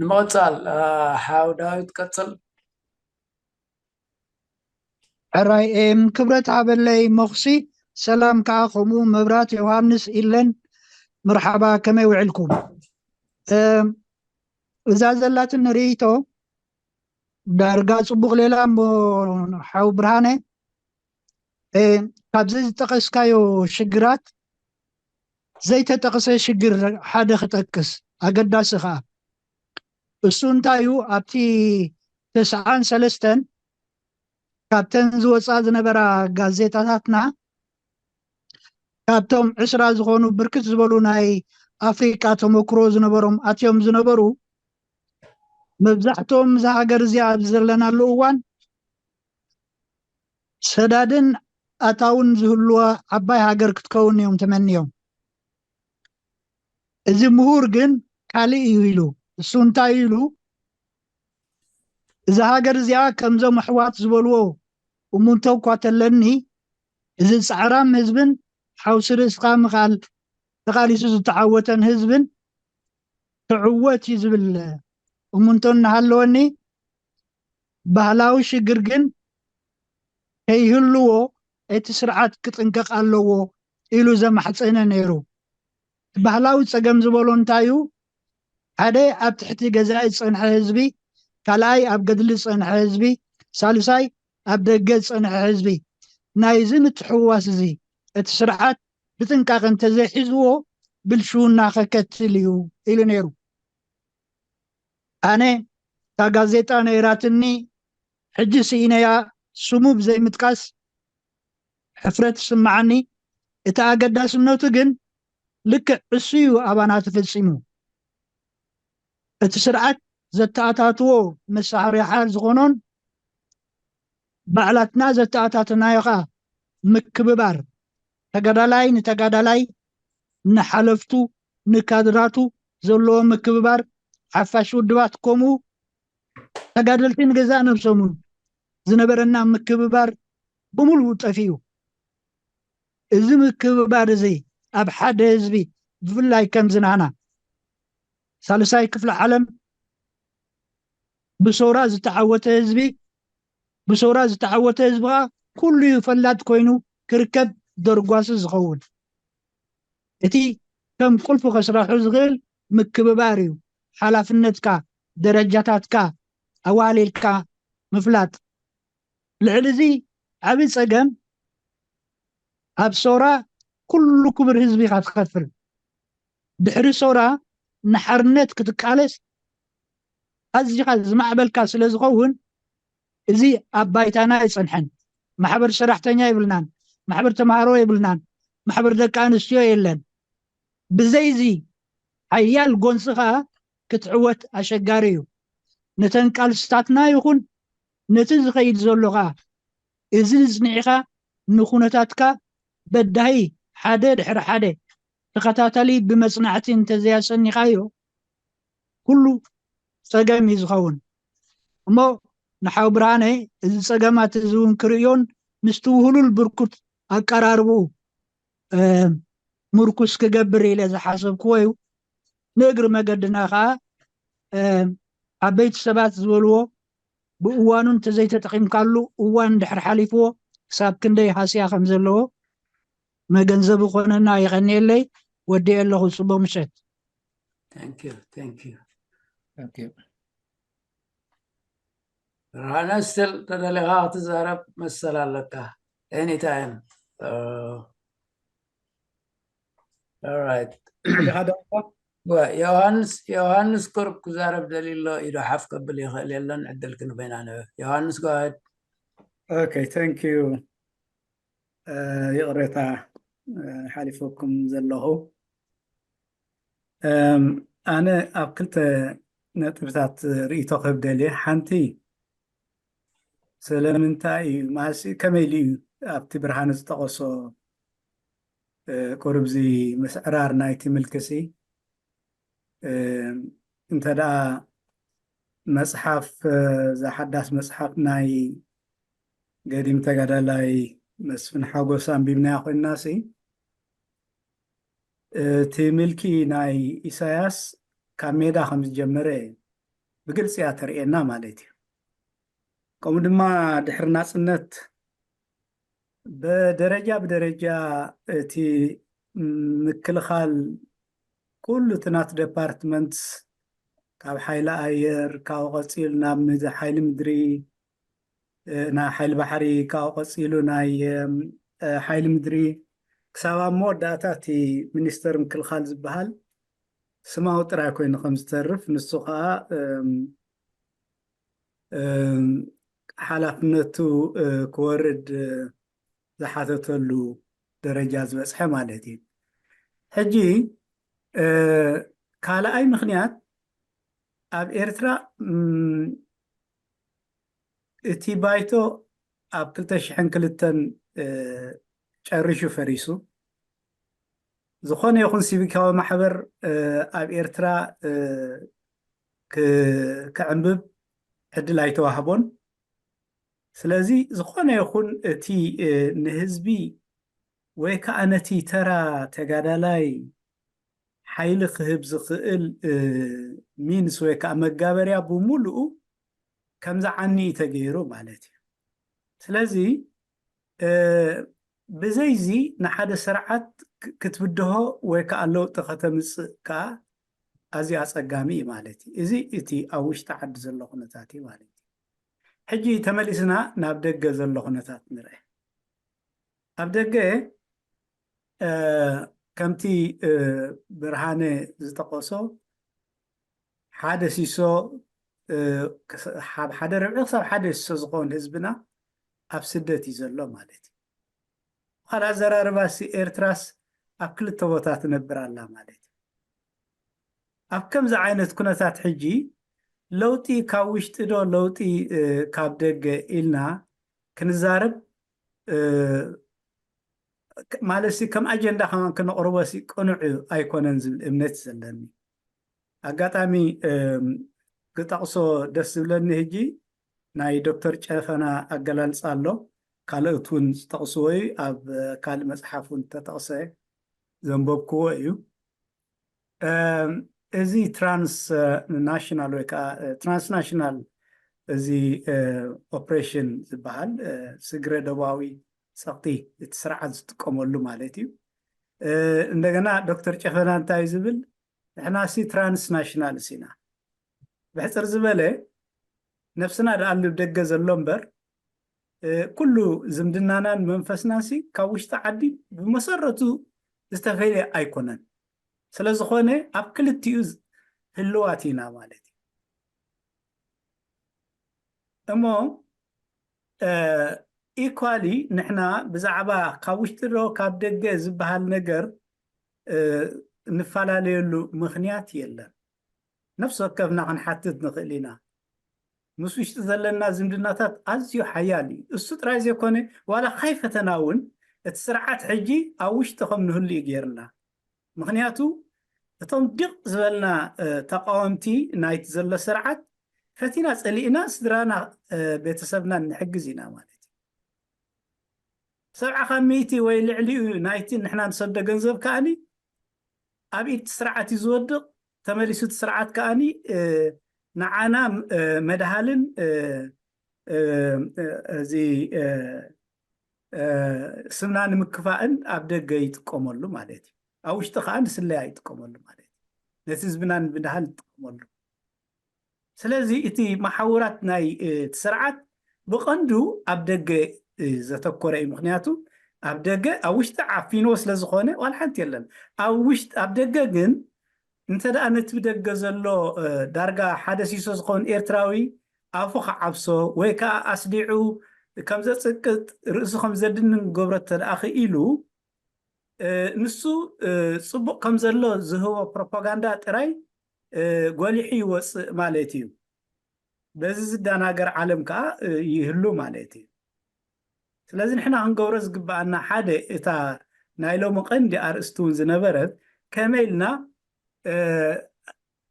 ንምቕጻል ሓው ዳዊት ቀጽል። ሕራይ ኤም ክብረት ሃበለይ መኹሲ ሰላም ከዓ ከምኡ መብራት ዮሃንስ ኢለን። መርሓባ ከመይ ውዕልኩም? እዛ ዘላትን ርእይቶ ዳርጋ ጽቡቕ ሌላ እሞ ሓው ብርሃነ ካብዚ ዝጠቐስካዮ ሽግራት ዘይተጠቕሰ ሽግር ሓደ ክጠቅስ ኣገዳሲ ከዓ እሱ እንታይ እዩ ኣብቲ ተስዓን ሰለስተን ካብተን ዝወፃ ዝነበራ ጋዜጣታትና ካብቶም ዕስራ ዝኾኑ ብርክት ዝበሉ ናይ ኣፍሪቃ ተመክሮ ዝነበሮም ኣትዮም ዝነበሩ መብዛሕትኦም እዛ ሃገር እዚኣ ኣብ ዘለናሉ እዋን ሰዳድን ኣታውን ዝህልዋ ዓባይ ሃገር ክትከውን እዮም ተመንዮም። እዚ ምሁር ግን ካልእ እዩ ኢሉ። እሱ እንታይ ኢሉ? እዛ ሃገር እዚኣ ከምዞም ኣሕዋት ዝበልዎ እሙንቶ እኳ ተለኒ እዚ ጻዕራም ህዝብን ሓውሲ ርእስኻ ምኻል ተቓሊሱ ዝተዓወተን ህዝብን ክዕወት እዩ ዝብል እሙንቶ እናሃለወኒ ባህላዊ ሽግር ግን ከይህልዎ እቲ ስርዓት ክጥንቀቕ ኣለዎ ኢሉ ዘማሕፀነ ነይሩ። እቲ ባህላዊ ፀገም ዝበሎ እንታይ እዩ? ሓደ ኣብ ትሕቲ ገዛኢ ዝፀንሐ ህዝቢ፣ ካልኣይ ኣብ ገድሊ ዝፀንሐ ህዝቢ፣ ሳልሳይ ኣብ ደገ ዝፀንሐ ህዝቢ። ናይዚ ምትሕውዋስ እዚ እቲ ስርዓት ብጥንቃቐ እንተዘይሒዝዎ ብልሽውና ከከትል እዩ ኢሉ ነይሩ። ኣነ እታ ጋዜጣ ነይራትኒ ሕጂ ስኢነያ ስሙ ብዘይምጥቃስ ሕፍረት ይስምዓኒ። እቲ ኣገዳስነቱ ግን ልክዕ እሱ እዩ ኣባና ተፈጺሙ። እቲ ስርዓት ዘተኣታትዎ መሳርያ ሓል ዝኾኖን ባዕላትና ዘተኣታተናዮ ኸኣ ምክብባር ተጋዳላይ ንተጋዳላይ ንሓለፍቱ ንካድራቱ ዘለዎ ምክብባር ሓፋሽ ውድባት ከምኡ ተጋደልቲ ንገዛእ ነብሶምን ዝነበረና ምክብባር ብምሉኡ ጠፊኡ። እዚ ምክብባር እዚ ኣብ ሓደ ህዝቢ ብፍላይ ከም ዝናህና ሳልሳይ ክፍለ ዓለም ብሶራ ዝተዓወተ ህዝቢ ብሶራ ዝተዓወተ ህዝቢ ከዓ ኩሉ እዩ ፈላጥ ኮይኑ ክርከብ ደርጓሲ ዝኸውን። እቲ ከም ቁልፊ ከስራሑ ዝኽእል ምክብባር እዩ። ሓላፍነትካ፣ ደረጃታትካ ኣዋሊልካ ምፍላጥ። ልዕሊ እዚ ዓብዪ ፀገም ኣብ ሶራ ኩሉ ክቡር ህዝቢ ኢኻ ትኸፍል። ድሕሪ ሶራ ንሓርነት ክትቃለስ ኣዚኻ ዝማዕበልካ ስለ ዝኸውን እዚ ኣብ ባይታና ኣይጸንሐን። ማሕበር ሰራሕተኛ የብልናን፣ ማሕበር ተምሃሮ የብልናን፣ ማሕበር ደቂ ኣንስትዮ የለን። ብዘይዚ ሓያል ጎንፂ ኸኣ ክትዕወት ኣሸጋሪ እዩ። ነተን ቃልስታትና ይኹን ነቲ ዝኸይድ ዘሎ ኸኣ እዚ ንጽኒዕኻ ንኹነታትካ በዳሂ ሓደ ድሕሪ ሓደ ተኸታታሊ ብመጽናዕቲ እንተዘያሰኒኻዮ ኩሉ ጸገም እዩ ዝኸውን። እሞ ንሓው ብርሃነ እዚ ጸገማት እዚ እውን ክርእዮን ምስቲ ውህሉል ብርኩት ኣቀራርብኡ ምርኩስ ክገብር ኢለ ዝሓሰብክዎ እዩ። ንእግሪ መገድና ከዓ ዓበይቲ ሰባት ዝበልዎ ብእዋኑ እንተዘይተጠቒምካሉ እዋን ድሕር ሓሊፍዎ ክሳብ ክንደይ ሃስያ ከም ዘለዎ መገንዘቢ ኮነና። የቐንየለይ። ወዲኤ ኣለኹ። ፅቡቕ ምሸት። Thank you, thank you. Thank you. ብርሃነ ስቲል ተደሊኻ ክትዛረብ መሰል ኣለካ። Anytime. Alright. ዮሃንስ ዮሃንስ ቁርብ ክዛረብ ደልዩ ኣሎ። ኢዱ ሓፍ ከብል ይኽእል የለን። ዕድል ክንበይና ንበ ዮሃንስ፣ go ahead. Okay, thank you. ይቕሬታ ሓሊፈኩም ዘለኹ። ኣነ ኣብ ክልተ ነጥብታት ርእይቶ ክህብ ደልየ። ሓንቲ ስለምንታይ እዩ ማሲ ከመይ ኢሉ እዩ ኣብቲ ብርሃነ ዝጠቐሶ ቁርብዚ ምስዕራር ናይቲ ምልክሲ እንተ ደኣ መጽሓፍ እዛ ሓዳስ መጽሓፍ ናይ ገዲም ተጋዳላይ መስፍን ሓጎስ ኣንቢብናያ ኮይንና ሲ እቲ ምልኪ ናይ ኢሳያስ ካብ ሜዳ ከም ዝጀመረ ብግልፂ እያ ተርእየና ማለት እዩ። ከምኡ ድማ ድሕሪ ናፅነት ብደረጃ ብደረጃ እቲ ምክልኻል ኩሉ እቲ ናቱ ዲፓርትመንት ካብ ሓይሊ ኣየር ካብኡ ቀፂሉ ናብ ምድ- ሓይሊ ምድሪ እ፣ ናይ ሓይሊ ባሕሪ ካብኡ ቀፂሉ ናይ እም፣ እ፣ ሓይሊ ምድሪ ክሳብ ኣብ መወዳእታ እቲ ሚኒስተር ምክልኻል ዝበሃል ስማዊ ጥራይ ኮይኑ ከም ዝተርፍ ንሱ ከዓ እም፣ እም፣ ሓላፍነቱ እ፣ ክወርድ እ፣ ዝሓተተሉ ደረጃ ዝበፅሐ ማለት እዩ። ሕጂ እ፣ ካልኣይ ምክንያት ኣብ ኤርትራ እም፣ እቲ ባይቶ ኣብ ክልተ ሽሕን ክልተን እ፣ ጨሪሹ ፈሪሱ። ዝኾነ ይኹን ሲቪካዊ ማሕበር እ፣ ኣብ ኤርትራ እ፣ ክ- ክዕንብብ ዕድል ኣይተዋህቦን። ስለዚ ዝኾነ ይኹን እቲ እ፣ ንህዝቢ ወይ ከዓ ነቲ ተራ ተጋዳላይ ሓይሊ ክህብ ዝኽእል እ፣ ሚንስ ወይ ከዓ መጋበርያ ብምሉኡ ከምዚ ዓኒ እዩ ተገይሩ ማለት እዩ። ስለዚ እ፣ ብዘይዚ ንሓደ ስርዓት ክ- ክትብድሆ ወይ ከዓ ለውጢ ከተምፅእ ከዓ ኣዝዩ ኣፀጋሚ እዩ ማለት እዩ። እዚ እቲ ኣብ ውሽጢ ዓዲ ዘሎ ኩነታት እዩ ማለት እዩ። ሕጂ ተመሊስና ናብ ደገ ዘሎ ኩነታት ንርአ። ኣብ ደገ እ፣ ከምቲ እ፣ ብርሃነ ዝጠቀሶ ሓደ ሲሶ እ፣ ክስ- ካብ ሓደ ርብዒ ክሳብ ሓደ ሲሶ ዝኸውን ህዝብና ኣብ ስደት እዩ ዘሎ ማለት እዩ። ካልእ ኣዘራርባሲ ኤርትራስ ኣብ ክልተ ቦታ ትነብር ኣላ ማለት እዩ። ኣብ ከምዚ ዓይነት ኩነታት ሕጂ ለውጢ ካብ ውሽጢ ዶ ለውጢ እ፣ ካብ ደገ ኢልና ክንዛረብ እ፣ ክ- ማለት ሲ ከም ኣጀንዳ ከማን ክነቕርቦ ሲ ቅኑዕ ኣይኮነን ዝብል እምነት ዘለኒ። ኣጋጣሚ እም፣ ክጠቕሶ ደስ ዝብለኒ ሕጂ ናይ ዶክተር ጨፈና ኣገላልጻ ኣሎ። ካልኦት እውን ዝጠቕስዎ እዩ። ኣብ እ፣ ካልእ መጽሓፍ እውን ተጠቕሰ ዘንበብክዎ እዩ። እም፣ እዚ ትራንስ ናሽናል ወይ ከዓ እ፣ ትራንስናሽናል እዚ እ፣ ኦፕሬሽን ዝበሃል እ፣ ስግረ ደቡባዊ ጸቕጢ እቲ ስርዓት ዝጥቀመሉ ማለት እዩ። እ፣ እንደገና ዶክተር ጨፈና እንታይ ዝብል ንሕናሲ ትራንስናሽናልስ ኢና። ብሕፅር ዝበለ ነብስና ደኣ ኣብ ደገ ዘሎ እምበር እ፣ ኩሉ ዝምድናናን መንፈስናንሲ ካብ ውሽጢ ዓዲ ብመሰረቱ ዝተፈለየ ኣይኮነን። ስለዝኾነ ኣብ ክልቲኡ ዝ- ህልዋት ኢና ማለት እዩ። እሞ ኢኳሊ ንሕና ብዛዕባ ካብ ውሽጢ ዶ ካብ ደገ ዝበሃል ነገር እ፣ እንፈላለየሉ ምኽንያት የለን። ነፍሲ ወከፍና ክንሓትት ንኽእል ኢና። ምስ ውሽጢ ዘለና ዝምድናታት ኣዝዩ ሓያል እዩ። እሱ ጥራይ ዘይኮነ ዋላ ካይፈተና እውን እቲ ስርዓት ሕጂ ኣብ ውሽጢ ከም ንህሉ እዩ ገይርና። ምኽንያቱ እቶም ድቕ ዝበልና እ፣ ተቃወምቲ ናይቲ ዘሎ ስርዓት ፈቲና ጸሊእና ስድራና እ፣ ቤተሰብና ንሕግዝ ኢና ማለት እዩ። ሰብዓ ካብ ሚእቲ ወይ ልዕሊኡ ናይቲ ንሕና ንሰዶ ገንዘብ ከኣኒ ኣብ ኢድ ስርዓት እዩ ዝወድቕ። ተመሊሱ እቲ ስርዓት ከኣኒ እ፣ ንዓና እ፣ መድሃልን እ፣ እ፣ እ፣ እዚ እ፣ እ፣ ስምና ንምክፋእን ኣብ ደገ ይጥቀመሉ ማለት እዩ። ኣብ ውሽጢ ከኣ ንስለያ ይጥቀመሉ ማለት እዩ። ነቲ ህዝብና ንምድሃል ይጥቀመሉ። ስለዚ እቲ መሓውራት ናይ እ፣ እቲ ስርዓት ብቐንዱ ኣብ ደገ እ፣ ዘተኮረ እዩ። ምክንያቱ ኣብ ደገ ኣብ ውሽጢ ዓፊንዎ ስለ ዝኾነ ዋላ ሓንቲ የለን። ኣብ ውሽጢ ኣብ ደገ ግን እንተ ደኣ ነቲ ብደገ ዘሎ እ፣ ዳርጋ ሓደ ሲሶ ዝኸውን ኤርትራዊ ኣፉ ክዓብሶ ወይ ከዓ ኣስዲዑ ከም ዘጽቅጥ ርእሱ ከም ዘድንን ክገብሮ እንተ ደኣ ክኢሉ እ፣ ንሱ እ፣ ጽቡቕ ከም ዘሎ ዝህቦ ፕሮፓጋንዳ ጥራይ እ፣ ጎሊሑ ይወጽእ ማለት እዩ። በዚ ዝደናገር ዓለም ከዓ እ፣ ይህሉ ማለት እዩ። ስለዚ ንሕና ክንገብሮ ዝግብኣና ሓደ እታ ናይ ሎሚ ቀንዲ ኣርእስቲ እውን ዝነበረት ከመይ ኢልና እ፣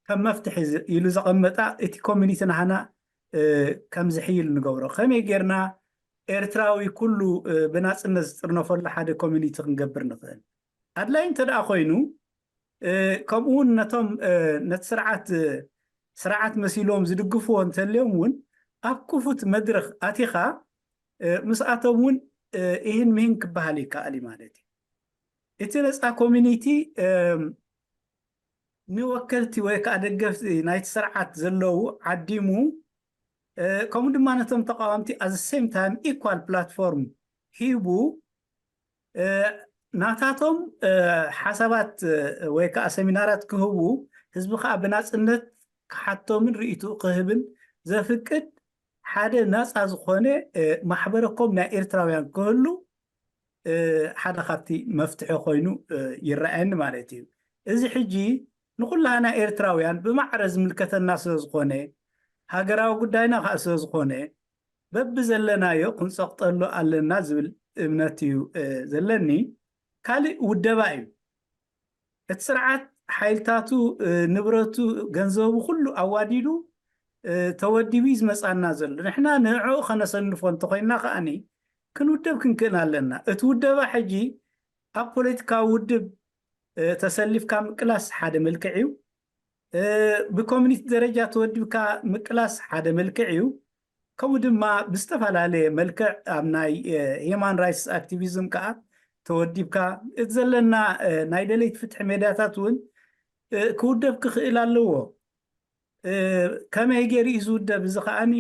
ከም መፍትሒ ዝ- ኢሉ ዘቐመጣ እቲ ኮሚኒቲ ናህና እ፣ ከም ዝሕይል ንገብሮ ከመይ ጌርና ኤርትራዊ ኩሉ እ፣ ብናጽነት ዝጥርነፈሉ ሓደ ኮሚኒቲ ክንገብር ንኽእል ኣድላይ እንተ ደኣ ኮይኑ እ፣ ከምኡ እውን ነቶም እ፣ ነቲ ስርዓት እ፣ ስርዓት መሲሎም ዝድግፍዎ እንተልዮም እውን ኣብ ክፉት መድረኽ ኣቲኻ ምስኣቶም እውን ይህን ምሂን ክበሃል ይከኣል እዩ ማለት እዩ። እቲ ነፃ ኮሚኒቲ ንወከልቲ ወይ ከዓ ደገፍቲ ናይቲ ስርዓት ዘለዉ ዓዲሙ ከምኡ ድማ ነቶም ተቃወምቲ at the same time equal platform ሂቡ ናታቶም ሓሳባት ወይ ከዓ ሰሚናራት ክህቡ ህዝቢ ከዓ ብናፅነት ክሓቶምን ርእይትኡ ክህብን ዘፍቅድ ሓደ ናፃ ዝኾነ ማሕበረኮም ናይ ኤርትራውያን ክህሉ ሓደ ካብቲ መፍትሒ ኮይኑ ይረኣየኒ ማለት እዩ። እዚ ሕጂ ንኩላና ኤርትራውያን ብማዕረ ዝምልከተና ስለ ዝኾነ ሃገራዊ ጉዳይና ከዓ ስለ ዝኾነ በብዘለናዮ ክንፀቕጠሉ ኣለና ዝብል እምነት እዩ ዘለኒ። ካልእ ውደባ እዩ። እቲ ስርዓት ሓይልታቱ ንብረቱ ገንዘቡ ኩሉ ኣዋዲዱ ተወዲቡ እዩ ዝመፃና ዘሎ። ንሕና ንዕኡ ከነሰንፎ እንተኮይንና ከዓኒ ክንውደብ ክንክእል ኣለና። እቲ ውደባ ሕጂ ኣብ ፖለቲካዊ ውድብ ተሰሊፍካ ምቅላስ ሓደ መልክዕ እዩ። ብኮሚኒቲ ደረጃ ተወዲብካ ምቅላስ ሓደ መልክዕ እዩ። ከምኡ ድማ ብዝተፈላለየ መልክዕ ኣብ ናይ human rights activism ከዓ ተወዲብካ እቲ ዘለና ናይ ደለይቲ ፍትሒ ሜዳታት እውን ክውደብ ክኽእል ኣለዎ። ከመይ ገይሩ እዩ ዝውደብ? እዚ ከዓኒ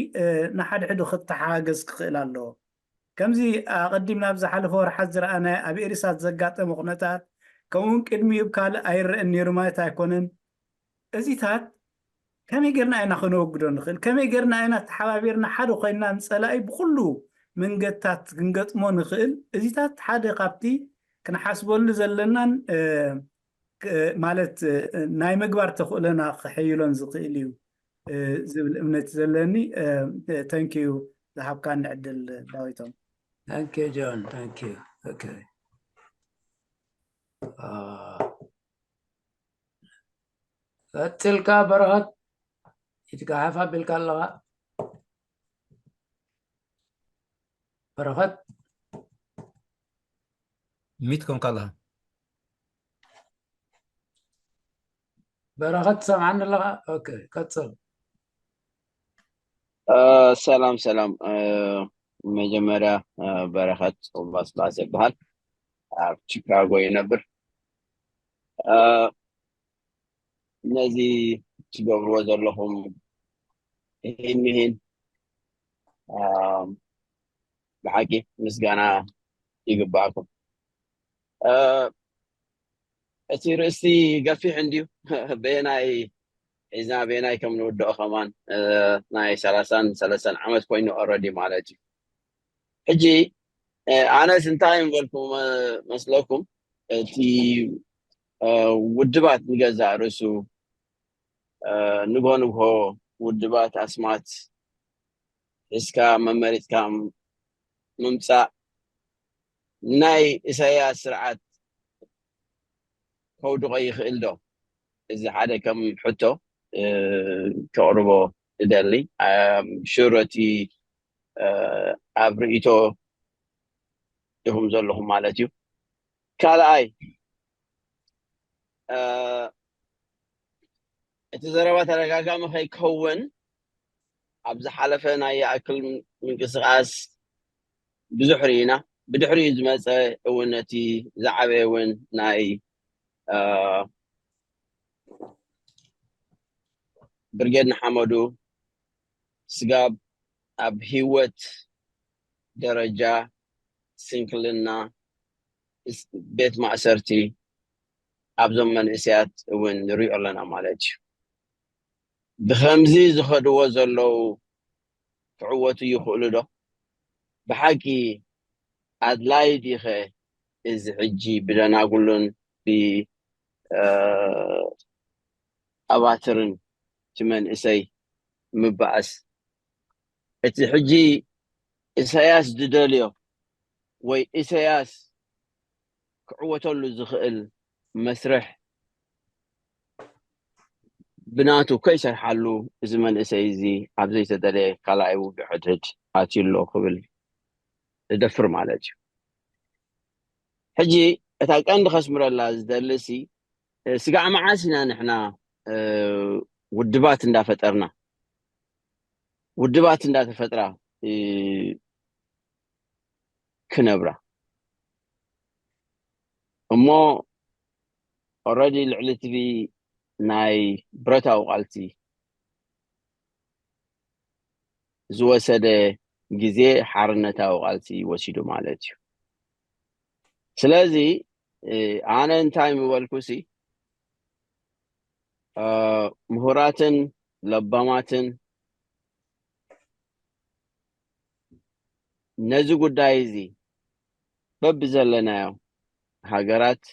ንሓድሕዱ ክተሓጋገዝ ክኽእል ኣለዎ። ከምዚ ኣቐዲምና ኣብ ዝሓለፈ ወርሓት ዝረኣናዮ ኣብ ኤሪሳት ዘጋጠመ ኩነታት ከምኡውን ቅድሚኡ ካልእ ኣይረአን ነይሩ ማለት ኣይኮነን። እዚታት ከመይ ጌርና ኢና ከነወግዶ ንኽእል? ከመይ ጌርና ኢና ተሓባቢርና ሓደ ኮይንና ንጸላኢ ብኩሉ መንገድታት ክንገጥሞ ንኽእል? እዚታት ሓደ ካብቲ ክንሓስበሉ ዘለናን ማለት ናይ ምግባር ተኽእሎና ክሕይሎን ዝኽእል እዩ ዝብል እምነት ዘለኒ። Thank you ዝሃብካኒ ዕድል ዳዊቶም። Thank you John, thank you. Okay. ቀጽልካ በረኸት፣ ኢድካ ሓፍ ኣቢልካ ኣለኻ። በረኸት፣ ሚት ኮንካ ኣለኻ። በረኸት ትሰምዓኒ ኣለኻ? ኦኬ፣ ቀጽል። ሰላም ሰላም። መጀመርያ በረኸት ኦባስላሴ ይበሃል። ኣብ ቺካጎ ይነብር። ነዚ ትገብርዎ ዘለኹም ይህን ምሂን ብሓቂ ምስጋና ይግባኣኩም። እቲ ርእስቲ ገፊሕ እንድዩ። በየናይ ሒዝና በየናይ ከም ንውድኦ ከማን ናይ ሰላሳን ሰለስተን ዓመት ኮይኑ already ማለት እዩ። ሕጂ ኣነስ እንታይ ምበልኩ መስለኩም፣ እቲ ውድባት ንገዛእ ርእሱ ንግሆ ንግሆ ውድባት ኣስማት ሒዝካ መመሪፅካ ምምፃእ ናይ ኢሳያስ ስርዓት ከውድቆ ይኽእል ዶ? እዚ ሓደ ከም ሕቶ ከቕርቦ እደሊ። ሽረቲ ኣብ ርእይቶ ኢኹም ዘለኹም ማለት እዩ። ካልኣይ እቲ ዘረባ ተደጋጋሚ ከይከውን ኣብ ዝሓለፈ ናይ ይኣክል ምንቅስቃስ ብዙሕ ርኢና። ብድሕሪኡ ዝመፀ እውን ነቲ ዝዓበየ እውን ናይ ብርጌድ ንሓመዱ ስጋብ ኣብ ህይወት ደረጃ ስንክልና ቤት ማእሰርቲ ኣብዞም መንእሰያት እውን ንሪኦ ኣለና ማለት እዩ። ብከምዚ ዝኸድዎ ዘለዉ ክዕወቱ ይኽእሉ ዶ? ብሓቂ ኣድላይ ዲኸ እዚ ሕጂ ብደናጉሉን ብኣባትርን እቲ መንእሰይ ምባኣስ? እቲ ሕጂ ኢሳያስ ዝደልዮ ወይ ኢሳያስ ክዕወተሉ ዝኽእል መስርሕ ብናቱ ከይሰርሓሉ እዚ መንእሰይ እዚ ኣብ ዘይተደለየ ካልኣይ ውግእ ሕድሕድ ኣትዩ ኣሎ ክብል እደፍር ማለት እዩ። ሕጂ እታ ቀንዲ ከስምረላ ዝደሊ ሲ ስጋዕ መዓስ ኢና ንሕና ውድባት እንዳፈጠርና ውድባት እንዳተፈጥራ ክነብራ እሞ already ልዕሊ እቲ ናይ ብረታዊ ቃልሲ ዝወሰደ ግዜ ሓርነታዊ ቃልሲ ወሲዱ ማለት እዩ። ስለዚ ኣነ እንታይ ምበልኩ ሲ ምሁራትን ለባማትን ነዚ ጉዳይ እዚ በብዘለናዮ ሃገራት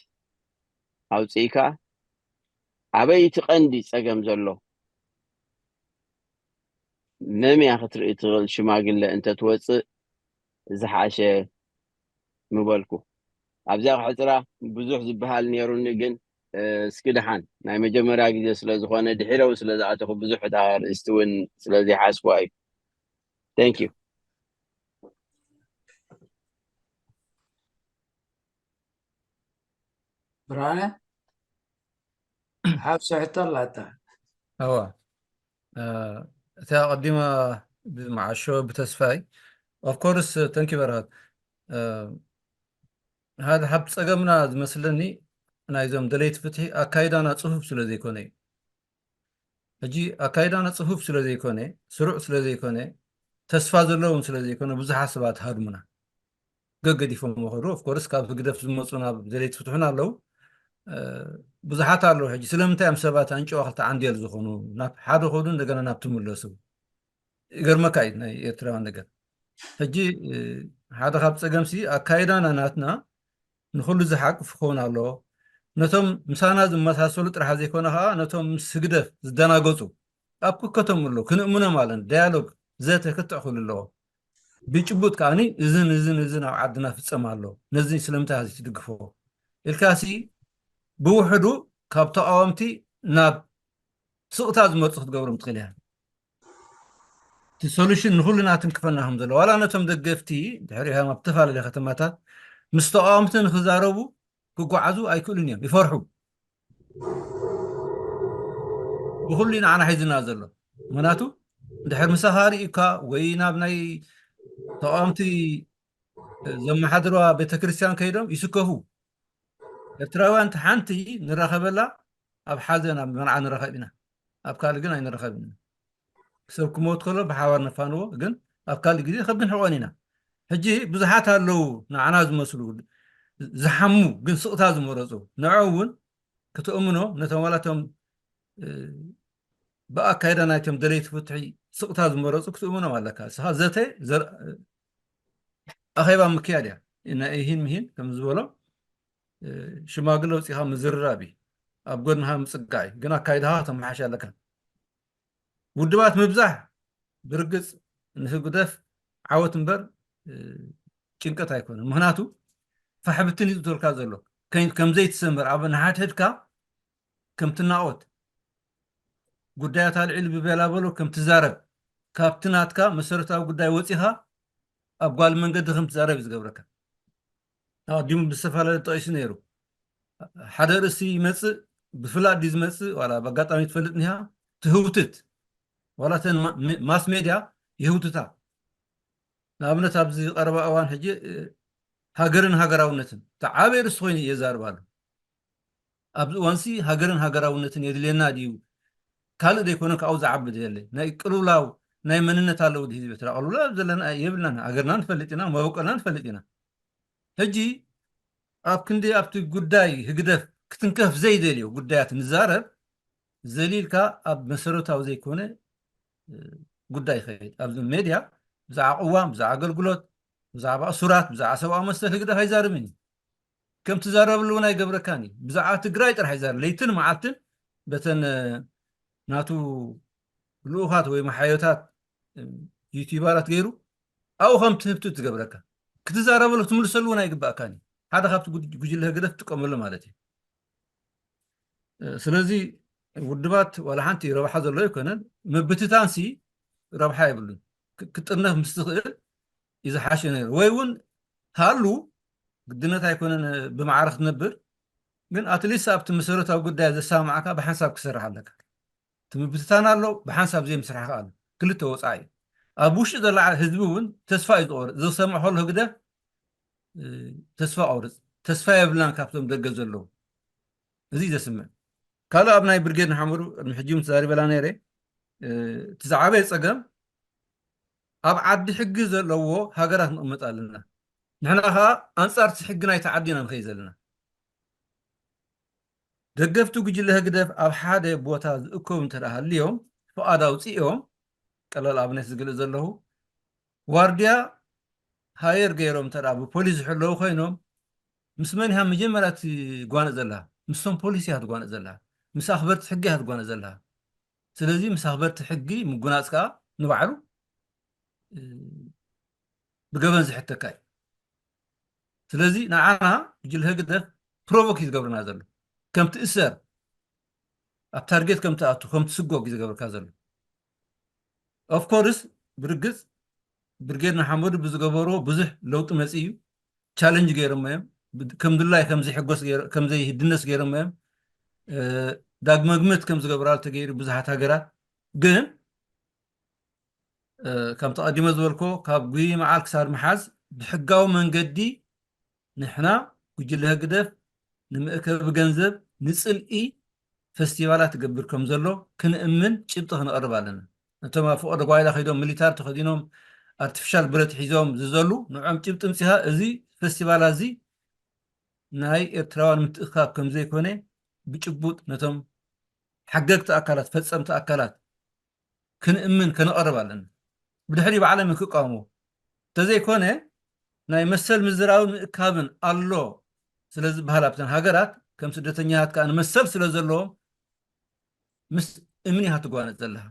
ኣውፅኢካ ኣበይ እቲ ቀንዲ ፀገም ዘሎ መምያ ክትርኢ ትኽእል ሽማግለ እንተትወፅእ ዝሓሸ ምበልኩ። ኣብዚኣ ክሕፅራ ብዙሕ ዝበሃል ነይሩኒ፣ ግን እስኪ ደሓን ናይ መጀመርያ ግዜ ስለ ዝኾነ ድሒረው ስለ ዝኣተኹ ብዙሕ እታ ኣርእስቲ እውን ስለ ዘይሓዝኩዋ እዩ። Thank you። ብርሃነ ሓፍሶ ሕቶ ኣላታ። እዋ እታ ቀዲማ ብመዓሾ ብተስፋይ of course thank you በረኸት ሓደ ሓብ ፀገምና ዝመስለኒ ናይዞም ደለይቲ ፍትሒ ኣካይዳና ፅፉፍ ስለ ዘይኮነ እዩ። ሕጂ ኣካይዳና ፅፉፍ ስለ ዘይኮነ ስሩዕ ስለ ዘይኮነ ተስፋ ዘለዎም ስለ ዘይኮነ ብዙሓት ሰባት ሃድሙና ገገዲፎም ወኸዱ። Of course ካብ ህግደፍ ዝመፁ ናብ ደለይቲ ፍትሑን ኣለዉ ብዙሓት ኣለዉ። ሕጂ ስለምንታይ እዮም ሰባት ኣንጭዋ ክልተ ዓንዴል ዝኾኑ ናብ ሓደ ከዱ እንደገና ናብ ትምለሱ ይገርመካ እዩ ናይ ኤርትራውያን ነገር። ሕጂ ሓደ ካብ ፀገምሲ ኣካይዳና ናትና ንኩሉ ዝሓቅፍ ክኸውን ኣለዎ። ነቶም ምሳና ዝመሳሰሉ ጥራሕ ዘይኮነ ከዓ ነቶም ምስ ህግደፍ ዝደናገፁ ኣብ ክከቶም ኣለዉ ክንእምኖም ኣለና። ዳያሎግ ዘተ ክትዕ ክህሉ ኣለዎ። ብጭቡጥ ከዓኒ እዝን እዝን እዝን ኣብ ዓድና ፍፀም ኣሎ፣ ነዚ ስለምንታይ እዚ ትድግፎ ኢልካሲ ብውሕዱ ካብ ተቃወምቲ ናብ ስቕታ ዝመርፁ ክትገብሮም ትኽእል እያ። እቲ ሶሉሽን ንኩልና ትንክፈና ከም ዘሎ ዋላ ነቶም ደገፍቲ ድሕሪኦም ኣብ ዝተፈላለዩ ከተማታት ምስ ተቃወምቲ ንክዛረቡ ክጓዓዙ ኣይክእሉን እዮም፣ ይፈርሑ። ብኩሉ ንዓና ሒዝና ዘሎ ምክንያቱ ድሕር ምሳኻ ርኢካ ወይ ናብ ናይ ተቃወምቲ ዘመሓድርዋ ቤተክርስትያን ከይዶም ይስከፉ። ኤርትራውያን ሓንቲ ንራኸበላ ኣብ ሓዘን ኣብ መርዓ ንራኸብ ኢና፣ ኣብ ካልእ ግን ኣይንራኸብ ኢና። ሰብ ክሞት ከሎ ብሓባር ነፋንዎ፣ ግን ኣብ ካልእ ግዜ ከብድን ሕቆን ኢና። ሕጂ ብዙሓት ኣለዉ ንዓና ዝመስሉ ዝሓሙ ግን ስቕታ ዝመረፁ፣ ንዐ እውን ክትእምኖ ነቶም ዋላቶም ብኣካይዳ ናይቶም ደለይቲ ፍትሒ ስቕታ ዝመረፁ ክትእምኖም ኣለካ። እስኻ ዘተ ኣኼባ ምክያድ እያ። ናይ ኢሂን ምሂን ከም ዝበሎ ሽማግለ ወፂኻ ምዝርራብ እዩ፣ ኣብ ጎድንኻ ምፅጋዕ እዩ። ግን ኣካይዳኻ ተመሓሽ ኣለካ። ውድባት ምብዛሕ ብርግፅ ንህግደፍ ዓወት እምበር ጭንቀት ኣይኮነን። ምክንያቱ ፋሕብትን እዩ ዝብተልካ ዘሎ ከምዘይትሰምር ኣብ ንሓድሕድካ ከም ትናቆት ጉዳያት ኣልዒሉ ብቤላ በሎ ከም ትዛረብ ካብቲ ናትካ መሰረታዊ ጉዳይ ወፂኻ ኣብ ጓል መንገዲ ከም ትዛረብ እዩ ዝገብረካ። ኣዲሙ ብዝተፈላለዩ ጠቂሱ ነይሩ። ሓደ ርእሲ ይመፅእ ብፍላጥ ድዩ ዝመፅእ ዋላ ብኣጋጣሚ ትፈልጥ ኒሃ ትህውትት ዋላ ተን ማስ ሜድያ ይህውትታ። ንኣብነት ኣብዚ ቀረባ እዋን ሕጂ ሃገርን ሃገራውነትን ተዓበየ ርእሲ ኮይኑ እየ ዛርብ ኣሎ። ኣብዚ እዋንሲ ሃገርን ሃገራውነትን የድልየና ድዩ ካልእ ዘይኮነ ካብኡ ዝዓቢ ዘለ ናይ ቅልውላው ናይ መንነት ኣለዎ ድዩ ህዝቢ ኤርትራ ቅልውላው ዘለና የብልናን። ሃገርና ንፈልጥ ኢና፣ መበቆልና ንፈልጥ ኢና። ሕጂ ኣብ ክንዲ ኣብቲ ጉዳይ ህግደፍ ክትንከፍ ዘይደልዮ ጉዳያት ንዛረብ ዘሊልካ ኣብ መሰረታዊ ዘይኮነ ጉዳይ ይኸይድ። ኣብዚ ሜድያ ብዛዕባ ቅዋም፣ ብዛዕባ ኣገልግሎት፣ ብዛዕባ እሱራት፣ ብዛዕባ ሰብኣዊ መሰል ህግደፍ ኣይዛርብን እዩ። ከም ትዛረብሉ እውን ኣይገብረካን እዩ። ብዛዕባ ትግራይ ጥራሕ ይዛረብ። ለይትን መዓልትን በተን ናቱ ልኡኻት ወይ መሓዮታት ዩቲዩባራት ገይሩ ኣብኡ ከም ትህብቱ ትገብረካ። ክትዛረበሉ ክትምልሰሉ እውን ኣይግባእካን እዩ። ሓደ ካብቲ ጉጅለ ህግደፍ ትጥቀመሉ ማለት እዩ። ስለዚ ውድባት ዋላ ሓንቲ ረብሓ ዘሎ ኣይኮነን። ምብትታንሲ ረብሓ የብሉን። ክጥርነፍ ምስ ትኽእል እዩ ዝሓሸ ነይሩ። ወይ እውን ሃሉ ግድነት ኣይኮነን ብማዕረ ክትነብር፣ ግን ኣትሊስት ኣብቲ መሰረታዊ ጉዳይ ዘሰማምዓካ ብሓንሳብ ክሰርሕ ኣለካ። እቲ ምብትታን ኣሎ፣ ብሓንሳብ ዘይምስራሕ ከኣ ኣሎ። ክልተ ወጻኢ እዩ። ኣብ ውሽጢ ዘላ ህዝቢ እውን ተስፋ እዩ ዝቆርጽ። ዝሰምዕ ከሎ ህግደፍ፣ እ፣ ተስፋ ቆርጽ። ተስፋ የብልናን ካብቶም ደገ ዘለዉ። እዚ እዩ ዘስምዕ። ካልእ ኣብ ናይ ብርጌድ ንሓመዱ ቅድሚ ሕጂ እውን ተዛሪበላ ነይረ። እ፣ እቲ ዝዓበየ ጸገም ኣብ ዓዲ ሕጊ ዘለዎ ሃገራት ንቕመጥ ኣለና። ንሕና ከኣ ኣንጻር እቲ ሕጊ ናይቲ ዓዲ ኢና ንኸይድ ዘለና። ደገፍቲ ጉጅለ ህግደፍ ኣብ ሓደ ቦታ ዝእከቡ እንተ ደኣ ሃልዮም፣ ፍቓድ ኣውጺኦም፣ ቀላል ኣብነት ዝገልጽ ዘለኹ፣ ዋርድያ ሃየር ገይሮም እንተ ደኣ ብፖሊስ ዝሕለዉ ኮይኖም፣ ምስ መን ኢኻ መጀመርያ ትጓነጽ ዘለኻ? ምስቶም ፖሊስ ኢኻ ትጓነጽ ዘለኻ። ምስ ኣኽበርቲ ሕጊ ኢኻ ትጓነጽ ዘለኻ። ስለዚ ምስ ኣኽበርቲ ሕጊ ምጉናጽ ከኣ ንባዕሉ፣ እ፣ ብገበን ዝሕተካ እዩ። ስለዚ ንዓና ጉጅለ ህግደፍ ፕሮቮክ እዩ ዝገብረና ዘሎ። ከም ትእሰር፣ ኣብ ታርጌት ከም ትኣቱ፣ ከም ትስጎግ እዩ ዝገብረካ ዘሎ። ኦፍ ኮርስ፣ ብርግጽ ብርጌድ ንሓመዱ ብዝገበርዎ ብዙሕ ለውጢ መጺኡ እዩ። ቻለንጅ ገይሮሞ እዮም። ብ-፣ ከም ድላይ፣ ከም ዘይሕጎስ ገይሮ-፣ ከም ዘይህድነስ ገይሮሞ እዮም። እ፣ ዳግመ ግምት ከም ዝገብራሉ ተገይሩ ብዙሓት ሃገራት። ግን፣ እ፣ ከምቲ ቀዲመ ዝበልኮ፣ ካብ ጉይ መዓል ክሳብ ምሓዝ ብሕጋዊ መንገዲ ንሕና ጉጅለ ህግደፍ ንመእከቢ ገንዘብ ንጽልኢ ፈስቲቫላት ትገብር ከም ዘሎ ክንእምን ጭብጢ ክንቐርብ ኣለና። ነቶም ኣብ ፍቐዶ ጓይላ ከይዶም ሚሊታር ተኸዲኖም ኣርቲፊሻል ብረት ሒዞም ዝዘሉ ንዖም ጭብጢ ምጺኻ፣ እዚ ፈስቲቫላት እዚ ናይ ኤርትራውያን ምትእክካብ ከም ዘይኮነ ብጭቡጥ ነቶም ሓገግቲ ኣካላት፣ ፈጸምቲ ኣካላት ክንእምን ከነቐርብ ኣለና። ብድሕሪ ባዕሎም እዮም ክቃወምዎ። እንተዘይኮነ ናይ መሰል ምዝራብን ምእካብን ኣሎ ስለ ዝበሃል ኣብተን ሃገራት ከም ስደተኛታት ከኣ ንመሰል ስለ ዘለዎም ምስ እምኒ ኢኻ ትጓነጽ ዘለኻ።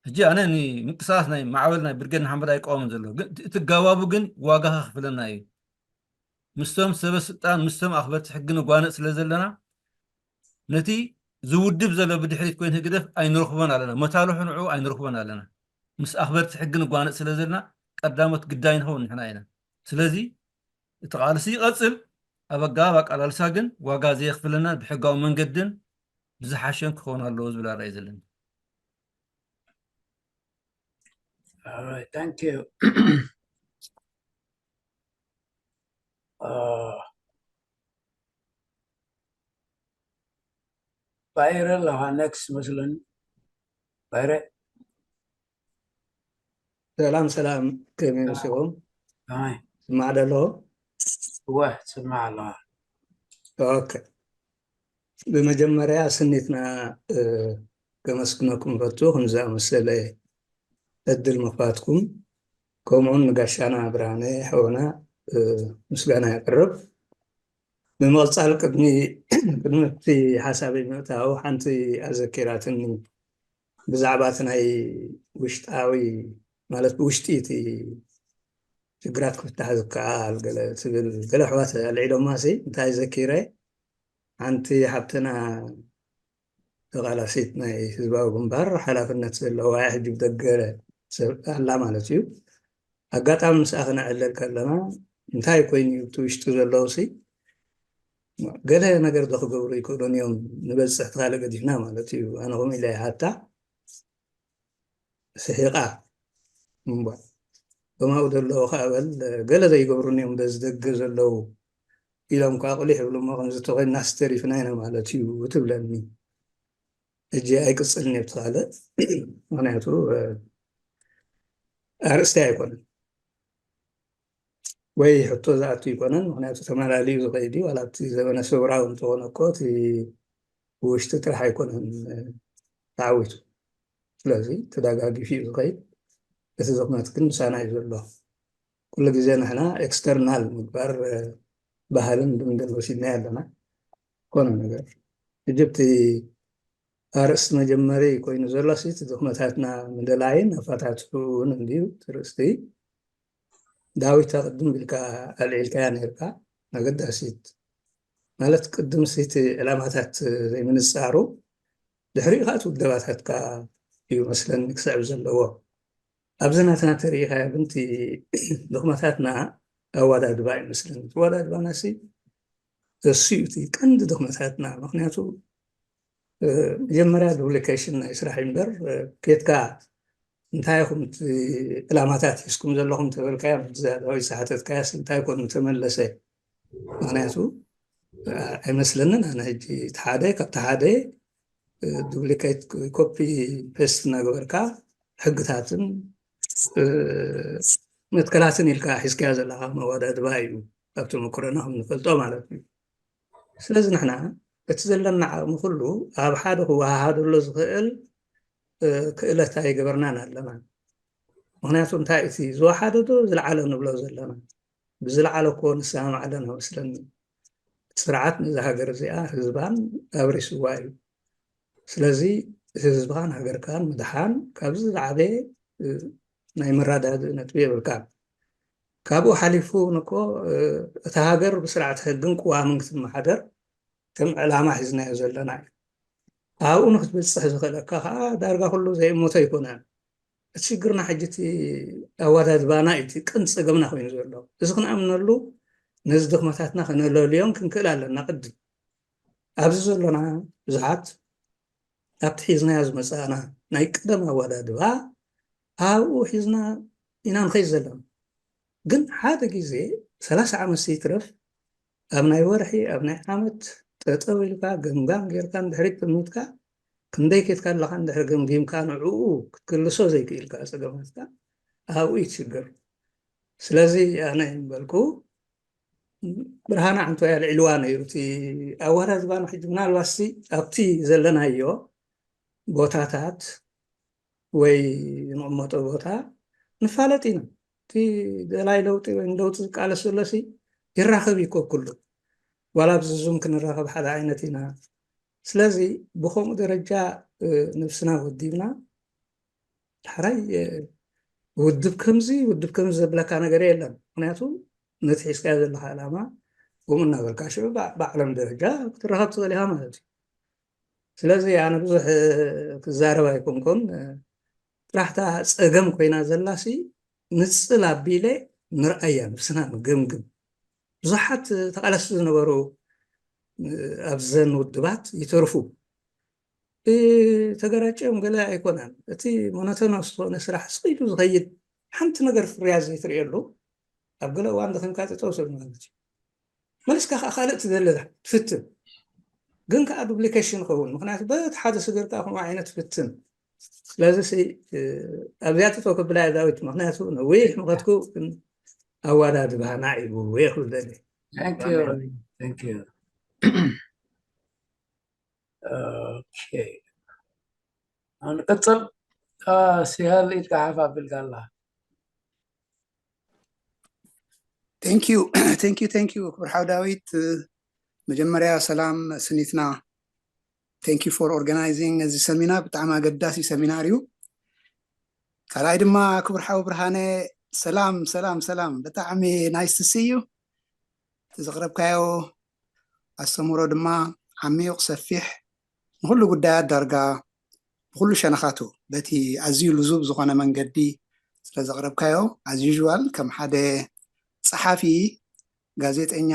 ሕጂ ኣነ ንምንቅስቃስ ናይ ማዕበል ናይ ብርጌድ ንሓመዱ ኣይቃወምን ዘለኹ፣ ግን እቲ፣ እቲ ጋባቡ ግን ዋጋ ከኽፍለና እዩ። ምስቶም ሰበ ስልጣን፣ ምስቶም ኣኽበርቲ ሕጊ ንጓነጽ ስለ ዘለና፣ ነቲ ዝውድብ ዘሎ ብድሕሪት ኮይኑ ህግደፍ ኣይንረኽቦን ኣለና፣ መታልሑ ንዕኡ ኣይንረኽቦን ኣለና። ምስ ኣኽበርቲ ሕጊ ንጓነጽ ስለ ዘለና ቀዳሞት ግዳይ ንኸውን ንሕና ኢና። ስለዚ እቲ ቃልሲ ይቐጽል፣ ኣብ ኣገባብ ኣቃላልሳ ግን ዋጋ ዘየኽፍለና ብሕጋዊ መንገድን ብዝሓሸን ክኸውን ኣለዎ ዝብል ኣረኣእያ እዩ ዘለኒ። All right, thank you. Uh, ባይረ ኣለኻ ኔክስት መስለኒ። ባይረ። ሰላም ሰላም፣ ከመይ መሲኹም? ከመይ? ስማዕ ዶ ኣለኹ? እወ፣ ትስማዕ ኣለኻ። ኦኬ። ብመጀመርያ ስኒትና፣ እ፣ ከመስግነኩም እፈቱ፣ ከምዚ ዝኣመሰለ ዕድል ምኽፋትኩም፣ ከምኡውን ንጋሻና ብርሃነ ሓውና፣ እ፣ ምስጋና የቕርብ። ብምቕጻል ቅድሚ፣ ቅድሚ እቲ ሓሳበይ ምእታው ሓንቲ ኣዘኪራትኒ ብዛዕባ እቲ ናይ ውሽጣዊ፣ ማለት ብውሽጢ እቲ ሽግራት ክፍታሕ ዝከኣል ገለ ትብል ገለ ኣሕዋት ኣልዒሎማ ሲ እንታይ ዘኪረ ሓንቲ ሓብትና ተቓላሲት ናይ ህዝባዊ ግንባር ሓላፍነት ዘለዋ እያ ሕጂ ብደገ ሰብ ኣላ ማለት እዩ። ኣጋጣሚ ምስኣ ክነዕልል ከለና እንታይ ኮይኑ እዩ እቲ ውሽጢ ዘለዉ ሲ ገለ ነገር ዶ ክገብሩ ይክእሉን እዮም ንበፅሕ እቲ ካልእ ገዲፍና ማለት እዩ። ኣነ ከምኡ ኢለ ይሓታ ስሒቓ እምቧ ከማኡ ዘለዉ ከኣ በል ገለ ዘይገብሩን እዮም በዚ ደገ ዘለዉ ኢሎም ከኣ ቁሊሕ ይብሉ እሞ ከምዚ ተኮይንናስ ተሪፍና ኢና ማለት እዩ ትብለኒ። ሕጂ ኣይቅጽልን እየ ብቲ ካልእ ምክንያቱ ኣርእስቲ ኣይኮነን ወይ ሕቶ ዝኣቱ ኣይኮነን ምክንያቱ ተመላልዩ ዝኸይድ እዩ ዋላ ኣብቲ ዘመነ ሰውራዊ እንተኾነ እኮ እቲ ብውሽጢ ጥራሕ ኣይኮነን ተዓዊቱ ስለዚ ተዳጋጊፉ እዩ ዝኸይድ እቲ ድኽመት ግን ምሳና እዩ ዘሎ ኩሉ ግዜ ንሕና ኤክስተርናል ምግባር ባህልን ልምድን ወሲድና ኣለና ኮነ ነገር ሕጂ ኣብቲ ኣርእስቲ መጀመሪ ኮይኑ ዘሎ ሲ እቲ ድኽመታትና ምድላይን ኣፈታትሕኡን እንድዩ እቲ ርእስቲ ዳዊት ኣቕድም ኢልካ ኣልዒልካያ ነርካ ኣገዳሲት ማለት ቅድም ሲ እቲ ዕላማታት ዘይምንፃሩ ድሕሪኡ ከዓ እቲ ውደባታትካ እዩ መስለኒ ክስዕብ ዘለዎ ኣብዚ ናትና ተሪኢኻዮ ግን እቲ ድኽመታትና ኣወዳድባ እዩ መስለኒ እቲ ኣወዳድባና ሲ እሱ እዩ እቲ ቀንዲ ድኽመታትና ምክንያቱ መጀመርያ ዱፕሊኬሽን ናይ ስራሕ እምበር፣ ኬድካ እንታይ ኢኹም እቲ ዕላማታት ሒዝኩም ዘለኹም ተበልካዮ፣ ዝያዳ ወይ ዝሓተትካያስ እንታይ ኮን ተመለሰ? ምክንያቱ ኣይመስለንን። ኣነ ሕጂ እቲ ሓደ ካብቲ ሓደ ዱፕሊኬት፣ ኮፒ ፔስት እናገበርካ ሕግታትን መትከላትን ኢልካ ሒዝካያ ዘለካ መወዳድባ እዩ፣ ኣብ ተመክሮና ከም ንፈልጦ ማለት እዩ። ስለዚ ንሕና እቲ ዘለና ዓቕሚ ኩሉ ኣብ ሓደ ክወሃሃደሎ ዝኽእል ክእለት ኣይገበርናን ኣለና። ምክንያቱ እንታይ እቲ ዝወሓደ ዶ ዝለዓለ ንብሎ ዘለና? ብዝለዓለ እኮ ንሰማማዕ ኣለና መስለኒ። እቲ ስርዓት ነዛ ሃገር እዚኣ ህዝባን ኣብሪስዋ እዩ። ስለዚ ህዝብኻን ሃገርካን ምድሓን ካብዚ ዝዓበየ ናይ መረዳድኢ ነጥቢ የብልካን። ካብኡ ሓሊፉ እውን እኮ እታ ሃገር ብስርዓት ሕግን ቅዋምን ክትመሓደር ከም ዕላማ ሒዝናዮ ዘለና እዩ። ኣብኡ ንክትበፅሕ ዝኽእለካ ከዓ ዳርጋ ኩሉ ዘይእምቶ ኣይኮነን። እቲ ሽግርና ሕጂ እቲ ኣወዳድባና እዩ እቲ ቀንዲ ፀገምና ኮይኑ ዘሎ። እዚ ክንኣምነሉ ነዚ ድኽመታትና ከነለልዮን ክንክእል ኣለና። ቅድም ኣብዚ ዘሎና ብዙሓት ኣብቲ ሒዝናዮ ዝመፃእና ናይ ቀደም ኣወዳድባ ኣብኡ ሒዝና ኢና ንኸይድ ዘለና። ግን ሓደ ግዜ ሰላሳ ዓመት ይትረፍ ኣብ ናይ ወርሒ ኣብ ናይ ዓመት ጠጠው ኢልካ ገምጋም ጌርካ እንድሕሪት ተሚትካ ክንደይ ኬድካ ኣለካ እንድሕሪ ገምጊምካ ንዕኡ ክትክልሶ ዘይክኢልካ ፀገማትካ ኣብኡ ይትሽገር። ስለዚ ኣነ ይበልኩ ብርሃነ ዓንቶያ ልዕልዋ ነይሩ እቲ ኣወዳድባና ሕጂ ምናልባት ኣብቲ ዘለናዮ ቦታታት ወይ ንቕመጦ ቦታ ንፋለጥ ኢና። እቲ ደላይ ለውጢ ወይ ንለውጢ ዝቃለስ ዘሎ ሲ ይራኸብ እዩ እኮ ኩሉ። ዋላ ኣብዚ ዙም ክንራኸብ ሓደ ዓይነት ኢና። ስለዚ ብኸምኡ ደረጃ ነብስና ወዲብና ሓራይ ውድብ ከምዚ ውድብ ከምዚ ዘብለካ ነገር የለን። ምክንያቱ ነቲ ሒዝካዮ ዘለካ ዕላማ ከምኡ እናበልካ ሽዑ ብዓለም ደረጃ ክትራኸብ ትኽእል ኢኻ ማለት እዩ። ስለዚ ኣነ ብዙሕ ክዛረብ ኣይኮንኩን። ጥራሕታ ፀገም ኮይና ዘላሲ ንፅል ኣቢለ ንርኣያ፣ ነብስና ንገምግም። ብዙሓት ተቃለስቲ ዝነበሩ ኣብዘን ውድባት ይተርፉ ተገራጭዮም ገለ ኣይኮነን። እቲ ሞኖቶኖስ ዝኾነ ስራሕ ስቕ ኢሉ ዝኸይድ ሓንቲ ነገር ፍርያት ዘይትርእየሉ ኣብ ገለ እዋን ደኺምካ ጠጠው ሰብ ማለት እዩ። መሊስካ ከዓ ካልእ ትደሊ ትፍትን ግን ከዓ ዱፕሊኬሽን ይኸውን። ምክንያቱ በቲ ሓደ ስገር ከዓ ከምኡ ዓይነት ትፍትን። ስለዚ ኣብዚኣ ጠጠው ከብላ ዳዊት፣ ምክንያቱ ነዊሕ ምኸትኩ ግን ኣወዳድባና እዩ ይኽብል ደሊ። ንቅፅል። ሲሃል ኢድካ ሓፍ ኣቢልካ ኣላ። Thank you, thank you, thank you ክቡር ሓው ዳዊት። መጀመርያ ሰላም ስኒትና፣ thank you for organizing እዚ ሰሚናር፣ ብጣዕሚ ኣገዳሲ ሰሚናር እዩ። ካልኣይ ድማ ክቡር ሓው ብርሃነ፣ ሰላም ሰላም ሰላም፣ ብጣዕሚ nice to see you። እቲ ዘቕረብካዮ ኣስተምህሮ ድማ ዓሚቕ ሰፊሕ፣ ንኹሉ ጉዳያት ዳርጋ ብኹሉ ሸነኻቱ በቲ ኣዝዩ ልዙብ ዝኾነ መንገዲ ስለ ዘቕረብካዮ፣ as usual ከም ሓደ ጸሓፊ፣ ጋዜጠኛ፣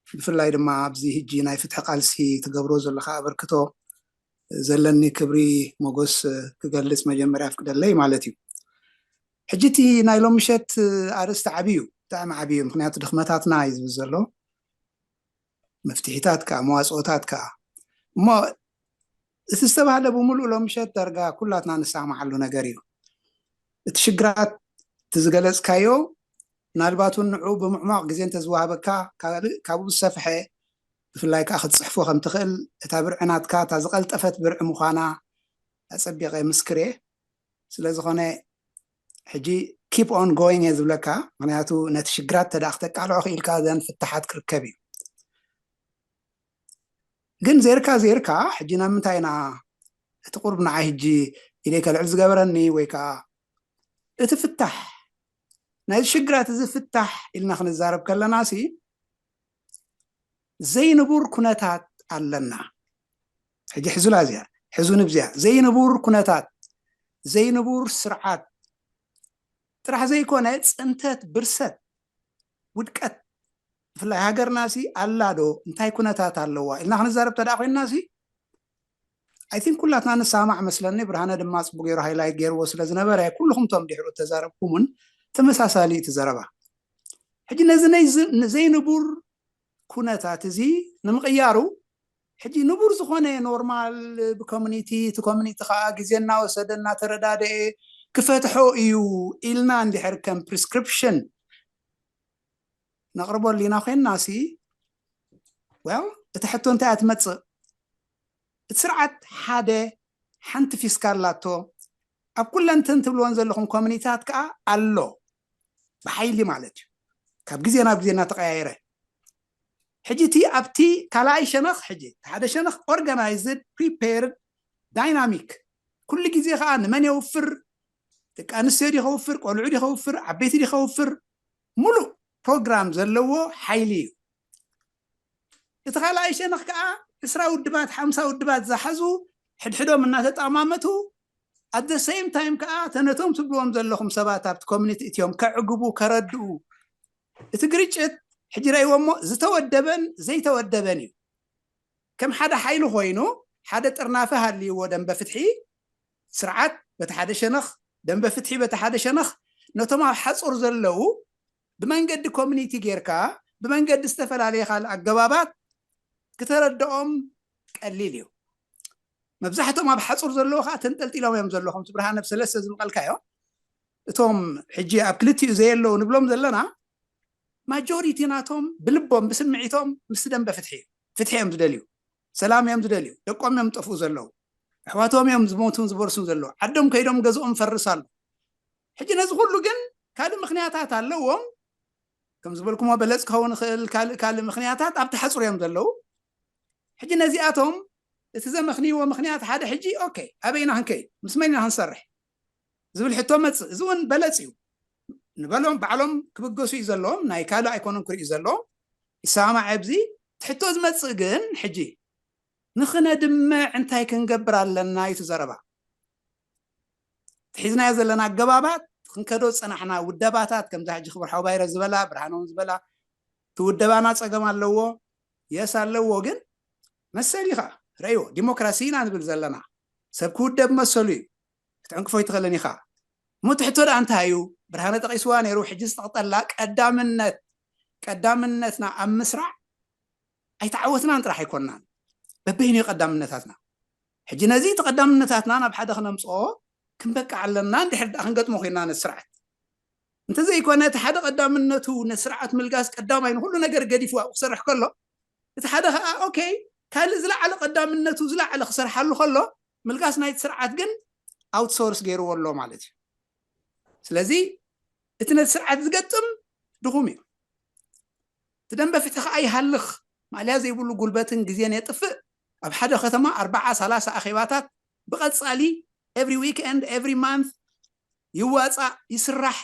ብፍላይ ድማ ኣብዚ ሕጂ ናይ ፍትሒ ቃልሲ ትገብሮ ዘለኻ ኣበርክቶ ዘለኒ ክብሪ ሞጎስ ክገልጽ መጀመርያ ኣፍቅደለይ ማለት እዩ። ሕጂ እቲ ናይ ሎም ምሸት ኣርእስቲ ዓብዩ፣ ብጣዕሚ ዓብዩ፣ ምክንያቱ ድኽመታትና እዩ ዝብል ዘሎ። መፍትሒታት ከዓ መዋፅኦታት ከዓ እሞ እቲ ዝተባህለ ብምሉእ ሎም ምሸት ዳርጋ ኩላትና ንሰማማዓሉ ነገር እዩ። እቲ ሽግራት እቲ ዝገለፅካዮ ምናልባት እውን ንዑ ብምዕሟቕ ግዜ እንተዝወሃበካ ካልእ ካብኡ ዝሰፍሐ ብፍላይ ከዓ ክትፅሕፎ ከም ትኽእል እታ ብርዒ ናትካ እታ ዝቐልጠፈት ብርዒ ምዃና ኣፀቢቐ ምስክር እየ። ስለ ዝኾነ ሕጂ keep on going እየ ዝብለካ። ምክንያቱ ነቲ ሽግራት ተደኣ ክተቃልዖ ክኢልካ ዘን ፍታሓት ክርከብ እዩ። ግን ዜርካ ዜርካ ሕጂ ናብ ምንታይ ኢና እቲ ቁርብ ንዓይ ሕጂ ኢደይ ከልዕል ዝገበረኒ ወይ ከዓ እቲ ፍታሕ ናይዚ ሽግራት እዚ ፍታሕ ኢልና ክንዛረብ ከለና ሲ ዘይንቡር ኩነታት ኣለና። ሕጂ ሕዙላ እዚኣ ሕዙ ንብዚኣ ዘይንቡር ኩነታት ዘይንቡር ስርዓት ጥራሕ ዘይኮነ ፅንተት ብርሰት ውድቀት ብፍላይ ሃገርና ሲ ኣላ ዶ እንታይ ኩነታት ኣለዋ ኢልና ክንዛረብ ተደኣ ኮይንና ሲ I think ኩላትና ንሰማማዕ መስለኒ። ብርሃነ ድማ ጽቡቅ ገይሩ ሃይላይት ገይርዎ ስለ ዝነበረ፣ ኩልኹም ቶም ድሕሩ ተዛረብኩምን ተመሳሳሊ እቲ ዘረባ። ሕጂ ነዚ ናይ ዝ- ዘይንቡር ኩነታት እዚ ንምቕያሩ፣ ሕጂ ንቡር ዝኾነ ኖርማል ብኮሚኒቲ፣ እቲ ኮሚኒቲ ከዓ ግዜ እናወሰደ እናተረዳደኤ ክፈትሖ እዩ ኢልና እንድሕር ከም ፕሪስክሪፕሽን ነቕርበሉ ኢና ኮይንና ሲ፣ well፣ እቲ ሕቶ እንታይ እያ ትመጽእ? እቲ ስርዓት ሓደ ሓንቲ ፊስካል ኣላቶ። ኣብ ኩለን እተን ትብልወን ዘለኹም ኮሚኒታት ከዓ ኣሎ፣ ብሓይሊ ማለት እዩ። ካብ ግዜ ናብ ግዜ እናተቐያየረ፣ ሕጂ እቲ ኣብቲ ካልኣይ ሸነኽ፣ ሕጂ እቲ ሓደ ሸነኽ ኦርጋናይዝድ፣ ፕሪፔርድ፣ ዳይናሚክ፣ ኩሉ ግዜ ከዓ ንመን የውፍር፣ ደቂ ኣንስትዮ ድዩ ከውፍር፣ ቆልዑ ድዩ ከውፍር፣ ዓበይቲ ድዩ ከውፍር፣ ሙሉእ ፕሮግራም ዘለዎ ሓይሊ እዩ። እቲ ካልኣይ ሸነኽ ከዓ ዕስራ ውድባት፣ ሓምሳ ውድባት ዝሓዙ ሕድሕዶም እናተጠማመቱ፣ at the same time ከዓ ተነቶም ትብልዎም ዘለኹም ሰባት ኣብቲ ኮሚኒቲ እትዮም ከዕግቡ፣ ከረድኡ፣ እቲ ግርጭት ሕጂ ረእይዎ እሞ ዝተወደበን ዘይተወደበን እዩ። ከም ሓደ ሓይሊ ኮይኑ ሓደ ጥርናፈ ሃልይዎ ደንበ ፍትሒ ስርዓት በቲ ሓደ ሸነኽ፣ ደንበ ፍትሒ በቲ ሓደ ሸነኽ፣ ነቶም ኣብ ሓፁር ዘለዉ ብመንገዲ ኮሚኒቲ ጌርካ ብመንገዲ ዝተፈላለየ ካልእ ኣገባባት ክተረድኦም ቀሊል እዩ። መብዛሕትኦም ኣብ ሓፁር ዘለዉ ከዓ ተንጠልጢሎም እዮም ዘለኹም። እቲ ብርሃነ ብሰለስተ ዝምቐልካዮ እቶም ሕጂ ኣብ ክልቲኡ ዘየለዉ ንብሎም ዘለና ማጆሪቲ ናቶም ብልቦም ብስምዒቶም ምስ ደንበ ፍትሒ እዩ። ፍትሒ እዮም ዝደልዩ፣ ሰላም እዮም ዝደልዩ፣ ደቆም እዮም ዝጠፍኡ ዘለዉ፣ ኣሕዋቶም እዮም ዝሞቱን ዝበርሱን ዘለዉ፣ ዓዶም ከይዶም ገዝኦም ፈርስ ኣሎ። ሕጂ ነዚ ኩሉ ግን ካልእ ምክንያታት ኣለዎም። ከም ዝበልኩሞ በለፅ ክኸውን ይኽእል፣ ካልእ ካልእ ምክንያታት ኣብቲ ሓፁር እዮም ዘለዉ። ሕጂ ነዚኣቶም እቲ ዘመኽንይዎ ምክንያት ሓደ ሕጂ ኦኬ ኣበይ ኢና ክንከይድ፣ ምስ መን ኢና ክንሰርሕ ዝብል ሕቶ መፅእ። እዚ እውን በለፅ እዩ። ንበሎም ባዕሎም ክብገሱ እዩ ዘለዎም፣ ናይ ካልእ ኣይኮኑን ክርእዩ ዘለዎም። ይሰማማዕ ኣብዚ እቲ ሕቶ ዝመፅእ ግን ሕጂ ንኽነድምዕ እንታይ ክንገብር ኣለና እዩ እቲ ዘረባ። ሒዝናዮ ዘለና ኣገባባት ክንከዶ ዝፀናሕና ውደባታት ከምዛ ሕጂ ክቡር ሓው ባይረ ዝበላ ብርሃኖም ዝበላ እቲ ውደባና ፀገም ኣለዎ። የስ ኣለዎ፣ ግን መሰል ኢኻ ረእይዎ። ዲሞክራሲ ኢና ንብል ዘለና፣ ሰብ ክውደብ መሰሉ እዩ፣ ክትዕንቅፎ ይትኽእልን ኢኻ። እሞ እቲ ሕቶ ደኣ እንታይ እዩ? ብርሃነ ጠቒስዋ ነይሩ። ሕጂ ዝጠቕጠላ ቀዳምነት፣ ቀዳምነትና ኣብ ምስራዕ ኣይተዓወትናን ጥራሕ ኣይኮንናን፣ በበይኑ እዩ ቀዳምነታትና። ሕጂ ነዚ እቲ ቀዳምነታትና ናብ ሓደ ክነምፅኦ ክንበቅዕ ኣለና። እንድሕር ደኣ ክንገጥሞ ኮይንና ነቲ ስርዓት፣ እንተዘይኮነ እቲ ሓደ ቀዳምነቱ ነቲ ስርዓት ምልጋስ ቀዳማይ ንኩሉ ነገር ገዲፉ ኣብኡ ክሰርሕ ከሎ፣ እቲ ሓደ ከዓ ኦኬ ካልእ ዝለዓለ ቀዳምነቱ ዝለዓለ ክሰርሓሉ ከሎ ምልጋስ ናይቲ ስርዓት ግን ኣውትሶርስ ገይርዎ ኣሎ ማለት እዩ። ስለዚ እቲ ነቲ ስርዓት ዝገጥም ድኹም እዩ። እቲ ደንበ ፍትሒ ከዓ ይሃልኽ፣ ማእለያ ዘይብሉ ጉልበትን ግዜን የጥፍእ። ኣብ ሓደ ከተማ ኣርባዓ ሰላሳ ኣኼባታት ብቐጻሊ every weekend every month ይዋፃእ ይስራሕ።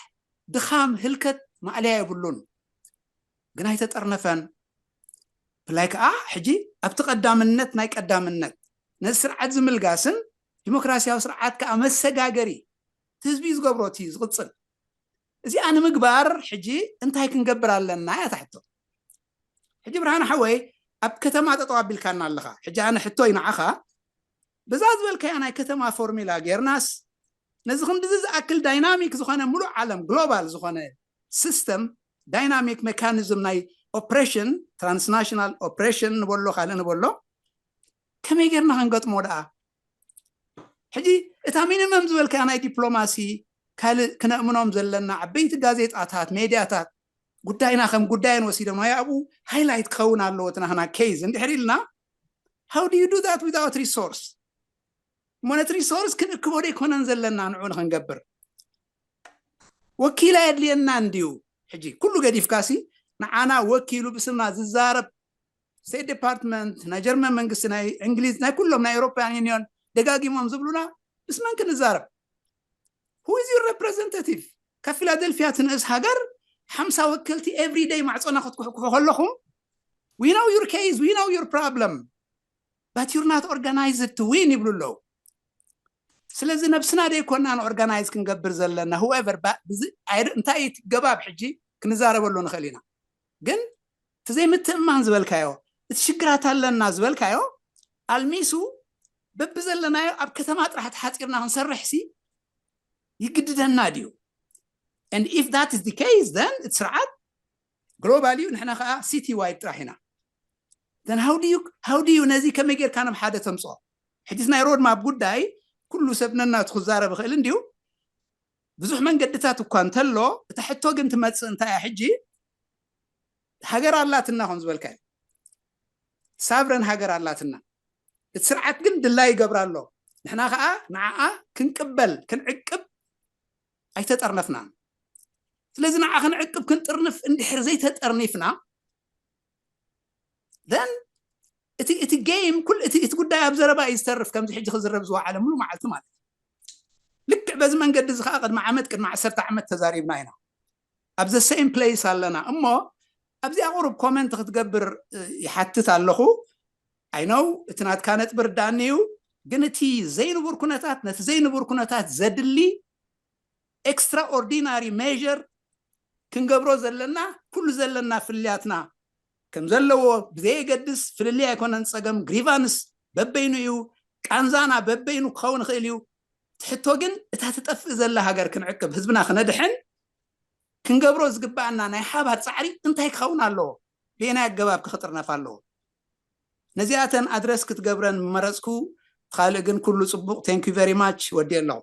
ድኻም ህልከት ማእለያ የብሉን፣ ግን ኣይተጠርነፈን። ብላይ ከዓ ሕጂ ኣብቲ ቀዳምነት ናይ ቀዳምነት ነዚ ስርዓት ዝምልጋስን ዲሞክራሲያዊ ስርዓት ከዓ መሰጋገሪ እቲ ህዝቢ እዩ ዝገብሮ እቲ ዝቕፅል። እዚኣ ንምግባር ሕጂ እንታይ ክንገብር ኣለና እያ እታ ሕቶ። ሕጂ ብርሃነ ሓወይ ኣብ ከተማ ጠጠው ኣቢልካና ኣለኻ። ሕጂ ኣነ ሕቶይ ንዓኻ፣ በዛ ዝበልካያ ናይ ከተማ ፎርሚላ ጌርናስ ነዚ ክንድዚ ዝኣክል ዳይናሚክ ዝኾነ ሙሉእ ዓለም ግሎባል ዝኾነ ሲስተም ዳይናሚክ ሜካኒዝም ናይ ኦፕሬሽን ትራንስናሽናል ኦፕሬሽን ንበሎ ካልእ ንበሎ ከመይ ጌርና ክንገጥሞ ደኣ? ሕጂ እታ ሚኒመም ዝበልካያ ናይ ዲፕሎማሲ ካልእ ክነእምኖም ዘለና ዓበይቲ ጋዜጣታት ሜድያታት ጉዳይና ከም ጉዳየን ወሲዶም ናይ ኣብኡ ሃይላይት ክኸውን ኣለዎ እቲ ናህና ኬዝ እንድሕር ኢልና how do you do that without resource? እሞ ነቲ ሪሶርስ ክንእክቦ ዶ ኣይኮነን ዘለና ንዑ ንክንገብር? ወኪል ኣየድልየና እንድዩ። ሕጂ ኩሉ ገዲፍካሲ ንዓና ወኪሉ ብስምና ዝዛረብ ስቴት ዲፓርትመንት ናይ ጀርመን መንግስቲ ናይ እንግሊዝ ናይ ኩሎም ናይ ኤሮፓያን ዩኒዮን ደጋጊሞም ዝብሉና ምስ መን ክንዛረብ? Who is your representative? ካብ ፊላደልፊያ ትንእስ ሃገር ሓምሳ ወከልቲ every day ማዕፆና ክትኩሕኩሑ ከለኹም we know your case, we know your problem, but you're not organized to win ይብሉ ኣለዉ። ስለዚ ነብስና ዶ ይኮናን ኦርጋናይዝ ክንገብር ዘለና? Whoever እንታይ እዩ ገባብ ሕጂ ክንዛረበሉ ንኽእል ኢና። ግን እቲ ዘይምትእማን ዝበልካዮ፣ እቲ ሽግራት ኣለና ዝበልካዮ ኣልሚሱ በብዘለናዮ ኣብ ከተማ ጥራሕ ተሓፂርና ክንሰርሕ ሲ ይግድደና ድዩ? And if that is the case, then እቲ ስርዓት ግሎባል እዩ፣ ንሕና ከዓ ሲቲ ዋይድ ጥራሕ ኢና። Then how do you, how do you ነዚ ከመይ ጌርካ ናብ ሓደ ተምፅኦ? ሕጂስ ናይ ሮድማፕ ጉዳይ ኩሉ ሰብ ነናቱ ክዛረብ ይኽእል እንድዩ። ብዙሕ መንገድታት እኳ እንተሎ፣ እታ ሕቶ ግን ትመፅእ እንታይ እያ? ሕጂ ሃገር ኣላትና ከም ዝበልካዮ፣ ሳብረን ሃገር ኣላትና። እቲ ስርዓት ግን ድላይ ይገብራ ኣሎ። ንሕና ከዓ ንዓኣ ክንቅበል ክንዕቅብ ኣይተጠርነፍናን። ስለዚ ንዓ ክንዕቅብ ክንጥርንፍ እንድሕር ዘይተጠርኒፍና፣ then እቲ እቲ ጌም ኩል እቲ እቲ ጉዳይ ኣብ ዘረባ እዩ ዝተርፍ። ከምዚ ሕጂ ክዝረብ ዝወዓለ ሙሉ መዓልቲ ማለት እዩ። ልክዕ በዚ መንገዲ እዚ ከዓ ቅድሚ ዓመት ቅድሚ ዓሰርተ ዓመት ተዛሪብና ኢና። ኣብ the same place ኣለና እሞ ኣብዚኣ ቁሩብ ኮመንት ክትገብር እ፣ ይሓትት ኣለኹ። I know እቲ ናትካ ነጥቢ ርዳእኒ እዩ፣ ግን እቲ ዘይንቡር ኩነታት ነቲ ዘይንቡር ኩነታት ዘድሊ ኤክስትራኦርዲናሪ ሜር ክንገብሮ ዘለና ኩሉ ዘለና ፍልያትና ከም ዘለዎ ብዘየገድስ ፍልልይ ኣይኮነን። ፀገም ግሪቫንስ በበይኑ እዩ፣ ቃንዛና በበይኑ ክኸውን ይኽእል እዩ። ትሕቶ ግን እታ ትጠፍእ ዘላ ሃገር ክንዕቅብ ህዝብና ክነድሕን ክንገብሮ ዝግባኣና ናይ ሓባር ፃዕሪ እንታይ ክኸውን ኣለዎ? ብየናይ ኣገባብ ክጥርነፍ ኣለዎ? ነዚኣተን ኣድረስ ክትገብረን መረፅኩ። ካልእ ግን ኩሉ ፅቡቅ። Thank you very much። ወዲ ኣለኹ።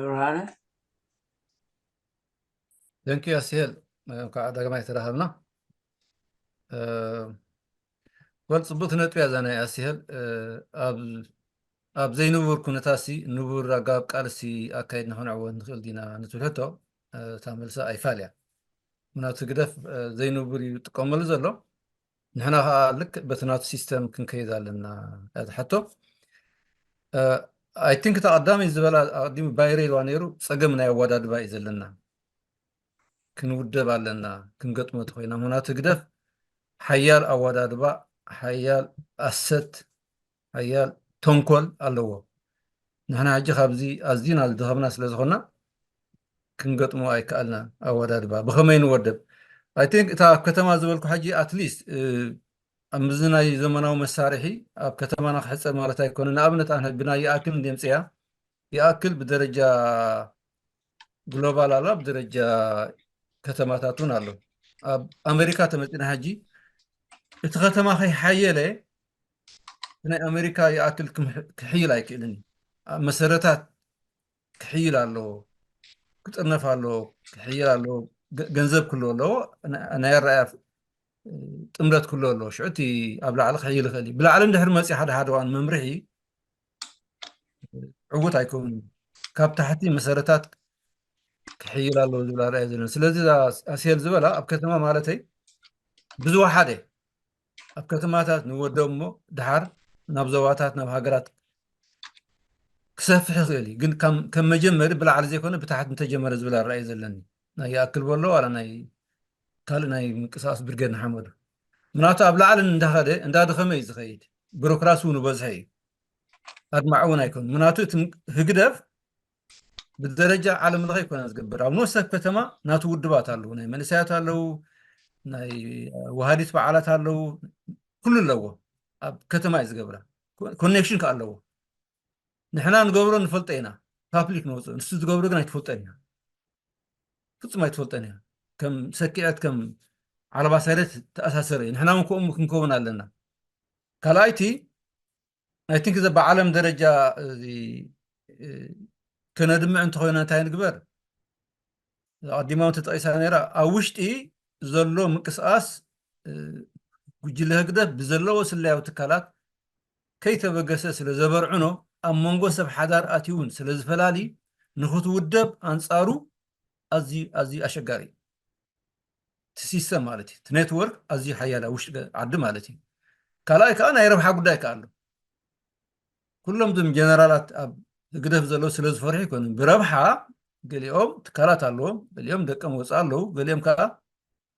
ብርሃነ Thank you ኣስሄል፣ እንኳዕ ዳግማይ ተራኸብና። ወል ፅቡቅ ነጥቢ እያ እዛ ናይ ኣስሄል። ኣብ ዘይንቡር ኩነታት ሲ ንቡር ኣገባብ ቃልሲ ኣካይድና ክንዕወት ንኽእል ዲና ንትብል ሕቶ እታ መልሳ ኣይፋል እያ። ምክንያቱ ህግደፍ ዘይንቡር እዩ ዝጥቀመሉ ዘሎ። ንሕና ከዓ ልክዕ በቲ ናቱ ሲስተም ክንከይድ ኣለና እያ እታ ሕቶ። I think እታ ቀዳመይ ዝበላ ኣቐዲሙ ባይረ ኢልዋ ነይሩ፣ ፀገም ናይ ኣወዳድባ እዩ ዘለና። ክንውደብ ኣለና ክንገጥሞ ተኮይና። ምክንያቱ ህግደፍ ሓያል ኣወዳድባ፣ ሓያል ኣሰት፣ ሓያል ተንኮል ኣለዎ። ንሕና ሕጂ ካብዚ ኣዝና ዝደኸምና ስለ ዝኾና ክንገጥሞ ኣይከኣልናን። ኣወዳድባ ብኸመይ ንወደብ? I think እታ ኣብ ከተማ ዝበልኩ ሕጂ ኣትሊስት ኣብ ምዚ ናይ ዘመናዊ መሳርሒ ኣብ ከተማና ክሕፀብ ማለት ኣይኮነ። ንኣብነት ኣነ ብናይ ይኣክል እንደ ምፅያ ይኣክል ብደረጃ ግሎባል ኣላ ብደረጃ ከተማታት እውን ኣሎ። ኣብ ኣሜሪካ ተመፂና ሕጂ እቲ ከተማ ከይሓየለ ናይ ኣሜሪካ ይኣክል ክምሕ- ክሕይል ኣይክእልን እዩ። ኣብ መሰረታት ክሕይል ኣለዎ፣ ክጥርነፍ ኣለዎ፣ ክሕይል ኣለዎ፣ ገ- ገንዘብ ክህልዎ ኣለዎ፣ ና- ናይ ኣረኣያ ጥምረት ክህልዎ ኣለዎ። ሽዑ እቲ ኣብ ላዕሊ ክሕይል ይኽእል እዩ። ብላዕሊ እንድሕር መፅዩ ሓደ ሓደ እዋን መምርሒ ዕውት ኣይከውን እዩ። ካብ ታሕቲ መሰረታት ክሕይል ኣለዎ ዝብል ኣረኣያ ዘለና። ስለዚ እዛ ኣስሄል ዝበላ ኣብ ከተማ ማለተይ ብዝወሓደ ኣብ ከተማታት ንወደብ እሞ ድሓር ናብ ዞባታት ናብ ሃገራት ክሰፍሕ ይኽእል እዩ። ግን ከም ከም መጀመሪ ብላዕሊ ዘይኮነ ብታሕቲ እንተጀመረ ዝብል ኣረኣየ ዘለኒ። ናይ ይኣክል በሎ ዋላ ናይ ካልእ ናይ ምንቅስቃስ ብርጌድ ንሓመዱ። ምክንያቱ ኣብ ላዕሊ እንዳኸደ እንዳደኸመ እዩ ዝኸይድ። ቢሮክራሲ እውን ይበዝሐ እዩ። ኣድማዒ እውን ኣይኮን። ምክንያቱ እቲ ህግደፍ ብደረጃ ዓለም ለኸ ይኮነ ዝገብር። ኣብ ንወሰብ ከተማ ናቱ ውድባት ኣለዉ፣ ናይ መንእሰያት ኣለዉ፣ ናይ ወሃዲት በዓላት ኣለዉ፣ ኩሉ ኣለዎ። ኣብ ከተማ እዩ ዝገብራ። ኮ- ኮኔክሽን ከ ኣለዎ። ንሕና ንገብሮ ንፈልጦ ኢና። ፓብሊክ ነውፅኦ። ንሱ ዝገብሮ ግን ኣይትፈልጦን ኢና። ፍጹም ኣይትፈልጦን እያ። ከም ሰኪዐት ከም ዓለባ ሰረት ተኣሳሰረ እዩ። ንሕና እውን ከምኡ ክንከውን ኣለና። ካልኣይቲ ናይ ቲንክ ዘ ብዓለም ደረጃ እዚ እ፣ ከነድምዕ እንተኾይና እንታይ ንግበር? ኣቐዲማ እውን ተጠቂሳ ነይራ። ኣብ ውሽጢ ዘሎ ምንቅስቃስ እ፣ ጉጅለ ህግደፍ ብዘለዎ ስለያዊ ትካላት ከይተበገሰ ስለ ዘበርዕኖ ኣብ መንጎ ሰብ ሓዳር ኣትዩ እውን ስለ ዝፈላሊ ንክትውደብ ኣንፃሩ ኣዝዩ ኣዝዩ ኣሸጋሪ እዩ። እቲ ሲስተም ማለት እዩ። እቲ ኔትወርክ ኣዝዩ ሓያል ኣብ ውሽጢ ገ- ዓዲ ማለት እዩ። ካልኣይ ከዓ ናይ ረብሓ ጉዳይ ከዓ ኣሎ። ኩሎም እዞም ጀነራላት ኣብ ህግደፍ ዘለዉ ስለ ዝፈርሑ ይኮኑ። ብረብሓ ገሊኦም ትካላት ኣለዎም፣ ገሊኦም ደቀም ወፃ ኣለዉ፣ ገሊኦም ከዓ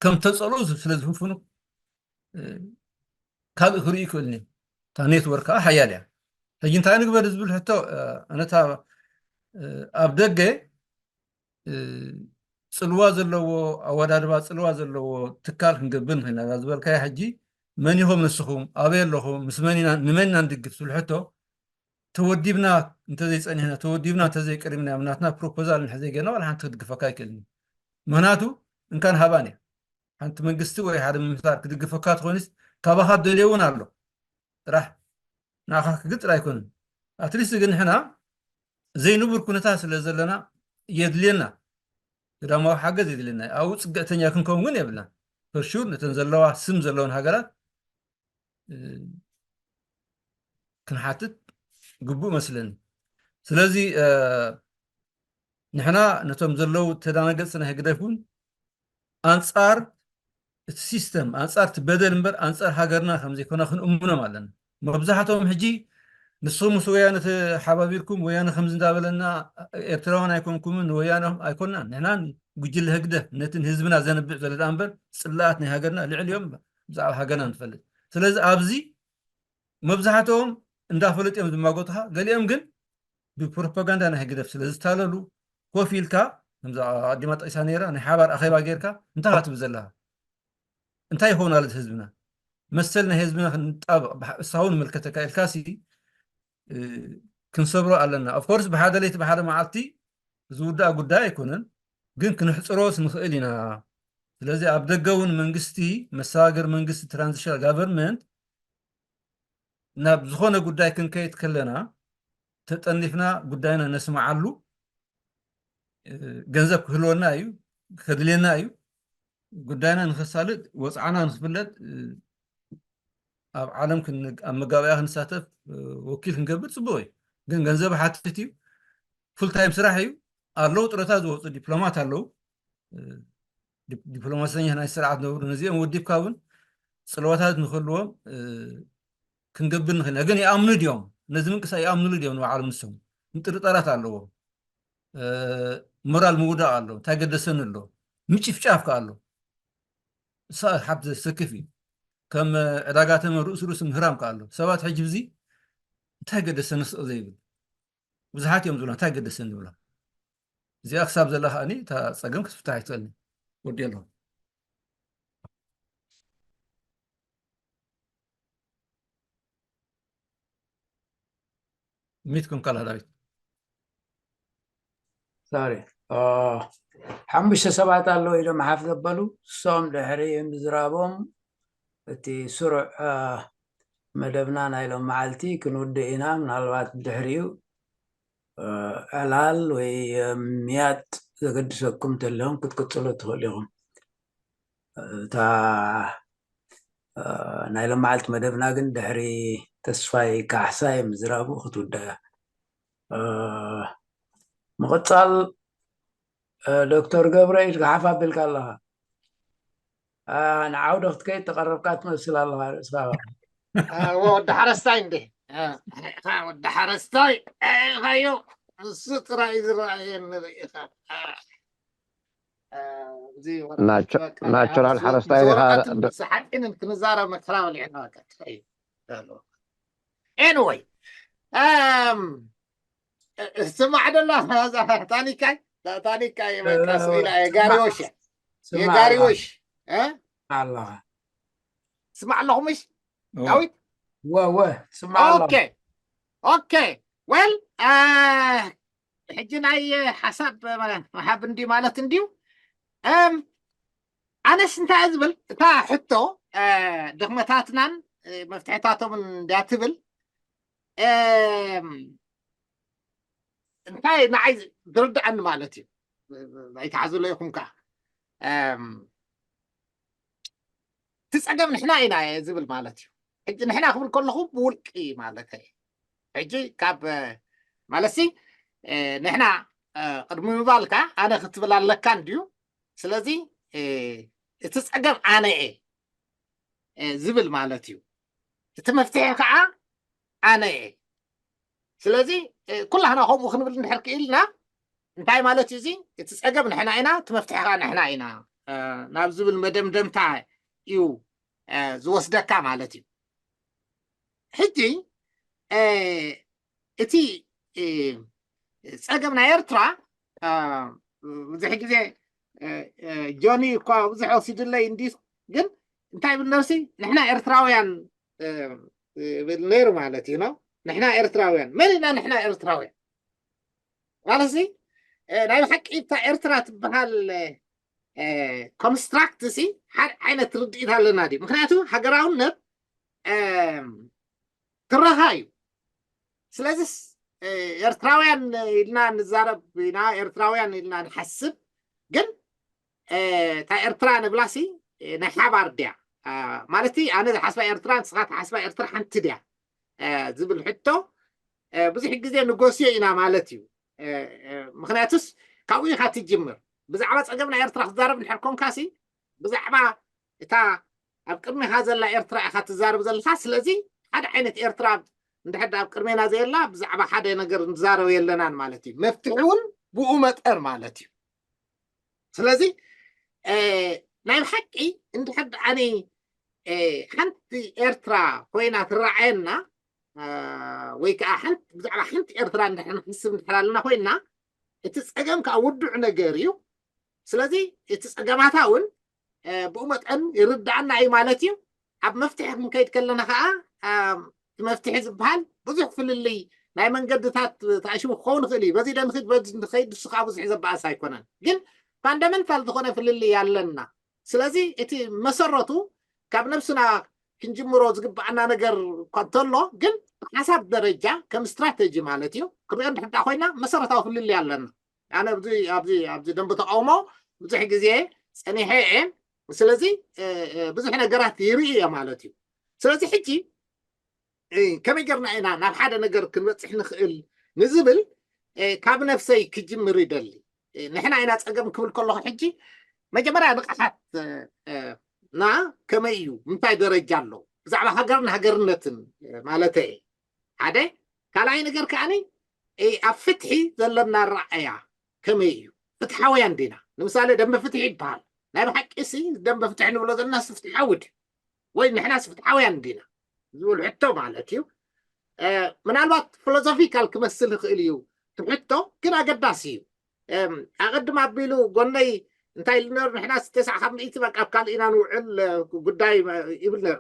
ከም ተፀልኡ ዝ- ስለ ዝፍንፍኑ እ፣ ካልእ ክርኢ ይክእልን እዩ። እታ ኔትወርክ ከዓ ሓያል እያ። ሕጂ እንታይ ንግበር ዝብል ሕቶ እ፣ ኣነታ እ፣ ኣብ ደገ እ፣ ፅልዋ ዘለዎ ኣወዳድባ ፅልዋ ዘለዎ ትካል ክንገብር ንኽእል ኢና። እዛ ዝበልካያ ሕጂ መን ኢኹም ንስኹም? ኣበይ ኣለኹም? ምስ መን ኢና፣ ንመን ኢና ንድግፍ? ዝብል ሕቶ ተወዲብና እንተዘይጸኒሕና፣ ተወዲብና እንተዘይቀሪብና፣ ናትና ፕሮፖዛል እንድሕር ዘይገርና ዋላ ሓንቲ ክድግፈካ ኣይክእልን እዩ። ምኽንያቱ እንካን ሃባን እያ። ሓንቲ መንግስቲ ወይ ሓደ ምምስራት ክድግፈካ ትኾንስ ካባኻ ደልዮ እውን ኣሎ። ጥራሕ ንዓኻ ክግጥር ኣይኮንን። ኣትሊስት ግን ንሕና ዘይንቡር ኩነታት ስለ ዘለና የድልየና፣ ግዳማዊ ሓገዝ የድልየና። ኣብኡ ጽግዕተኛ ክንከውን ግን የብልና። ፈሹር ነተን ዘለዋ ስም ዘለውን ሃገራት ክንሓትት ግቡእ መስለኒ። ስለዚ ንሕና ነቶም ዘለዉ ተዳናገጽ ናይ ህግደፍ እውን ኣንጻር እቲ ሲስተም፣ ኣንጻር እቲ በደል እምበር ኣንጻር ሃገርና ከም ዘይኮነ ክንእምኖም ኣለና። መብዛሕትኦም ሕጂ ንስኹም ምስ ወያነ ተሓባቢርኩም፣ ወያነ ከምዚ እንዳበለና፣ ኤርትራውያን ኣይኮንኩምን፣ ንወያነ ኣይኮንናን። ንሕና ጉጅለ ህግደፍ ነቲ ንህዝብና ዘንብዕ ዘሎ ደኣ እምበር ጽላኣት ናይ ሃገርና ልዕሊኦም ብዛዕባ ሃገርና ንፈልጥ። ስለዚ ኣብዚ መብዛሕትኦም እንዳፈለጡ እዮም ዝማጎቱኻ። ገሊኦም ግን ብፕሮፓጋንዳ ናይ ህግደፍ ስለ ዝታለሉ ኮፍ ኢልካ፣ ከምዛ ኣዲማ ጠቂሳ ነይራ፣ ናይ ሓባር ኣኼባ ጌርካ እንታይ ትብል ዘለኻ? እንታይ ይኸውን ማለት ህዝብና? መሰል ናይ ህዝብና ክንጣበቕ ብሓ-፣ እሳውን መልከተካ ኢልካሲ ክንሰብሮ ኣለና። ኦፍኮርስ ብሓደ ለይቲ ብሓደ መዓልቲ ዝውዳእ ጉዳይ ኣይኮነን፣ ግን ክንሕፅሮስ ንኽእል ኢና። ስለዚ ኣብ ደገ እውን መንግስቲ፣ መሰጋገሪ መንግስቲ፣ ትራንዚሽናል ጋቨርንመንት፣ ናብ ዝኾነ ጉዳይ ክንከይድ ከለና ተጠኒፍና ጉዳይና ነስምዓሉ። ገንዘብ ክህልወና እዩ፣ ከድልየና እዩ። ጉዳይና ንኸሳልጥ፣ ወፅዓና ንክፍለጥ፣ ኣብ ዓለም ክን-፣ ኣብ መጋበያ ክንሳተፍ፣ ወኪል ክንገብር ፅቡቅ እዩ። ግን ገንዘብ ሓትት እዩ። ፉል ታይም ስራሕ እዩ። ኣለዉ ጥረታ ዝወፁ ዲፕሎማት ኣለዉ። ዲፕ-፣ ዲፕሎማሰኛ ናይ ስርዓት ነብሩ ነዚኦም ወዲብካ እውን ፅልዋታት ንክህልዎም ክንገብር ንኽእል ኢና። ግን ይኣምኑ ድዮም? ነዚ ምንቅስቃስ ይኣምኑሉ ድዮም ንባዕሎም ንሶም? ምጥርጣራት ኣለዎም። ሞራል ምውዳቕ ኣሎ። እንታይ ገደሰኒ ኣሎ። ምጭፍጫፍ ከኣ ኣሎ። እሳ ሓንቲ ዘሰክፍ እዩ። ከም ዕዳጋ ተመን ርእሲ ርእሲ ምህራም ከኣ ኣሎ። ሰባት ሕጂ ብዚ እንታይ ገደሰኒ ስቕ ዘይብል። ብዙሓት እዮም ዝብላ፣ እንታይ ገደሰኒ ይብላ። እዚኣ ክሳብ ዘላ ከኣኒ እታ ጸገም ክትፍታሕ ኣይትኽእልን። ወዲ ኣለኹ። ሚት ኮንካ ኣላ ዳዊት። ሶሪ። ኦ፣ ሓሙሽተ ሰባት ኣለዉ ኢሎም ሓፍ ዘበሉ፣ እሶም ድሕሪ ምዝራቦም እቲ ስሩዕ፣ አ፣ መደብና ናይ ሎም መዓልቲ ክንውድእ ኢና። ምናልባት ድሕሪኡ፣ አ፣ ዕላል ወይ፣ አ፣ ምያጥ ዘገድሰኩም እንተለኹም ክትቅጽሉ ትኽእሉ ኢኹም። እታ፣ አ፣ ናይ ሎም መዓልቲ መደብና ግን ድሕሪ ተስፋይ ካሕሳይ ምዝራቡ ክትውዳእ እያ። አ፣ ምቕጻል፣ አ፣ ዶክተር ገብረ ኢድካ ሓፍ ኣቢልካ ኣለኻ። አ፣ ንዓውደ ክትከይድ ተቐረብካ ትመስል ኣለኻ ርእስኻ። አ፣ ወዲ ሓረስታይ እንዴ? አ፣ ወዲ ሓረስታይ፣ አ፣ ኢኻዮ። ንሱ ጥራይ ዝረኣየኒ ርኢኻ። አ፣ አ፣ እዚ ወረቐት ናቹ-፣ በቃ፣ ናቹራል ኣብዚ ሓረስታይ ምስ ኢኻ። ወረቐትን ምስ ሓፂንን ክንዛረብ መከራ በሊዕና በቃ። ትኸይድ። ኤኒወይ፣ ኣም፣ ስማዕ ደላ እዛ ታኒካይ፣ እዛ ታኒካይ በቃ ስቕ ኢላ የጋሪዎች፣ ስማዕ የጋሪዎች፣ እ? ኣለኻ። ስማዕ ኣለኹ ምሽ? እወ። ዳዊት? እወ፣ እወ፣ ስማዕ ኣለኹ። ኦኬ፣ ኦኬ። ዌል፣ አ፣ ሕጂ ናይ ሓሳብ ምሃብ እንዲ ማለት እንድዩ። እም፣ ኣነስ እንታይ እየ ዝብል፣ እታ ሕቶ፣ እ፣ ድኽመታትናን፣ እ፣ መፍትሕታቶምን እንድያ ትብል፣ እም፣ እንታይ ንዓይ ዝርድኣኒ ማለት እዩ። ኣይትሓዝለይኹም ከኣ። እም፣ እቲ ጸገም ንሕና ኢና ዝብል ማለት እዩ። ሕጂ ንሕና ክብል ከለኹ ብውልቂ ማለት እዩ። ሕጂ ካብ፣ እ፣ ማለትሲ፣ እ፣ ንሕና፣ እ፣ ቅድሚ ምባልካ ኣነ ክትብል ኣለካ እንድዩ። ስለዚ፣ እ፣ እቲ ጸገም ኣነ እየ፣ እ፣ ዝብል ማለት እዩ። እቲ መፍትሒ ከዓ ኣነ እየ። ስለዚ፣ እ፣ ኩላህና ከምኡ ክንብል እንድሕር ክኢልና እንታይ ማለት እዩ እዚ? እቲ ጸገም ንሕና ኢና፣ እቲ መፍትሒ ከዓ ንሕና ኢና፣ እ፣ ናብ ዝብል መደምደምታ እዩ፣ እ፣ ዝወስደካ ማለት እዩ። ሕጂ፣ እ፣ እቲ፣ እ፣ ጸገም ናይ ኤርትራ፣ እ፣ ብዙሕ ግዜ፣ እ፣ እ፣ ጆኒ እኳ ብዙሕ ወሲድለይ እንዲ፣ ግን እንታይ ይብል ነርሲ? ንሕና ኤርትራውያን ይብል ነይሩ ማለት እዩ ነው። ንሕና ኤርትራውያን መን ኢና? ንሕና ኤርትራውያን ማለት ሲ ናይ ሓቂ እታ ኤርትራ ትበሃል ኮንስትራክት ሲ ሓደ ዓይነት ርድኢት ኣለና ድዩ? ምክንያቱ ሃገራውነት ትረኻ እዩ። ስለዚስ ኤርትራውያን ኢልና ንዛረብ ኢና፣ ኤርትራውያን ኢልና ንሓስብ። ግን እታ ኤርትራ ንብላሲ ናይ ሓባር ድያ? ማለት ኣነ ዝሓስባ ኤርትራ ንስኻ ትሓስባ ኤርትራ ሓንቲ ድያ ዝብል ሕቶ ብዙሕ ግዜ ንጎስዮ ኢና ማለት እዩ። ምክንያቱስ ካብኡ ኢኻ ትጅምር። ብዛዕባ ፀገም ናይ ኤርትራ ክትዛረብ እንድሕር ኮንካሲ ብዛዕባ እታ ኣብ ቅድሚኻ ዘላ ኤርትራ ኢኻ ትዛረብ ዘለኻ። ስለዚ ሓደ ዓይነት ኤርትራ እንድሕር ኣብ ቅድሜና ዘየላ ብዛዕባ ሓደ ነገር ንዛረብ የለናን ማለት እዩ። መፍትሒ እውን ብኡ መጠን ማለት እዩ። ስለዚ ናይ ብሓቂ እንድሕር ደኣኒ ሓንቲ ኤርትራ ኮይና ትረዓየና ወይ ከዓ ሓንቲ ብዛዕባ ሓንቲ ኤርትራ እንድሕር ንሕስብ እንድሕር ኣለና ኮይና እቲ ፀገም ከዓ ውዱዕ ነገር እዩ። ስለዚ እቲ ፀገማታ እውን ብኡ መጠን ይርዳኣና እዩ ማለት እዩ። ኣብ መፍትሒ ክንከይድ ከለና ከዓ እቲ መፍትሒ ዝበሃል ብዙሕ ፍልልይ ናይ መንገድታት ተኣሽሙ ክኸውን ይኽእል እዩ። በዚ ደንክድ በዚ ንኸይድ ንሱ ከዓ ብዙሕ ዘበኣስ ኣይኮነን። ግን ፋንዳመንታል ዝኾነ ፍልልይ ኣለና። ስለዚ እቲ መሰረቱ ካብ ነብስና ክንጅምሮ ዝግባኣና ነገር እኳ እንተሎ ግን ብሓሳብ ደረጃ ከም ስትራተጂ ማለት እዩ ክንሪኦ እንድሕር ኮይና መሰረታዊ ፍልልይ ኣለና። ኣነ ኣብዚ ደንበ ተቃውሞ ብዙሕ ግዜ ፀኒሐ እየ። ስለዚ ብዙሕ ነገራት ይርኢ እየ ማለት እዩ። ስለዚ ሕጂ ከመይ ገርና ኢና ናብ ሓደ ነገር ክንበፅሕ ንኽእል ንዝብል ካብ ነፍሰይ ክጅምር ይደሊ። ንሕና ኢና ፀገም ክብል ከለኹ ሕጂ መጀመርያ ንቕሓት ና ከመይ እዩ? ምንታይ ደረጃ ኣሎ? ብዛዕባ ሃገርን ሃገርነትን ማለት እየ ሓደ። ካልኣይ ነገር ከዓኒ ኣብ ፍትሒ ዘለና ረኣያ ከመይ እዩ? ፍትሓውያን ዲና? ንምሳሌ ደንበ ፍትሒ ይበሃል። ናይ ብሓቂ ሲ ደንበ ፍትሒ ንብሎ ዘለና ሲ ፍትሓዊ ድዩ? ወይ ንሕና ሲ ፍትሓውያን ዲና ዝብል ሕቶ ማለት እዩ። ምናልባት ፊሎዞፊካል ክመስል ይኽእል እዩ ትሕቶ ግን ኣገዳሲ እዩ። ኣቐድም ኣቢሉ ጎነይ እንታይ ኢሉ ነሩ? ንሕና ሲ ተስዓ ካብ ሚእቲ በቃ ኣብ ካልእ ኢና ንውዕል ጉዳይ ይብል ነሩ።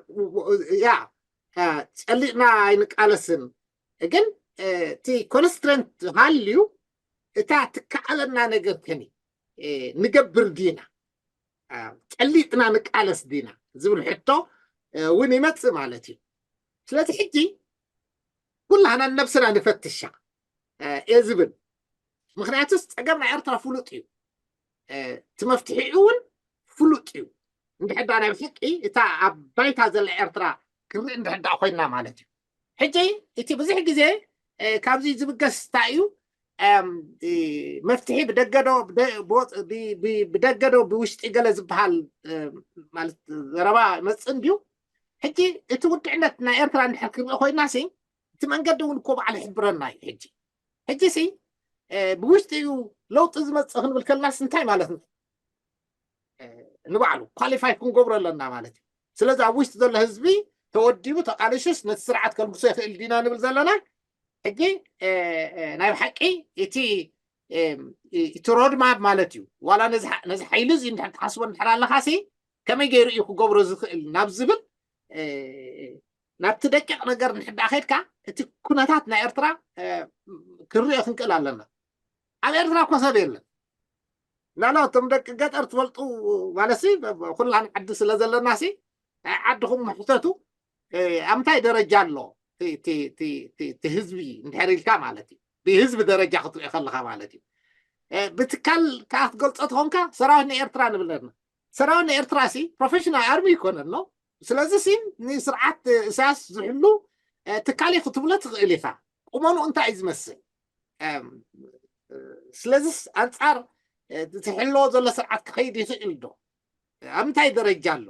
ያ ጨሊጥና ኣይንቃለስን ግን እቲ ኮንስትረንት ሃልዩ እታ ትከኣለና ነገር ከኒ ንገብር ዲና? ጨሊጥና ንቃለስ ዲና ዝብል ሕቶ እውን ይመፅእ ማለት እዩ። ስለዚ ሕጂ ኩላህና ነብስና ንፈትሻ እየ ዝብል። ምክንያቱስ ፀገም ናይ ኤርትራ ፍሉጥ እዩ። እቲ መፍትሒኡ እውን ፍሉጥ እዩ። እንድሕዳ ናይ ብሓቂ እታ ኣብ ባይታ ዘላ ኤርትራ ክርኢ እንድሕዳ ኮይና ማለት እዩ። ሕጂ እቲ ብዙሕ ግዜ ካብዚ ዝብገስ እንታይ እዩ? መፍትሒ ብደገዶ ብደገዶ ብውሽጢ ገለ ዝበሃል ማለት ዘረባ መፅእ እንድዩ። ሕጂ እቲ ውድዕነት ናይ ኤርትራ እንድሕር ክርኢ ኮይና ሲ እቲ መንገዲ እውን እኮ ባዕሉ ይሕብረና እዩ። ሕጂ ሕጂ ሲ ብውሽጢ እዩ ለውጢ ዝመፅእ ክንብል ከልናስ እንታይ ማለት ንባዕሉ ኳሊፋይ ክንገብሮ ኣለና ማለት እዩ። ስለዚ ኣብ ውሽጢ ዘሎ ህዝቢ ተወዲቡ ተቃሊሹስ ነቲ ስርዓት ከልግሶ ይኽእል ዲና ንብል ዘለና? ሕጂ ናይ ብሓቂ እቲ እቲ ሮድማፕ ማለት እዩ። ዋላ ነዚ ሓይሊ እዚ እንድሕር ትሓስቦ እንድሕር ኣለኻ ሲ ከመይ ገይሩ እዩ ክገብሮ ዝኽእል ናብ ዝብል ናብቲ ደቂቕ ነገር እንድሕር ከድካ እቲ ኩነታት ናይ ኤርትራ ክርዮ ክንክእል ኣለና። ኣብ ኤርትራ እኮ ሰብ የለን። ናላ እቶም ደቂ ገጠር ትፈልጡ ማለት ኩላን ዓዲ ስለ ዘለና ሲ ናይ ዓድኹም ሕተቱ። ኣብ ምንታይ ደረጃ ኣሎ እቲ ህዝቢ እንድሕር ኢልካ ማለት እዩ። ብህዝቢ ደረጃ ክትሪኦ ከለካ ማለት እዩ። ብትካል ከዓ ክትገልፆ ተኾንካ ሰራዊት ናይ ኤርትራ ንብል ነርና። ሰራዊት ናይ ኤርትራ ሲ ፕሮፌሽናል ኣርሚ ይኮነን ነው። ስለዚ ሲ ንስርዓት እሳያስ ዝሕሉ ትካል ክትብሎ ትኽእል ኢኻ። ቁመኑ እንታይ እዩ ዝመስል? ስለዚስ ኣንፃር ዝሕሎ ዘሎ ስርዓት ክኸይድ ይኽእል ዶ? ኣብ ምንታይ ደረጃ ኣሎ?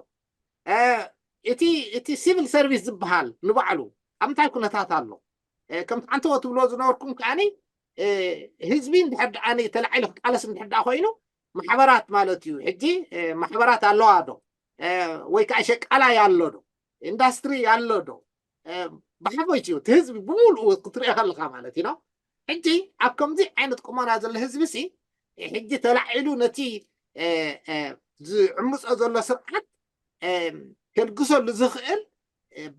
እቲ እቲ ሲቪል ሰርቪስ ዝበሃል ንባዕሉ ኣብ ምንታይ ኩነታት ኣሎ? ከምቲ ሓንተወ ትብሎ ዝነበርኩም ከዓኒ ህዝቢ እንድሕር ደኣ ተላዒሉ ክቃለስ እንድሕር ደኣ ኮይኑ ማሕበራት ማለት እዩ። ሕጂ ማሕበራት ኣለዋ ዶ? ወይ ከዓ ሸቃላይ ኣሎ ዶ? ኢንዳስትሪ ኣሎ ዶ? ብሓፈሽኡ እቲ ህዝቢ ብምሉኡ ክትሪኦ ከለካ ማለት እዩ። ሕጂ ኣብ ከምዚ ዓይነት ቁመና ዘሎ ህዝቢ ሲ ሕጂ ተላዒሉ ነቲ ዝዕምፆ ዘሎ ስርዓት ከልግሰሉ ዝኽእል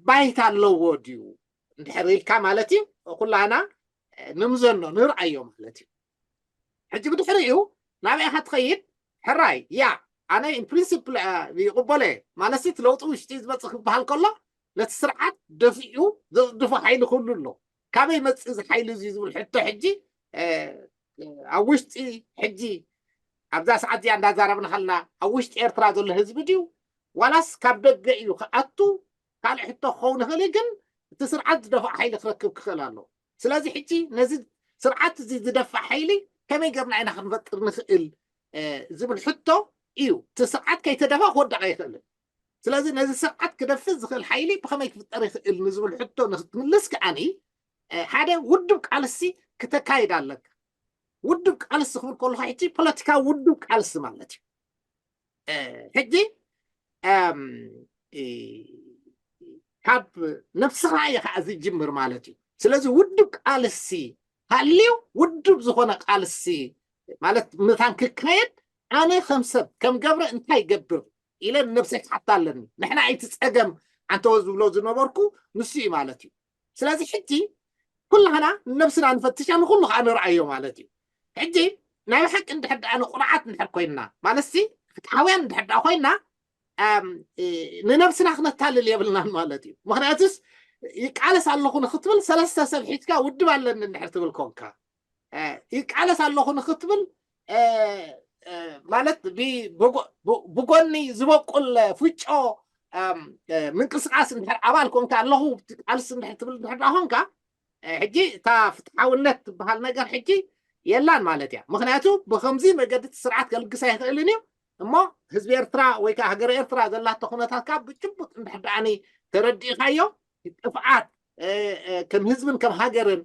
ባይታ ኣለዎ ድዩ እንድሕር ኢልካ ማለት እዩ። ኩላና ንምዘኖ ንርኣዮ ማለት እዩ። ሕጂ ብድሕሪኡ ናበይ ኢኻ ትኸይድ? ሕራይ ያ ኣነ ኢን ፕሪንስፕል ይቕበሎ እየ ማለት እቲ ለውጢ ውሽጢ ዝመፅእ ክበሃል ከሎ ነቲ ስርዓት ደፊኡ ዘፅድፎ ሓይሊ ክህሉ ኣሎ። ካበይ መፅእ እዚ ሓይሊ እዚ ዝብል ሕቶ ሕጂ ኣብ ውሽጢ ሕጂ ኣብዛ ሰዓት እዚኣ እንዳዛረብና ከለና ኣብ ውሽጢ ኤርትራ ዘሎ ህዝቢ ድዩ ዋላስ ካብ ደገ እዩ ክኣቱ ካልእ ሕቶ ክኸውን ይኽእል እዩ። ግን እቲ ስርዓት ዝደፍኦ ሓይሊ ክረክብ ክኽእል ኣሎ። ስለዚ ሕጂ ነዚ ስርዓት እዚ ዝደፍእ ሓይሊ ከመይ ጌርና ኢና ክንፈጥር ንኽእል ዝብል ሕቶ እዩ። እቲ ስርዓት ከይተደፍአ ክወድቕ ኣይኽእልን። ስለዚ ነዚ ስርዓት ክደፍእ ዝኽእል ሓይሊ ብኸመይ ክፍጠር ይኽእል ንዝብል ሕቶ ንክትምልስ ከዓኒ ሓደ ውድብ ቃልሲ ክተካይድ ኣለካ። ውድብ ቃልሲ ክብል ከለካ ሕጂ ፖለቲካዊ ውድብ ቃልሲ ማለት እዩ። ሕጂ ካብ ነብስኻ እዩ ከዓ ዝጅምር ማለት እዩ። ስለዚ ውድብ ቃልሲ ሃልዩ ውድብ ዝኾነ ቃልሲ ማለት ምታን ክካየድ ኣነ ከም ሰብ ከም ገብረ እንታይ ይገብር ኢለ ንነብሰይ ክሓታ ኣለኒ። ንሕና እቲ ፀገም ኣንተወ ዝብሎ ዝነበርኩ ንሱ እዩ ማለት እዩ። ስለዚ ሕጂ ኩላህና ንነብስና ንፈትሻ ንኩሉ ከዓ ንርኣዮ ማለት እዩ። ሕጂ ናይ ብሓቂ እንድሕር ደኣ ንቁርዓት እንድሕር ኮይንና ማለት ሲ ፍትሓውያን እንድሕር ደኣ ኮይንና ንነብስና ክነታልል የብልናን ማለት እዩ። ምክንያቱስ ይቃለስ ኣለኹ ንክትብል ሰለስተ ሰብ ሒዝካ ውድብ ኣለኒ እንድሕር ትብል ኮንካ ይቃለስ ኣለኹ ንክትብል ማለት ብጎኒ ዝበቁል ፍጮ ምንቅስቃስ እንድሕር ኣባል ኮንካ ኣለኹ ቃልሲ እንድሕር ትብል እንድሕር ደኣ ኮንካ ሕጂ እታ ፍትሓውነት ትበሃል ነገር ሕጂ የላን ማለት እያ። ምክንያቱ ብከምዚ መገዲ እቲ ስርዓት ከልግስ ኣይኽእልን እዩ። እሞ ህዝቢ ኤርትራ ወይ ከዓ ሃገር ኤርትራ ዘላቶ ኩነታት ካብ ብጭቡጥ እንድሕር ደኣኒ ተረዲእካዮ ጥፍዓት ከም ህዝብን ከም ሃገርን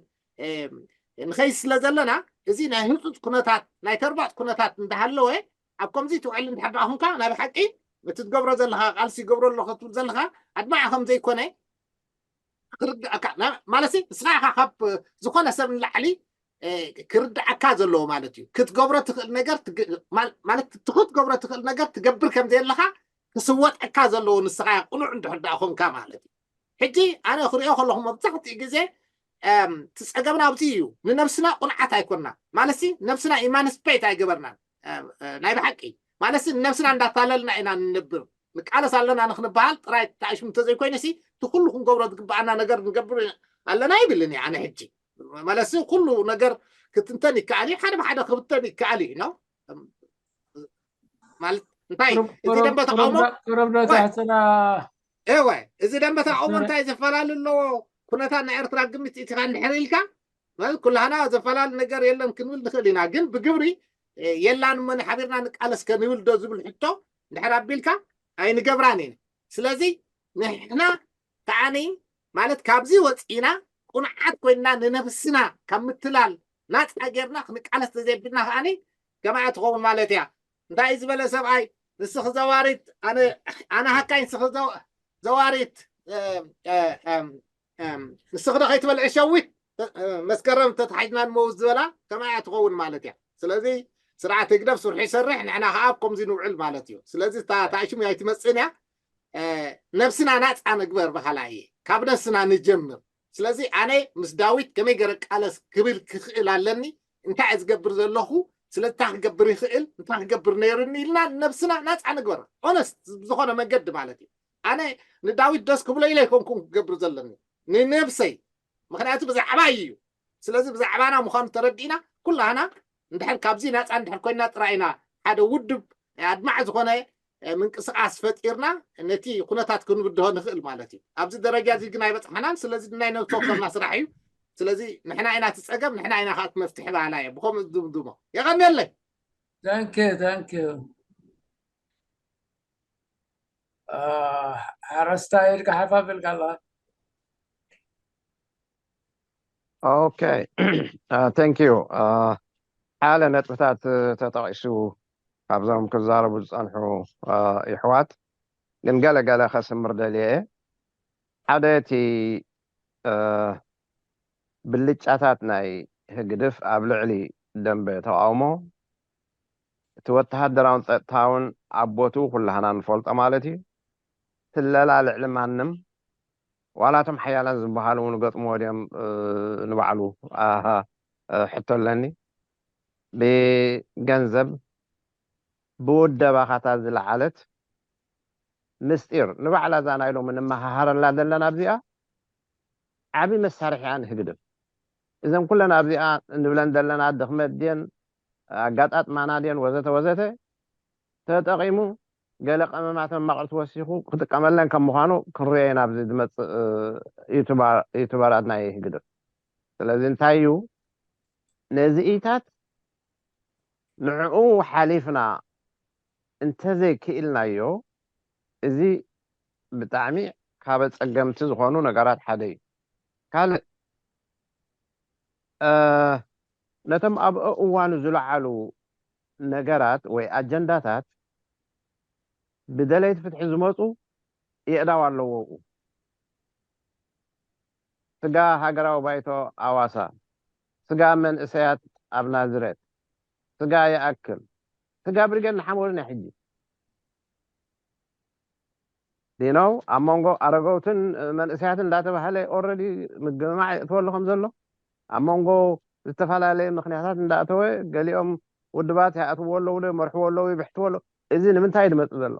ንኸይድ ስለ ዘለና እዚ ናይ ህፁፅ ኩነታት ናይ ተርባጥ ኩነታት እንዳሃለወ ኣብ ከምዚ ትውዕል እንድሕር ደኣ ኮንካ ናይ ብሓቂ እቲ ትገብሮ ዘለካ ቃልሲ ይገብሮ ኣለኹ ትብል ዘለካ ኣድማዒ ከም ዘይኮነ ክርድኣካ ማለት ንስኻ ኢኻ ካብ ዝኾነ ሰብ ንላዕሊ ክርድኣካ ዘለዎ ማለት እዩ። ክትገብሮ ትኽእል ነገር ማለት እቲ ክትገብሮ ትኽእል ነገር ትገብር ከም ዘየለኻ ክስወጠካ ዘለዎ ንስኻ ቅኑዕ እንድሕር ደኣ ኮንካ ማለት እዩ። ሕጂ ኣነ ክሪኦ ከለኹ መብዛሕትኡ ግዜ እቲ ፀገምና ኣብዚ እዩ። ንነብስና ቁንዓት ኣይኮንና ማለት ነብስና ኢማንስፔት ኣይገበርናን ናይ ብሓቂ ማለት ንነብስና እንዳታለልና ኢና ንነብር። ንቃለስ ኣለና ንክንበሃል ጥራይ ተኣሽሙ እንተዘይኮይኑ ሲ እቲ ኩሉ ክንገብሮ ዝግበኣና ነገር ንገብር ኣለና ይብልን እየ ኣነ። ሕጂ ማለት ኩሉ ነገር ክትንተን ይከኣል እዩ፣ ሓደ ብሓደ ክብተን ይከኣል እዩ ነው ማለት እንታይ እቲ ደንበ ተቃውሞ እወ እዚ ደንበ ተቃውሞ እንታይ ዘፈላለ ኣለዎ? ኩነታት ናይ ኤርትራ ግምት ኢትኻ እንድሕር ኢልካ ማለት ኩላህና ዘፈላለ ነገር የለን ክንብል ንኽእል ኢና፣ ግን ብግብሪ የላን እሞ ሓቢርና ንቃለስ ከንብል ዶ ዝብል ሕቶ እንድሕር ኣቢልካ ኣይንገብራን ኢና። ስለዚ ንሕና ከዓኒ ማለት ካብዚ ወፂና ቁንዓት ኮይንና ንነብስና ካብ ምትላል ናፃ ጌርና ክንቃለስ ተዘይብልና ከዓኒ ከማያ ትኸውን ማለት እያ። እንታይ ዝበለ ሰብኣይ ንስኺ ዘዋሪት ኣነ ሃካይ ንስኺ ዘዋሪት ንስኺ ዶ ከይትበልዒ ሸዊት መስከረም ተታሒዝና ንመውት ዝበላ ከማያ ትኸውን ማለት እያ። ስለዚ ስርዓት ህግደፍ ስርሑ ይሰርሕ ንሕና ከዓ ኣብ ከምዚ ንውዕል ማለት እዩ። ስለዚ ታሽሙ ኣይትመፅእን እያ። ነብስና ናፃ ንግበር በሃላ እየ። ካብ ነብስና ንጀምር። ስለዚ ኣነ ምስ ዳዊት ከመይ ገረ ቃለስ ክብል ክኽእል ኣለኒ እንታይ እየ ዝገብር ዘለኹ ስለዚ እንታይ ክገብር ይኽእል እንታይ ክገብር ነይሩኒ ኢልና ነብስና ናፃ ንግበር። ኦነስት ዝኾነ መገዲ ማለት እዩ። ኣነ ንዳዊት ደስ ክብሎ ኢለ ኣይኮንኩን ክገብር ዘለኒ ንነብሰይ ምክንያቱ ብዛዕባ እዩ። ስለዚ ብዛዕባና ምዃኑ ተረዲእና ኩላህና እንድሕር ካብዚ ናፃ እንድሕር ኮይና ጥራይ ኢና ሓደ ውድብ ኣድማዕ ዝኾነ ምንቅስቃስ ፈጢርና ነቲ ኩነታት ክንብድሆ ንኽእል ማለት እዩ። ኣብዚ ደረጃ እዚ ግን ኣይበፅሓናን። ስለዚ ናይ ነብሲ ወከፍና ስራሕ እዩ። ስለዚ ንሕና ኢና እቲ ፀገም ንሕና ኢና ከዓ እቲ መፍትሒ በሃላ እየ ብከምኡ ዝድምድሞ። የቐንየለይ። Thank you, thank you. ሓረስታይ ኢልካ ሓፍ ኣቢልካ ኣለኻ። Okay, thank you. ሓደ ነጥብታት ተጠቒሱ ካብዞም ክዛረቡ ዝፀንሑ ይሕዋት ግን ገለ ገለ ከስምር ደልየ እየ። ሓደ እቲ ብልጫታት ናይ ህግድፍ ኣብ ልዕሊ ደንበ ተቃውሞ እቲ ወተሃደራውን ፀጥታውን ኣብ ቦትኡ ኩላህና ንፈልጦ ማለት እዩ። ስለላ ልዕሊ ማንም ዋላ እቶም ሓያላን ዝበሃሉ እውን ገጥምዎ ድዮም ንባዕሉ ኣሃ ሕቶ ኣለኒ። ብገንዘብ ብውደባኻታት ዝለዓለት ምስጢር ንባዕላ እዛ ናይ ሎሚ ንመሃሃረላ ዘለና ኣብዚኣ ዓቢ መሳርሒ እያ ንህግድፍ። እዘን ኩለን ኣብዚኣ እንብለን ዘለና ድኽመት ድየን ኣጋጣጥማና ድየን ወዘተ ወዘተ ተጠቒሙ ገለ ቀመማት መማቕርቲ ወሲኹ ክጥቀመለን ከም ምዃኑ ክንሪኦ ኢና ኣብዚ ዝመፅእ ዩቱበራት ናይ ህግድፍ። ስለዚ እንታይ እዩ ነዚ ኢታት ንዕኡ ሓሊፍና እንተዘይክኢልናዮ እዚ ብጣዕሚ ካብ ኣፀገምቲ ዝኾኑ ነገራት ሓደ እዩ። ካልእ ነቶም ኣብ እዋኑ ዝለዓሉ ነገራት ወይ ኣጀንዳታት ብደለይቲ ፍትሒ ዝመፁ የእዳው ኣለዎ። ስጋ ሃገራዊ ባይቶ ኣዋሳ፣ ስጋ መንእሰያት ኣብ ናዝሬት፣ ስጋ ይኣክል፣ ስጋ ብርጌድ ንሓመዱ ናይ ሕጂ ዲነው ኣብ መንጎ ኣረገውትን መንእሰያትን እንዳተባሃለ ኦረዲ ምግምማዕ የእትወሉ ከም ዘሎ ኣብ መንጎ ዝተፈላለየ ምክንያታት እንዳእተወ ገሊኦም ውድባት ይኣትዎ ኣለዉ ዶ ይመርሕዎ ኣለዉ ይብሕትዎ ኣለዉ። እዚ ንምንታይ ድመፅእ ዘሎ?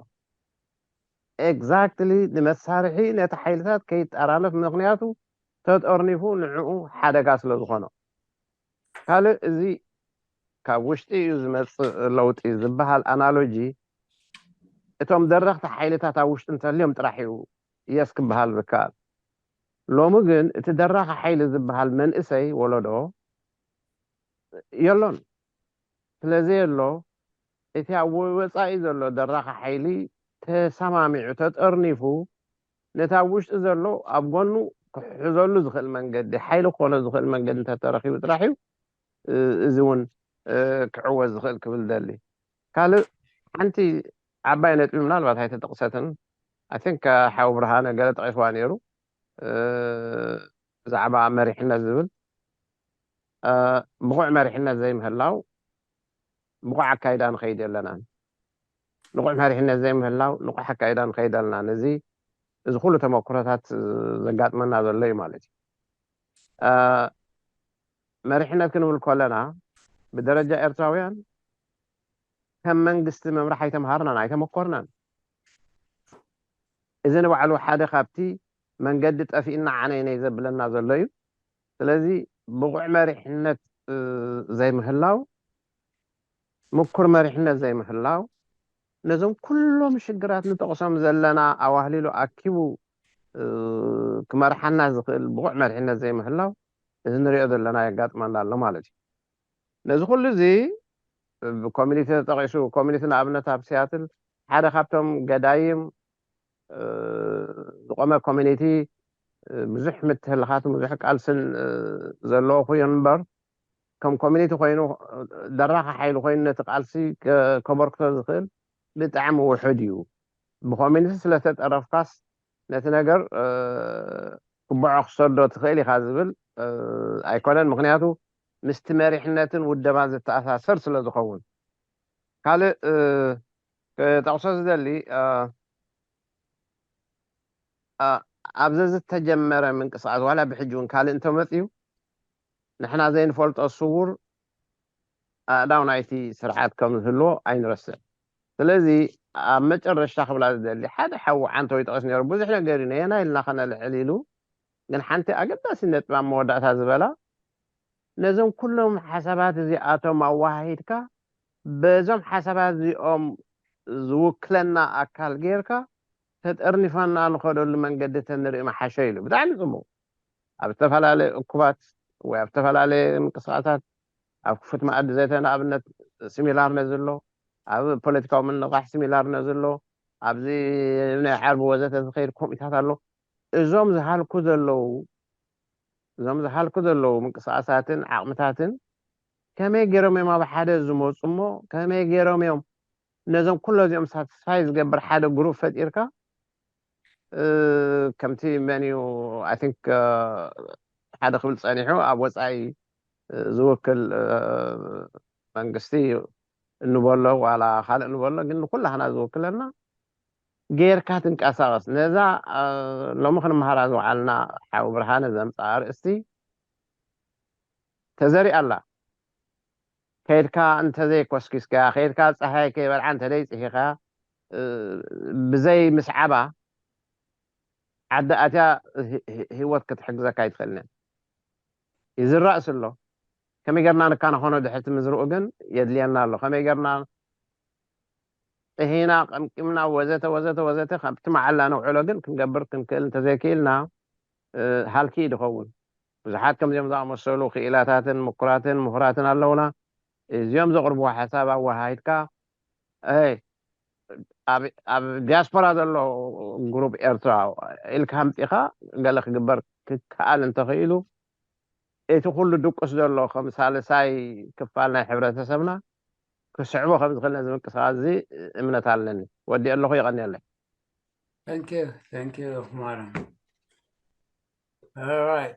ኤግዛክትሊ ንመሳርሒ ነቲ ሓይልታት ከይጠራነፍ ምክንያቱ ተጠርኒፉ ንዕኡ ሓደጋ ስለ ዝኾኖ። ካልእ እዚ ካብ ውሽጢ እዩ ዝመፅእ ለውጢ ዝበሃል ኣናሎጂ እቶም ደረኽቲ ሓይልታት ኣብ ውሽጢ እንተልዮም ጥራሕ እዩ የስ ክበሃል ዝከኣል። ሎሚ ግን እቲ ደራኺ ሓይሊ ዝበሃል መንእሰይ ወለዶ የሎን። ስለዘየሎ እቲ ኣብ ወፃኢ ዘሎ ደራኺ ሓይሊ ተሰማሚዑ ተጠርኒፉ ነቲ ኣብ ውሽጢ ዘሎ ኣብ ጎኑ ክሕዘሉ ዝኽእል መንገዲ ሓይሊ ክኾኖ ዝኽእል መንገዲ እንተተረኺቡ ጥራሕ እዩ እዚ እውን ክዕወት ዝኽእል ክብል ደሊ። ካልእ ሓንቲ ዓባይ ነጥቢ ምናልባት ኣይተጠቕሰትን። ኣይ ቲንክ ሓው ብርሃነ ገለ ጠቒስዋ ነይሩ ብዛዕባ መሪሕነት ዝብል። ብቑዕ መሪሕነት ዘይምህላው ብቑዕ ኣካይዳ ንኸይድ የለናን። ንቑዕ መሪሕነት ዘይምህላው ንቑሕ ኣካይዳ ንኸይድ ኣለናን። እዚ እዚ ኩሉ ተመክሮታት ዘጋጥመና ዘሎ እዩ ማለት እዩ። መሪሕነት ክንብል ከለና ብደረጃ ኤርትራውያን ከም መንግስቲ ምምራሕ ኣይተምሃርናን ኣይተመኮርናን። እዚ ንባዕሉ ሓደ ካብቲ መንገዲ ጠፊእና ዓነይነይ ዘብለና ዘሎ እዩ። ስለዚ ብቑዕ መሪሕነት ዘይምህላው፣ ምኩር መሪሕነት ዘይምህላው ነዞም ኩሎም ሽግራት ንጠቕሶም ዘለና ኣዋህሊሉ ኣኪቡ ክመርሓና ዝኽእል ብቑዕ መሪሕነት ዘይምህላው እዚ ንሪኦ ዘለና የጋጥመና ኣሎ ማለት እዩ። ነዚ ኩሉ እዚ ብኮሚኒቲ ተጠቒሱ፣ ኮሚኒቲ ንኣብነት ኣብ ሲያትል ሓደ ካብቶም ገዳይም ዝቆመ ኮሚኒቲ ብዙሕ ምትህልኻትን ብዙሕ ቃልስን ዘለዎ ኮይኑ እምበር ከም ኮሚኒቲ ኮይኑ ደራኺ ሓይሊ ኮይኑ ነቲ ቃልሲ ከበርክቶ ዝኽእል ብጣዕሚ ውሑድ እዩ። ብኮሚኒቲ ስለተጠረፍካስ ነቲ ነገር ክበዖ ክሰዶ ትኽእል ኢኻ ዝብል ኣይኮነን። ምክንያቱ ምስቲ መሪሕነትን ውደባን ዝተኣሳሰር ስለ ዝኸውን። ካልእ ክጠቕሶ ዝደሊ ኣብዚ ዝተጀመረ ምንቅስቃስ ዋላ ብሕጂ እውን ካልእ እንተመፅዩ ንሕና ዘይንፈልጦ ስውር ኣእዳው ናይቲ ስርዓት ከም ዝህልዎ ኣይንረስዕ። ስለዚ ኣብ መጨረሽታ ክብላ ዝደሊ ሓደ ሓዊ ዓንተው ይጠቕስ ነይሩ ብዙሕ ነገር እዩ ነየና ኢልና ከነልዕል ኢሉ ግን ሓንቲ ኣገዳሲ ነጥቢ ኣብ መወዳእታ ዝበላ ነዞም ኩሎም ሓሳባት እዚኣቶም ኣወሃሂድካ በዞም ሓሳባት እዚኦም ዝውክለና ኣካል ጌርካ ተጠርኒፋና ንኸደሉ መንገዲ ተንርኢ መሓሸ ኢሉ ብጣዕሚ ጽቡቕ ኣብ ዝተፈላለየ እኩባት ወይ ኣብ ዝተፈላለየ ምንቅስቃሳት ኣብ ክፉት መኣዲ ዘተ ንኣብነት ሲሚላር ነዚ ኣሎ ኣብ ፖለቲካዊ ምንቕቃሕ ሲሚላር ነዚ ኣሎ ኣብዚ ናይ ዓርቢ ወዘተ ዝኸይድ ኮሚታት ኣሎ እዞም ዝሃልኩ ዘለዉ እዞም ዝሃልኩ ዘለዉ ምንቅስቃሳትን ዓቕምታትን ከመይ ገይሮም እዮም ኣብ ሓደ ዝመፁ እሞ ከመይ ገይሮም እዮም ነዞም ኩሎ እዚኦም ሳትስፋይ ዝገብር ሓደ ግሩፕ ፈጢርካ ከምቲ መን እዩ ኣይ ቲንክ ሓደ ክብል ፀኒሑ ኣብ ወፃኢ ዝውክል መንግስቲ እንበሎ ዋላ ካልእ እንበሎ ግን ንኩላህና ዝውክለና ጌርካ ትንቀሳቐስ። ነዛ ሎሚ ክንመሃራ ዝወዓልና ሓው ብርሃነ ዘምፅኣ ኣርእስቲ ተዘሪኣ ኣላ። ከይድካ እንተዘይኮስኪስካ፣ ከይድካ ፀሓይ ከይበልዓ እንተዘይፅሂኻ፣ ብዘይ ምስዓባ ዓዲ ኣትያ ህይወት ክትሕግዘካ ኣይትኽእልን። ይዝራእስ ኣሎ። ከመይ ገርና ንካናኾኖ ድሕርቲ ምዝርኡ ግን የድልየና ኣሎ። ከመይ ገርና ጥሂና ቀምቂምና ወዘተ ወዘተ ወዘተ ካብቲ መዓላ ነውዕሎ ግን ክንገብር ክንክእል እንተዘይክኢልና ሃልኪ እዩ ዝኸውን። ብዙሓት ከምዚኦም ዝኣመሰሉ ክኢላታትን ምኩራትን ምሁራትን ኣለውና። እዚኦም ዘቕርብዎ ሓሳብ ኣወሃሂድካ ኣብ ዲያስፖራ ዘሎ ግሩፕ ኤርትራ ኢልካ ኣምፂኻ ገለ ክግበር ክከኣል እንተኽኢሉ እቲ ኩሉ ድቁስ ዘሎ ከም ሳልሳይ ክፋል ናይ ሕብረተሰብና ክስዕቦ ከም ዝኽእል ነዚ ምንቅስቃስ እዚ እምነት ኣለኒ። ወዲእ ኣለኹ፣ የቐንየለይ። Thank you, thank you ማረም። Alright.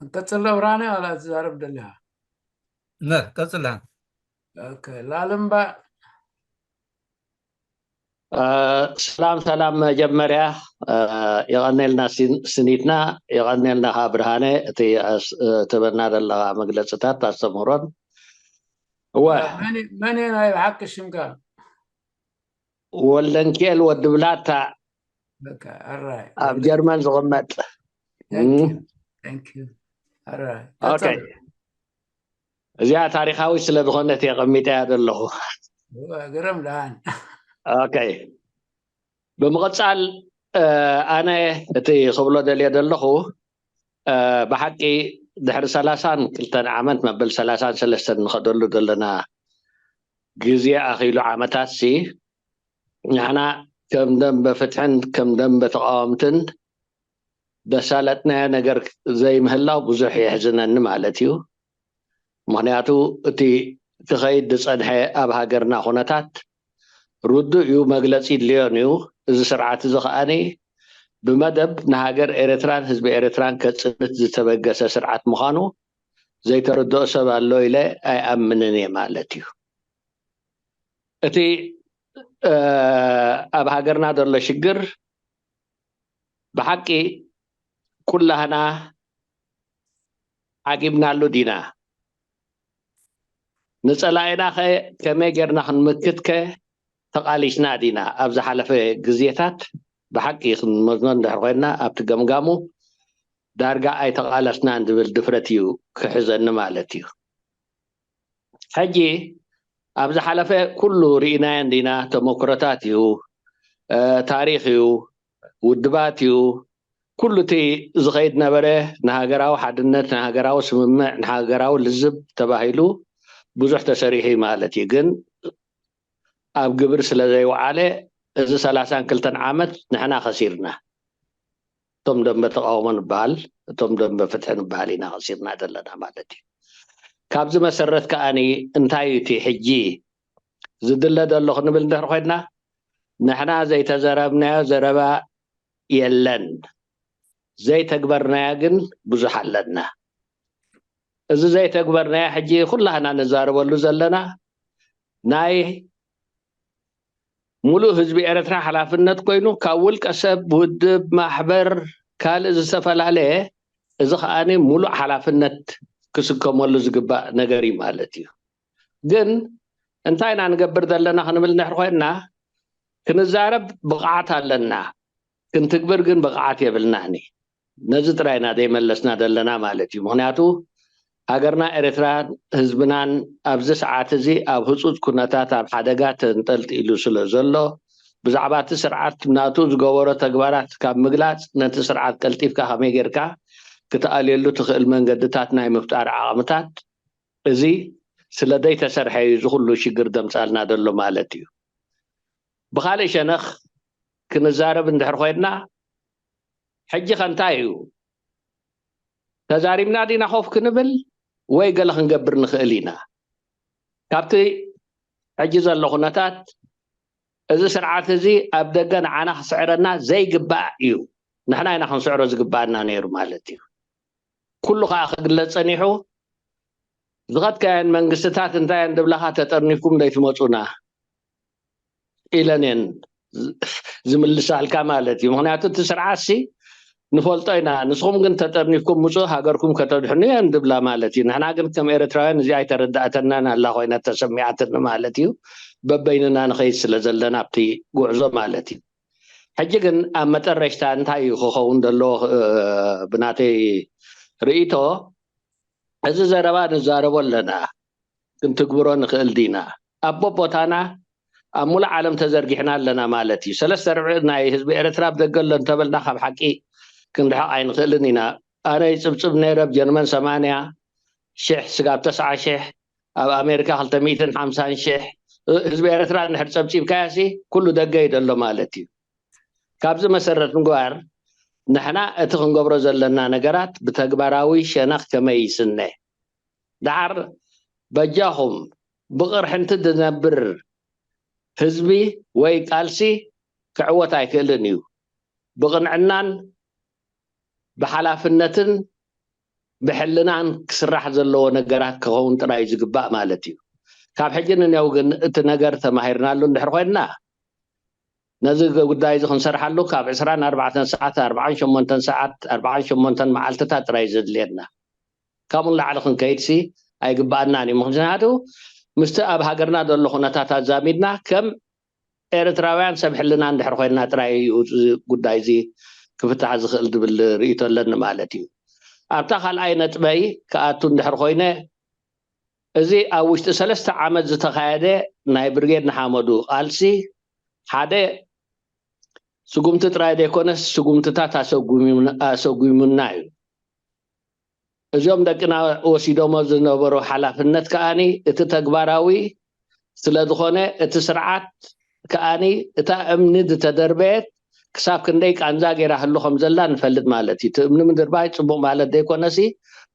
እንቀጽል ዶ ብርሃነ ዋላ ትዛረብ ደሊኻ? ነ ቀጽላ Okay, ላልምባ ሰላም ሰላም። መጀመርያ የቐኔልና ስኒትና፣ የቐኔልና ካ ብርሃነ እቲ ትበና ዘለካ መግለፅታት ኣስተምህሮን። እወ መን ናይ ብሓቂ ሽምካ? ወልደንኪኤል ወዲ ብላታ ኣብ ጀርመን ዝቕመጥ። እዚኣ ታሪካዊት ስለ ዝኾነት እየ ቀሚጠያ ዘለኹ። ግርም ደኣን። Okay፣ ብምቕፃል ኣነ እቲ ክብሎ ደልየ ዘለኹ ብሓቂ ድሕሪ ሰላሳን ክልተን ዓመት መበል ሰላሳን ሰለስተን ንኸደሉ ዘለና ግዜ ኣኺሉ ዓመታት ሲ ንሕና ከም ደንበ ፍትሕን ከም ደንበ ተቃወምትን ዘሳለጥናዮ ነገር ዘይምህላው ብዙሕ የሕዝነኒ ማለት እዩ። ምኽንያቱ እቲ ክኸይድ ዝጸንሐ ኣብ ሃገርና ኩነታት ርዱእ እዩ፣ መግለጺ ድልዮን እዩ። እዚ ስርዓት እዚ ከኣኒ ብመደብ ንሃገር ኤርትራን ህዝቢ ኤርትራን ከጽንት ዝተበገሰ ስርዓት ምዃኑ ዘይተረድኦ ሰብ ኣሎ ኢለ ኣይኣምንን እየ ማለት እዩ። እቲ ኣብ ሃገርና ዘሎ ሽግር ብሓቂ ኩላህና ዓጊብናሉ ዲና? ንጸላኢና ከ ከመይ ጌርና ክንምክት ከ ተቓሊስና ዲና? ኣብ ዝሓለፈ ግዜታት ብሓቂ ክንመዝኖ እንድሕር ኮይንና ኣብቲ ገምጋሙ ዳርጋ ኣይተቓለስናን ዝብል ድፍረት እዩ ክሕዘኒ ማለት እዩ። ሕጂ ኣብ ዝሓለፈ ኩሉ ርኢናዮ እንዲና፣ ተመክሮታት እዩ፣ ታሪኽ እዩ፣ ውድባት እዩ፣ ኩሉ እቲ ዝኸይድ ነበረ ንሃገራዊ ሓድነት፣ ንሃገራዊ ስምምዕ፣ ንሃገራዊ ልዝብ ተባሂሉ ብዙሕ ተሰሪሑ እዩ ማለት እዩ። ግን ኣብ ግብሪ ስለ ዘይወዓለ እዚ ሰላሳን ክልተን ዓመት ንሕና ከሲርና። እቶም ደንበ ተቃውሞ ንበሃል፣ እቶም ደንበ ፍትሒ ንበሃል ኢና ከሲርና ዘለና ማለት እዩ። ካብዚ መሰረት ከኣኒ እንታይ እዩ እቲ ሕጂ ዝድለ ዘሎ ክንብል እንድሕር ኮይንና፣ ንሕና ዘይተዘረብናዮ ዘረባ የለን፣ ዘይተግበርናዮ ግን ብዙሕ ኣለና። እዚ ዘይተግበርናዮ ሕጂ ኩላህና ንዛረበሉ ዘለና ናይ ሙሉእ ህዝቢ ኤርትራ ሓላፍነት ኮይኑ ካብ ውልቀ ሰብ፣ ውድብ፣ ማሕበር፣ ካልእ ዝተፈላለየ፣ እዚ ከኣኒ ሙሉእ ሓላፍነት ክስከመሉ ዝግባእ ነገር እዩ ማለት እዩ። ግን እንታይ ኢና ንገብር ዘለና ክንብል እንድሕር ኮይንና ክንዛረብ ብቕዓት ኣለና፣ ክንትግብር ግን ብቕዓት የብልናኒ። ነዚ ጥራይ ኢና ዘይመለስና ዘለና ማለት እዩ። ምኽንያቱ ሃገርና ኤርትራን ህዝብናን ኣብዚ ሰዓት እዚ ኣብ ህፁፅ ኩነታት ኣብ ሓደጋ ተንጠልጢሉ ስለ ዘሎ ብዛዕባ እቲ ስርዓት ናቱ ዝገበሮ ተግባራት ካብ ምግላፅ ነቲ ስርዓት ቀልጢፍካ ከመይ ጌርካ ክትኣልየሉ ትኽእል መንገድታት ናይ ምፍጣር ዓቕምታት እዚ ስለ ዘይተሰርሐ እዩ እዚ ኩሉ ሽግር ዘምፅኣልና ዘሎ ማለት እዩ። ብኻልእ ሸነኽ ክንዛረብ እንድሕር ኮይንና ሕጂ ከ እንታይ እዩ ተዛሪብና ዲና ኮፍ ክንብል ወይ ገለ ክንገብር ንኽእል ኢና? ካብቲ ሕጂ ዘሎ ኩነታት እዚ ስርዓት እዚ ኣብ ደገ ንዓና ክስዕረና ዘይግባእ እዩ። ንሕና ኢና ክንስዕሮ ዝግባኣና ነይሩ ማለት እዩ። ኩሉ ከዓ ክግለፅ ፀኒሑ ዝኸድካየን መንግስትታት እንታይ እየን ዝብላኻ ተጠርኒፍኩም ዘይትመፁና ኢለን እየን ዝምልሳልካ ማለት እዩ። ምክንያቱ እቲ ስርዓትሲ ንፈልጦ ኢና፣ ንስኹም ግን ተጠርኒፍኩም ምፁ፣ ሃገርኩም ከተድሕኑ እየን ዝብላ ማለት እዩ። ንሕና ግን ከም ኤርትራውያን እዚኣ ኣይተረዳእተናን ኣላ ኮይና ተሰሚዓትኒ ማለት እዩ። በበይንና ንኸይድ ስለ ዘለና ኣብቲ ጉዕዞ ማለት እዩ። ሕጂ ግን ኣብ መጠረሽታ እንታይ እዩ ክኸውን ዘለዎ? ብናተይ ርእይቶ፣ እዚ ዘረባ ንዛረቦ ኣለና፣ ክንትግብሮ ንኽእል ዲና? ኣብ ቦታና ኣብ ሙሉእ ዓለም ተዘርጊሕና ኣለና ማለት እዩ። ሰለስተ ርብዒ ናይ ህዝቢ ኤርትራ ኣብ ደገ ኣሎ እንተበልና ካብ ሓቂ ክንርሕቕ ኣይንኽእልን ኢና። ኣነ ይጽብጽብ ነይረ ኣብ ጀርመን ሰማንያ ሽሕ ስጋብ ተስዓ ሽሕ፣ ኣብ ኣሜሪካ ክልተ ሚእትን ሓምሳን ሽሕ። ህዝቢ ኤርትራ እንድሕር ጸብጺብካዮሲ ኩሉ ደገ እዩ ዘሎ ማለት እዩ። ካብዚ መሰረት ምግባር ንሕና እቲ ክንገብሮ ዘለና ነገራት ብተግባራዊ ሸነኽ ከመይ ይስነ? ደሓር በጃኹም ብቕርሕንቲ ዝነብር ህዝቢ ወይ ቃልሲ ክዕወት ኣይክእልን እዩ። ብቕንዕናን ብሓላፍነትን ብሕልናን ክስራሕ ዘለዎ ነገራት ክኸውን ጥራይ ዝግባእ ማለት እዩ። ካብ ሕጂ ንኔው ግን እቲ ነገር ተማሂርናሉ እንድሕር ኮይንና ነዚ ጉዳይ እዚ ክንሰርሓሉ ካብ ዕስራን ኣርባዕተን ሰዓት፣ ኣርባዓን ሸሞንተን ሰዓት፣ ኣርባዓን ሸሞንተን መዓልትታት ጥራይ ዘድልየና። ካብኡ ንላዕሊ ክንከይድሲ ኣይግባኣናን እዩ። ምክንያቱ ምስቲ ኣብ ሃገርና ዘሎ ኩነታት ኣዛሚድና ከም ኤርትራውያን ሰብ ሕልና እንድሕር ኮይንና ጥራይ እዩ እዚ ጉዳይ እዚ ክፍታሕ ዝኽእል ዝብል ርእይቶ ኣለኒ ማለት እዩ። ኣብታ ካልኣይ ነጥበይ ክኣቱ እንድሕር ኮይነ፣ እዚ ኣብ ውሽጢ ሰለስተ ዓመት ዝተኻየደ ናይ ብርጌድ ንሓመዱ ቃልሲ ሓደ ስጉምቲ ጥራይ ዘይኮነስ ስጉምትታት ኣሰጉሙና እዩ። እዚኦም ደቅና ወሲዶሞ ዝነበሩ ሓላፍነት ከኣኒ እቲ ተግባራዊ ስለ ዝኾነ እቲ ስርዓት ከኣኒ እታ እምኒ ዝተደርበየት ክሳብ ክንደይ ቃንዛ ገይራ ህሉ ከም ዘላ ንፈልጥ ማለት እዩ። እቲ እምኒ ምድርባይ ጽቡቕ ማለት ዘይኮነሲ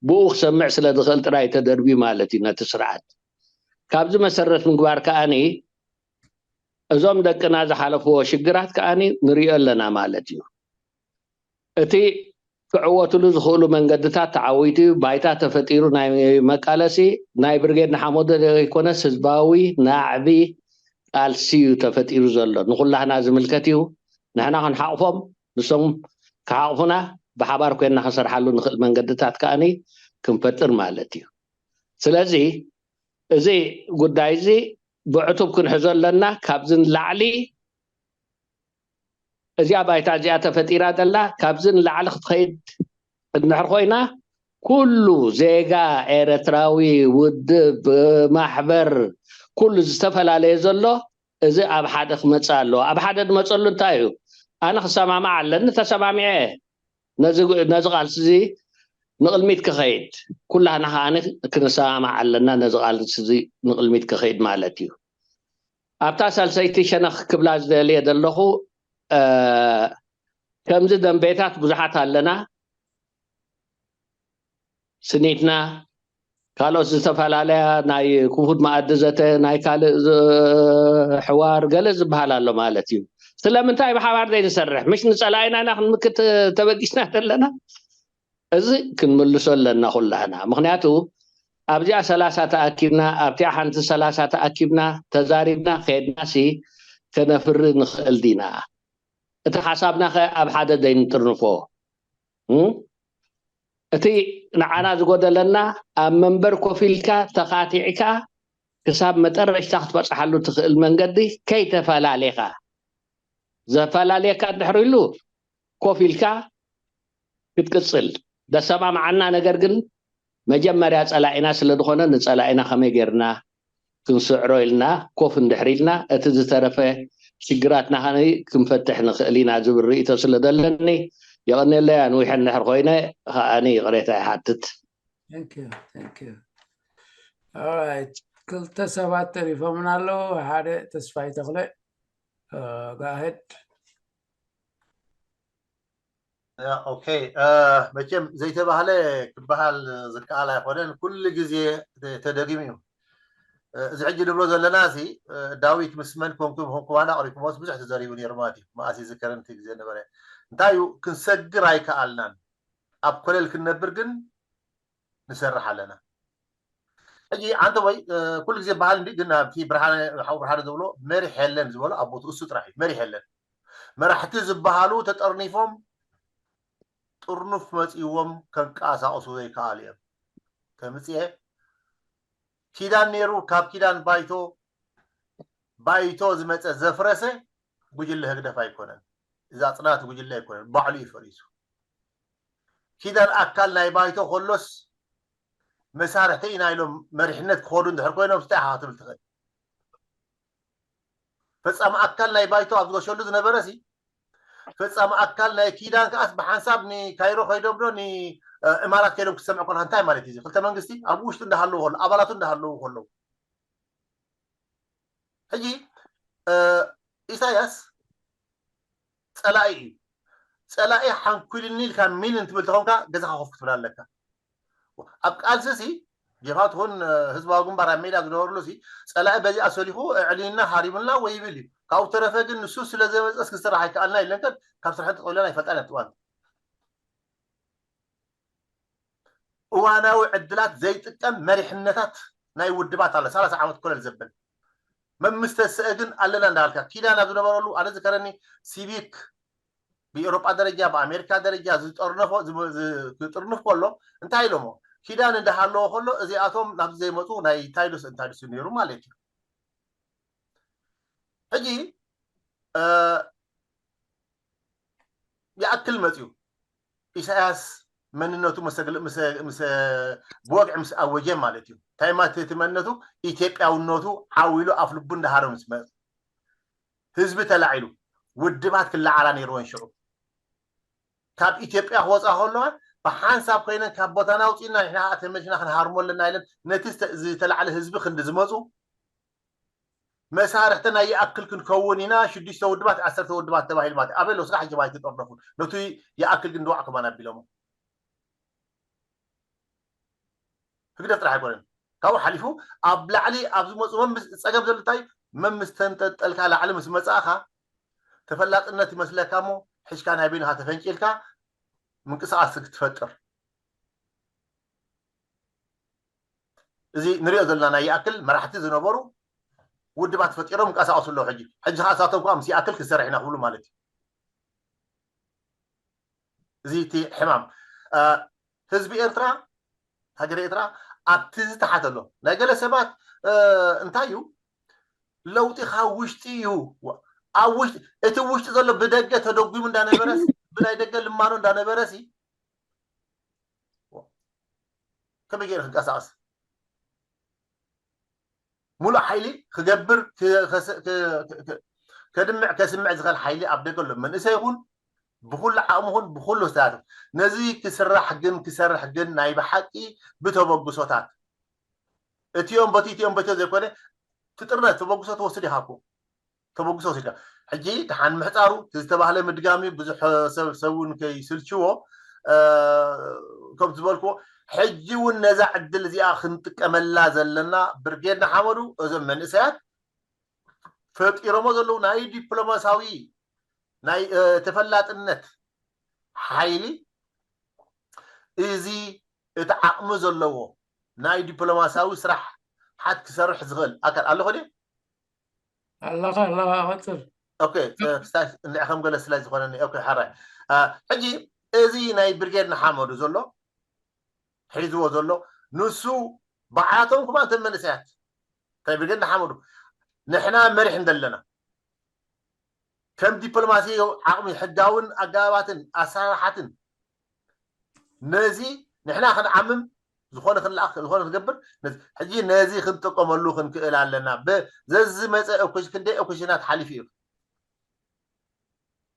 ብኡ ክሰምዕ ስለ ዝኽእል ጥራይ ተደርብዩ ማለት እዩ ነቲ ስርዓት። ካብዚ መሰረት ምግባር ከኣኒ እዞም ደቅና ዝሓለፍዎ ሽግራት ከኣኒ ንሪኦ ኣለና ማለት እዩ። እቲ ክዕወትሉ ዝኽእሉ መንገድታት ተዓዊቱ እዩ። ባይታ ተፈጢሩ ናይ መቃለሲ ናይ ብርጌድ ንሓመዱ ዘይኮነስ ህዝባዊ ናዕቢ ቃልሲ እዩ ተፈጢሩ ዘሎ። ንኹላህና ዝምልከት እዩ። ንሕና ክንሓቕፎም ንሶም ክሓቕፉና ብሓባር ኮይንና ክንሰርሓሉ ንኽእል መንገድታት ከኣኒ ክንፈጥር ማለት እዩ። ስለዚ እዚ ጉዳይ እዚ ብዕቱብ ክንሕዞ ኣለና። ካብዚ ንላዕሊ እዚኣ ባይታ እዚኣ ተፈጢራ ዘላ ካብዚ ንላዕሊ ክትኸይድ እንድሕር ኮይና ኩሉ ዜጋ ኤርትራዊ ውድብ ማሕበር ኩሉ ዝተፈላለየ ዘሎ እዚ ኣብ ሓደ ክመፅእ ኣለዎ። ኣብ ሓደ ዝመፀሉ እንታይ እዩ? ኣነ ክሰማማዕ ኣለኒ፣ ተሰማሚዐ ነዚ ቃልሲ እዚ ንቕልሚት ክኸይድ ኩላህና ከዓኒ ክንሰማማዕ ኣለና። ነዚ ቃልሲ እዚ ንቕልሚት ክኸይድ ማለት እዩ። ኣብታ ሳልሰይቲ ሸነኽ ክብላ ዝደልየ ዘለኹ ከምዚ ደንቤታት ብዙሓት ኣለና። ስኒትና ካልኦት ዝተፈላለያ ናይ ክፉት መኣዲ ዘተ ናይ ካልእ ሕዋር ገለ ዝበሃል ኣሎ ማለት እዩ። ስለምንታይ ብሓባር ዘይንሰርሕ? ምሽ ንፀላኢና ኢና ክንምክት ተበጊስና ዘለና? እዚ ክንምልሶ ኣለና ኩላህና። ምክንያቱ ኣብዚኣ ሰላሳ ተኣኪብና ኣብቲኣ ሓንቲ ሰላሳ ተኣኪብና ተዛሪብና ከየድናሲ ከነፍሪ ንኽእል ዲና? እቲ ሓሳብና ከ ኣብ ሓደ ዘይንጥርንፎ? እቲ ንዓና ዝጎደለና ኣብ መንበር ኮፍ ኢልካ ተኻቲዕካ ክሳብ መጠረሽታ ክትበፅሓሉ ትኽእል መንገዲ ከይተፈላለኻ። ዘፈላለየካ እንድሕር ኢሉ ኮፍ ኢልካ ክትቅፅል ደሰማምዓና። ነገር ግን መጀመርያ ፀላኢና ስለ ዝኾነ ንፀላኢና ከመይ ጌርና ክንስዕሮ ኢልና ኮፍ እንድሕር ኢልና እቲ ዝተረፈ ሽግራትና ከነይ ክንፈትሕ ንኽእል ኢና ዝብል ርእይቶ ስለ ዘለኒ የቐንየለይ። ኣንዊሐ እንድሕር ኮይነ ከዓኒ ይቕሬታ ይሓትት። ክልተ ሰባት ተሪፎምና ኣለዉ። ሓደ ተስፋይ ተኽለ ጋሄድ ኦኬ። መቸም ዘይተባህለ ክበሃል ዝከኣል ኣይኮነን። ኩሉ ግዜ ተደጊሙ እዩ። እዚ ሕጂ ንብሎ ዘለና እዚ ዳዊት ምስ መን ኮንኩም ኮንኩም ኣና ኣቕሪብኩሞስ ብዙሕ ተዘሪቡ ነይሩ ማለት እዩ። መኣስ ይዝከረን እቲ ግዜ ነበረ። እንታይ እዩ ክንሰግር ኣይከኣልናን። ኣብ ኮለል ክንነብር ግን ንሰርሕ ኣለና። ሕጂ ኣንተ ወይ ኩሉ ግዜ በሃል እንዲ ግን ኣብቲ ብርሃነ ሓው ብርሃነ ዝብሎ መሪሕ የለን ዝበሎ ኣብ ቦትኡ እሱ ጥራሕ እዩ መሪሕ የለን። መራሕቲ ዝበሃሉ ተጠርኒፎም ጥርኑፍ መፅእዎም ከንቀሳቕሱ ዘይከኣሉ እዮም። ከምፅኤ ኪዳን ነይሩ፣ ካብ ኪዳን ባይቶ ባይቶ ዝመፀ ዘፍረሰ ጉጅለ ህግደፍ ኣይኮነን። እዛ ፅናት ጉጅለ ኣይኮነን፣ ባዕሉ እዩ ፈሪሱ። ኪዳን ኣካል ናይ ባይቶ ከሎስ መሳርሕቲ ኢና ኢሎም መሪሕነት ክኸዱ እንድሕር ኮይኖም እንታይ ኢኻ ክትብል ትኽእል? ፈፃሚ ኣካል ናይ ባይቶ ኣብ ዝገሸሉ ዝነበረ ሲ ፈፃሚ ኣካል ናይ ኪዳን ከኣስ ብሓንሳብ ንካይሮ ከይዶም ዶ ንእማራት ከይዶም ክትሰምዕ ኮንካ እንታይ ማለት እዩ? ክልተ መንግስቲ ኣብ ውሽጡ እንዳሃለዉ ከሎ ኣባላቱ እንዳሃለዉ ከለዉ ሕጂ ኢሳያስ ፀላኢ እዩ። ፀላኢ ሓንኩልኒ ኢልካ ሚን እንትብል ተኾንካ ገዛኻ ኮፍ ክትብል ኣለካ። ኣብ ቃልሲ ሲ ጀብሃ ትኹን ህዝባዊ ግንባር ኣብ ሜዳ ዝነበርሉ ሲ ፀላኢ በዚኣ ሰሊኹ ኣዕሊልና ሃሪሙልና ወይ ይብል እዩ። ካብኡ ተረፈ ግን ንሱ ስለ ዘመፀስ ክስራሕ ኣይከኣልና ኢለን ከን ካብ ስርሐን ጠጠው ኢለን ኣይፈልጣን እያ ትዋን እዋናዊ ዕድላት ዘይጥቀም መሪሕነታት ናይ ውድባት ኣሎ ሰላሳ ዓመት ኮለል ዘበል መምስተሰአ ግን ኣለና እንዳልካ ኪዳን ኣብ ዝነበረሉ ኣነ ዝከረኒ ሲቪክ ብኤሮጳ ደረጃ ብኣሜሪካ ደረጃ ዝጠርነፎ ዝጥርንፍ ከሎ እንታይ ኢሎሞ ኪዳን እንዳሃለዎ ከሎ እዚኣቶም ናብዚ ዘይመፁ ናይ ታይዶስ እንታይዶስ ነይሩ ማለት እዩ ሕጂ ይኣክል መፅዩ ኢሳያስ መንነቱ ብወግዒ ምስ ኣወጀ ማለት እዩ እንታይ ማለት እቲ መንነቱ ኢትዮጵያውነቱ ዓው ኢሉ ኣፍ ልቡ እንዳሃረ ምስ መፅ ህዝቢ ተላዒሉ ውድባት ክለዓላ ነይርወን ሽዑ ካብ ኢትዮጵያ ክወፃ ከለዋ ብሓንሳብ ኮይነን ካብ ቦታና ኣውፅእና ንሕና ከዓ ተመልሽና ክንሃርሞ ኣለና ኢለን ነቲ ዝተላዕለ ህዝቢ ክንዲ ዝመፁ መሳርሕቲ ናይ ይኣክል ክንከውን ኢና ሽዱሽተ ውድባት ዓሰርተ ውድባት ተባሂሉ ማለት ኣበይ ኣሎ ስራሕ ጀባ ኣይተጠርነፉ ነቱ ይኣክል ግን ድዋዕ ከማን ኣቢሎሞ ህግደፍ ጥራሕ ኣይኮነን ካብኡ ሓሊፉ ኣብ ላዕሊ ኣብ ዝመፁ መምስ ፀገም ዘሎ እንታይ መምስ ተንጠልጠልካ ላዕሊ ምስ መፃእኻ ተፈላጥነት ይመስለካ እሞ ሕጅካ ናይ በይንኻ ተፈንቂልካ ምንቅስቃስ ክትፈጥር እዚ ንሪኦ ዘለና ናይ ይኣክል መራሕቲ ዝነበሩ ውድባት ፈጢሮም እንቀሳቀሱ ኣለዉ ሕጂ ሕጂ ከዓ እሳቶም ከዓ ምስ ይኣክል ክንሰርሕ ኢና ክብሉ ማለት እዩ እዚ እቲ ሕማም ህዝቢ ኤርትራ ሃገር ኤርትራ ኣብቲ ዝተሓተ ኣሎ ናይ ገለ ሰባት እንታይ እዩ ለውጢ ካብ ውሽጢ እዩ ኣብ ውሽጢ እቲ ውሽጢ ዘሎ ብደገ ተደጉሙ እንዳነበረስ ብናይ ደገ ልማኖ እንዳነበረሲ ከመይ ገይረ ክንቀሳቀስ ሙሉእ ሓይሊ ክገብር ከድምዕ ከስምዕ ዝኽእል ሓይሊ ኣብ ደገ ኣሎ መንእሰይ ይኹን ብኩሉ ዓቕሚ ይኹን ብኩሉ ዝተሳተፍ ነዚ ክስራሕ ግን ክሰርሕ ግን ናይ ብሓቂ ብተበግሶታት እቲኦም በቲ እቲኦም በቲ ዘይኮነ ትጥርነት ተበግሶ ትወስድ ኢኻ እኮ ተበግሶ ወሲድካ ሕጂ ደሓን ምሕፃሩ ዝተባህለ ምድጋም እዩ ብዙሕ ሰብ ሰብ እውን ከይስልችዎ ከም ዝበልክዎ ሕጂ እውን ነዛ ዕድል እዚኣ ክንጥቀመላ ዘለና ብርጌድ ንሓመዱ እዞም መንእሰያት ፈጢሮሞ ዘለዉ ናይ ዲፕሎማሲያዊ ናይ ተፈላጥነት ሓይሊ እዚ እቲ ዓቕሚ ዘለዎ ናይ ዲፕሎማሲያዊ ስራሕ ሓት ክሰርሕ ዝኽእል ኣካል ኣሎ ኾን ኣለኻ ኣለኻ ቀፅል ኦኬ እንድዕ ከም ገለ ስለ ዝኾነኒ ኦኬ ሓራይ ሕጂ እዚ ናይ ብርጌድ ንሓመዱ ዘሎ ሒዝዎ ዘሎ ንሱ ብዓቶም ክማ እተን መንእሰያት እንታይ ብርጌድ ንሓመዱ ንሕና መሪሕ እንደለና ከም ዲፕሎማሲ ዓቕሚ ሕጋውን ኣገባባትን ኣሰራርሓትን ነዚ ንሕና ክንዓምም ዝኾነ ክንለኣኽ ዝኾነ ክገብር ሕጂ ነዚ ክንጥቀመሉ ክንክእል ኣለና ዘዝመፀ እኩሽ ክንደይ እኩሽናት ሓሊፉ እዩ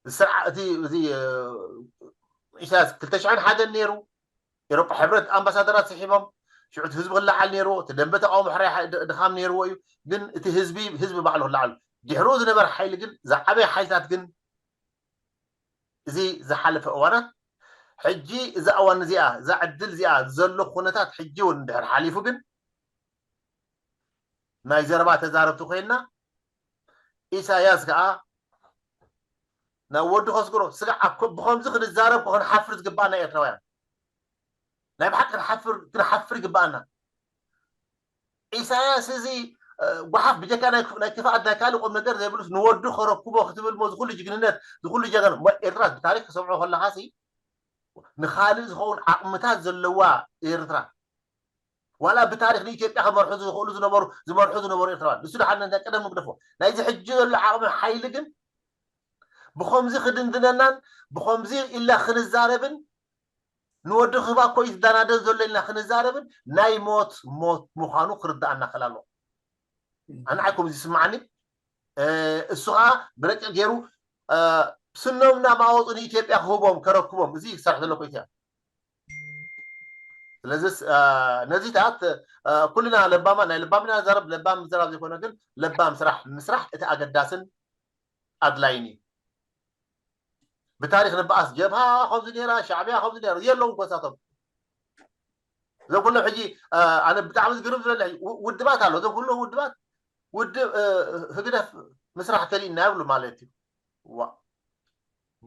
ስርዓ እቲ እዚ ኢሳያስ ክልተ ሽሕን ሓደን ነይሩ ኤሮጳ ሕብረት ኣምባሳደራት ስሒቦም ሽዑ እቲ ህዝቢ ክለዓል ነይርዎ እቲ ደንበ ተቃውሞ ሕራይ ድኻም ነይርዎ እዩ ግን እቲ ህዝቢ ህዝቢ ባዕሉ ክለዓሉ ድሕሩ ዝነበረ ሓይሊ ግን ዝዓበየ ሓይልታት ግን እዚ ዝሓለፈ እዋናት ሕጂ እዛ እዋን እዚኣ እዛ ዕድል እዚኣ ዘሎ ኩነታት ሕጂ እውን እንድሕር ሓሊፉ ግን ናይ ዘረባ ተዛረብቲ ኮይንና ኢሳያስ ከዓ ናብ ወዲ ከስግሮ ስጋዕ ብከምዚ ክንዛረብ ክንሓፍር ዝግባኣና ኤርትራውያን ናይ ብሓቂ ክንሓፍር ይግባኣና ኢሳያስ እዚ ጓሓፍ ብጀካ ናይ ክፍኣት ናይ ካልእ ቁም ነገር ዘይብሉስ ንወዱ ከረክቦ ክትብል ሞ ዝኩሉ ጅግንነት ዝኩሉ ጀገን ኤርትራ ብታሪክ ክሰምዖ ከለካ ሲ ንካልእ ዝኸውን ዓቕምታት ዘለዋ ኤርትራ ዋላ ብታሪክ ንኢትዮጵያ ክመርሑ ዝኽእሉ ዝነበሩ ዝመርሑ ዝነበሩ ኤርትራውያን ንሱ ደሓን ናይ ቀደም ንግደፎ ናይዚ ሕጂ ዘሎ ዓቕሚ ሓይሊ ግን ብኸምዚ ክድንድነናን ብኸምዚ ኢልና ክንዛረብን ንወዲ ክህባ እኮ እዩ ዝደናደን ዘሎ ኢልና ክንዛረብን ናይ ሞት ሞት ምዃኑ ክርዳኣና ክእል ኣለዎ ኣነ ዓይኩም እዚ ይስማዓኒ እሱ ከዓ ብረቂቕ ገይሩ ስኖም እናማወፁ ንኢትዮጵያ ክህቦም ከረክቦም እዚ ክሰርሕ ዘሎ እኮ ኢትዮጵያ ስለዚ ነዚታት ኩልና ለባማ ናይ ለባምና ዘረብ ለባም ዘራብ ዘይኮነ ግን ለባም ስራሕ ምስራሕ እቲ ኣገዳስን ኣድላይን እዩ ብታሪክ ንበኣስ ጀብሃ ከምዚ ነራ ሻዕብያ ከምዚ ነራ የለውን ኮሳቶም እዞም ኩሎም ሕጂ ኣነ ብጣዕሚ ዝግርም ዝበለ ውድባት ኣሎ እዞም ኩሎም ውድባት ውድብ ህግደፍ ምስራሕ ከሊእና ይብሉ ማለት እዩ ዋ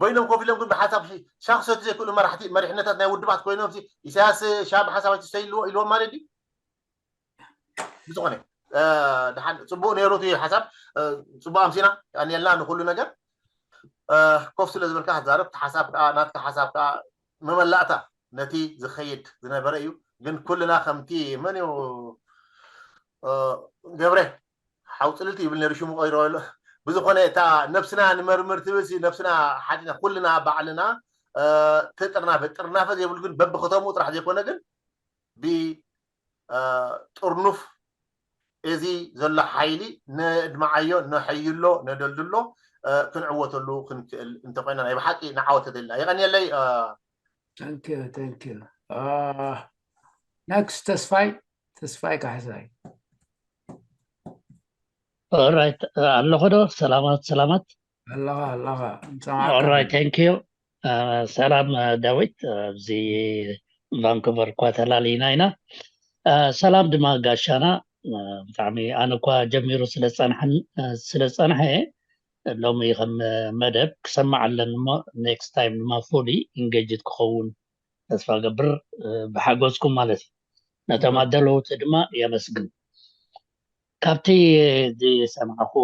በይኖም ኮፍ ኢሎም ግን ብሓሳብ ሻክሰቱ ዘይክእሉ መራሕቲ መሪሕነታት ናይ ውድባት ኮይኖም ኢሳያስ ሻብ ሓሳብ ኣይትስተይልዎ ኢልዎም ማለት እዩ ብዝኾነ ድሓን ፅቡቅ ነይሩ እቲ ሓሳብ ፅቡቅ ኣምሲና ቀንየልና ንኩሉ ነገር ኮፍ ስለ ዝበልካ ክትዛረብ እቲ ሓሳብ ከዓ ናትካ ሓሳብ ከዓ መመላእታ ነቲ ዝኸይድ ዝነበረ እዩ ግን ኩልና ከምቲ መን እዩ ገብረ ሓው ፅልልቲ ይብል ነይሩ ሽሙ ቀይሮ ኣሎ ብዝኾነ እታ ነብስና ንመርምር ትብል ነብስና ሓዲና ኩልና ባዕልና ተጥርናፈ ጥርናፈ ዘይብሉ ግን በብከተምኡ ጥራሕ ዘይኮነ ግን ብጥርኑፍ እዚ ዘሎ ሓይሊ ነድማዓዮ ነሐይሎ ነደልድሎ ክንዕወተሉ ክንክእል እንተኮይና ናይ ብሓቂ ንዓወተ ደልና የቀንየለይ Thank you, thank you. Uh, next, ተስፋይ ተስፋይ ካሕሳይ ኦራይት ኣለኹ ዶ ሰላማት ሰላማት ኣለኻ ኣለኻ ኦራይት thank you ሰላም ዳዊት ኣብዚ ቫንኩቨር እኳ ተላሊና ኢና ሰላም ድማ ጋሻና ብጣዕሚ ኣነ እኳ ጀሚሩ ስለዝፀንሐ ሎሚ ከም መደብ ክሰማዕ ኣለኒ እሞ next time ድማ fully engaged ክኸውን ተስፋ ገብር ብሓገዝኩም ማለት እዩ ነቶም ኣዳለውቲ ድማ የመስግን ካብቲ ዝሰማዕክዎ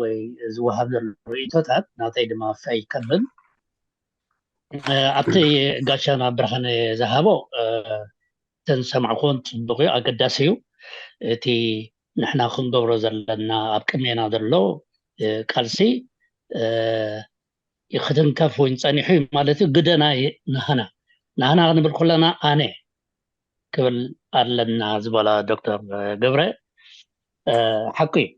ወይ ዝወሃብ ዘሎ ርእቶታት ናተይ ድማ ፈይ ከብል ኣብቲ ጋሻና ብርሃነ ዝሃቦ እተን ዝሰማዕክዎን ፅቡቅ እዩ ኣገዳሲ እዩ እቲ ንሕና ክንገብሮ ዘለና ኣብ ቅድሜና ዘሎ ቃልሲ ክትንከፍ ወይ ጸኒሑ ማለት እዩ ግደና ናህና ናህና ክንብል ከለና ኣነ ክብል ኣለና ዝበላ ዶክተር ገብረ ሓቁ እዩ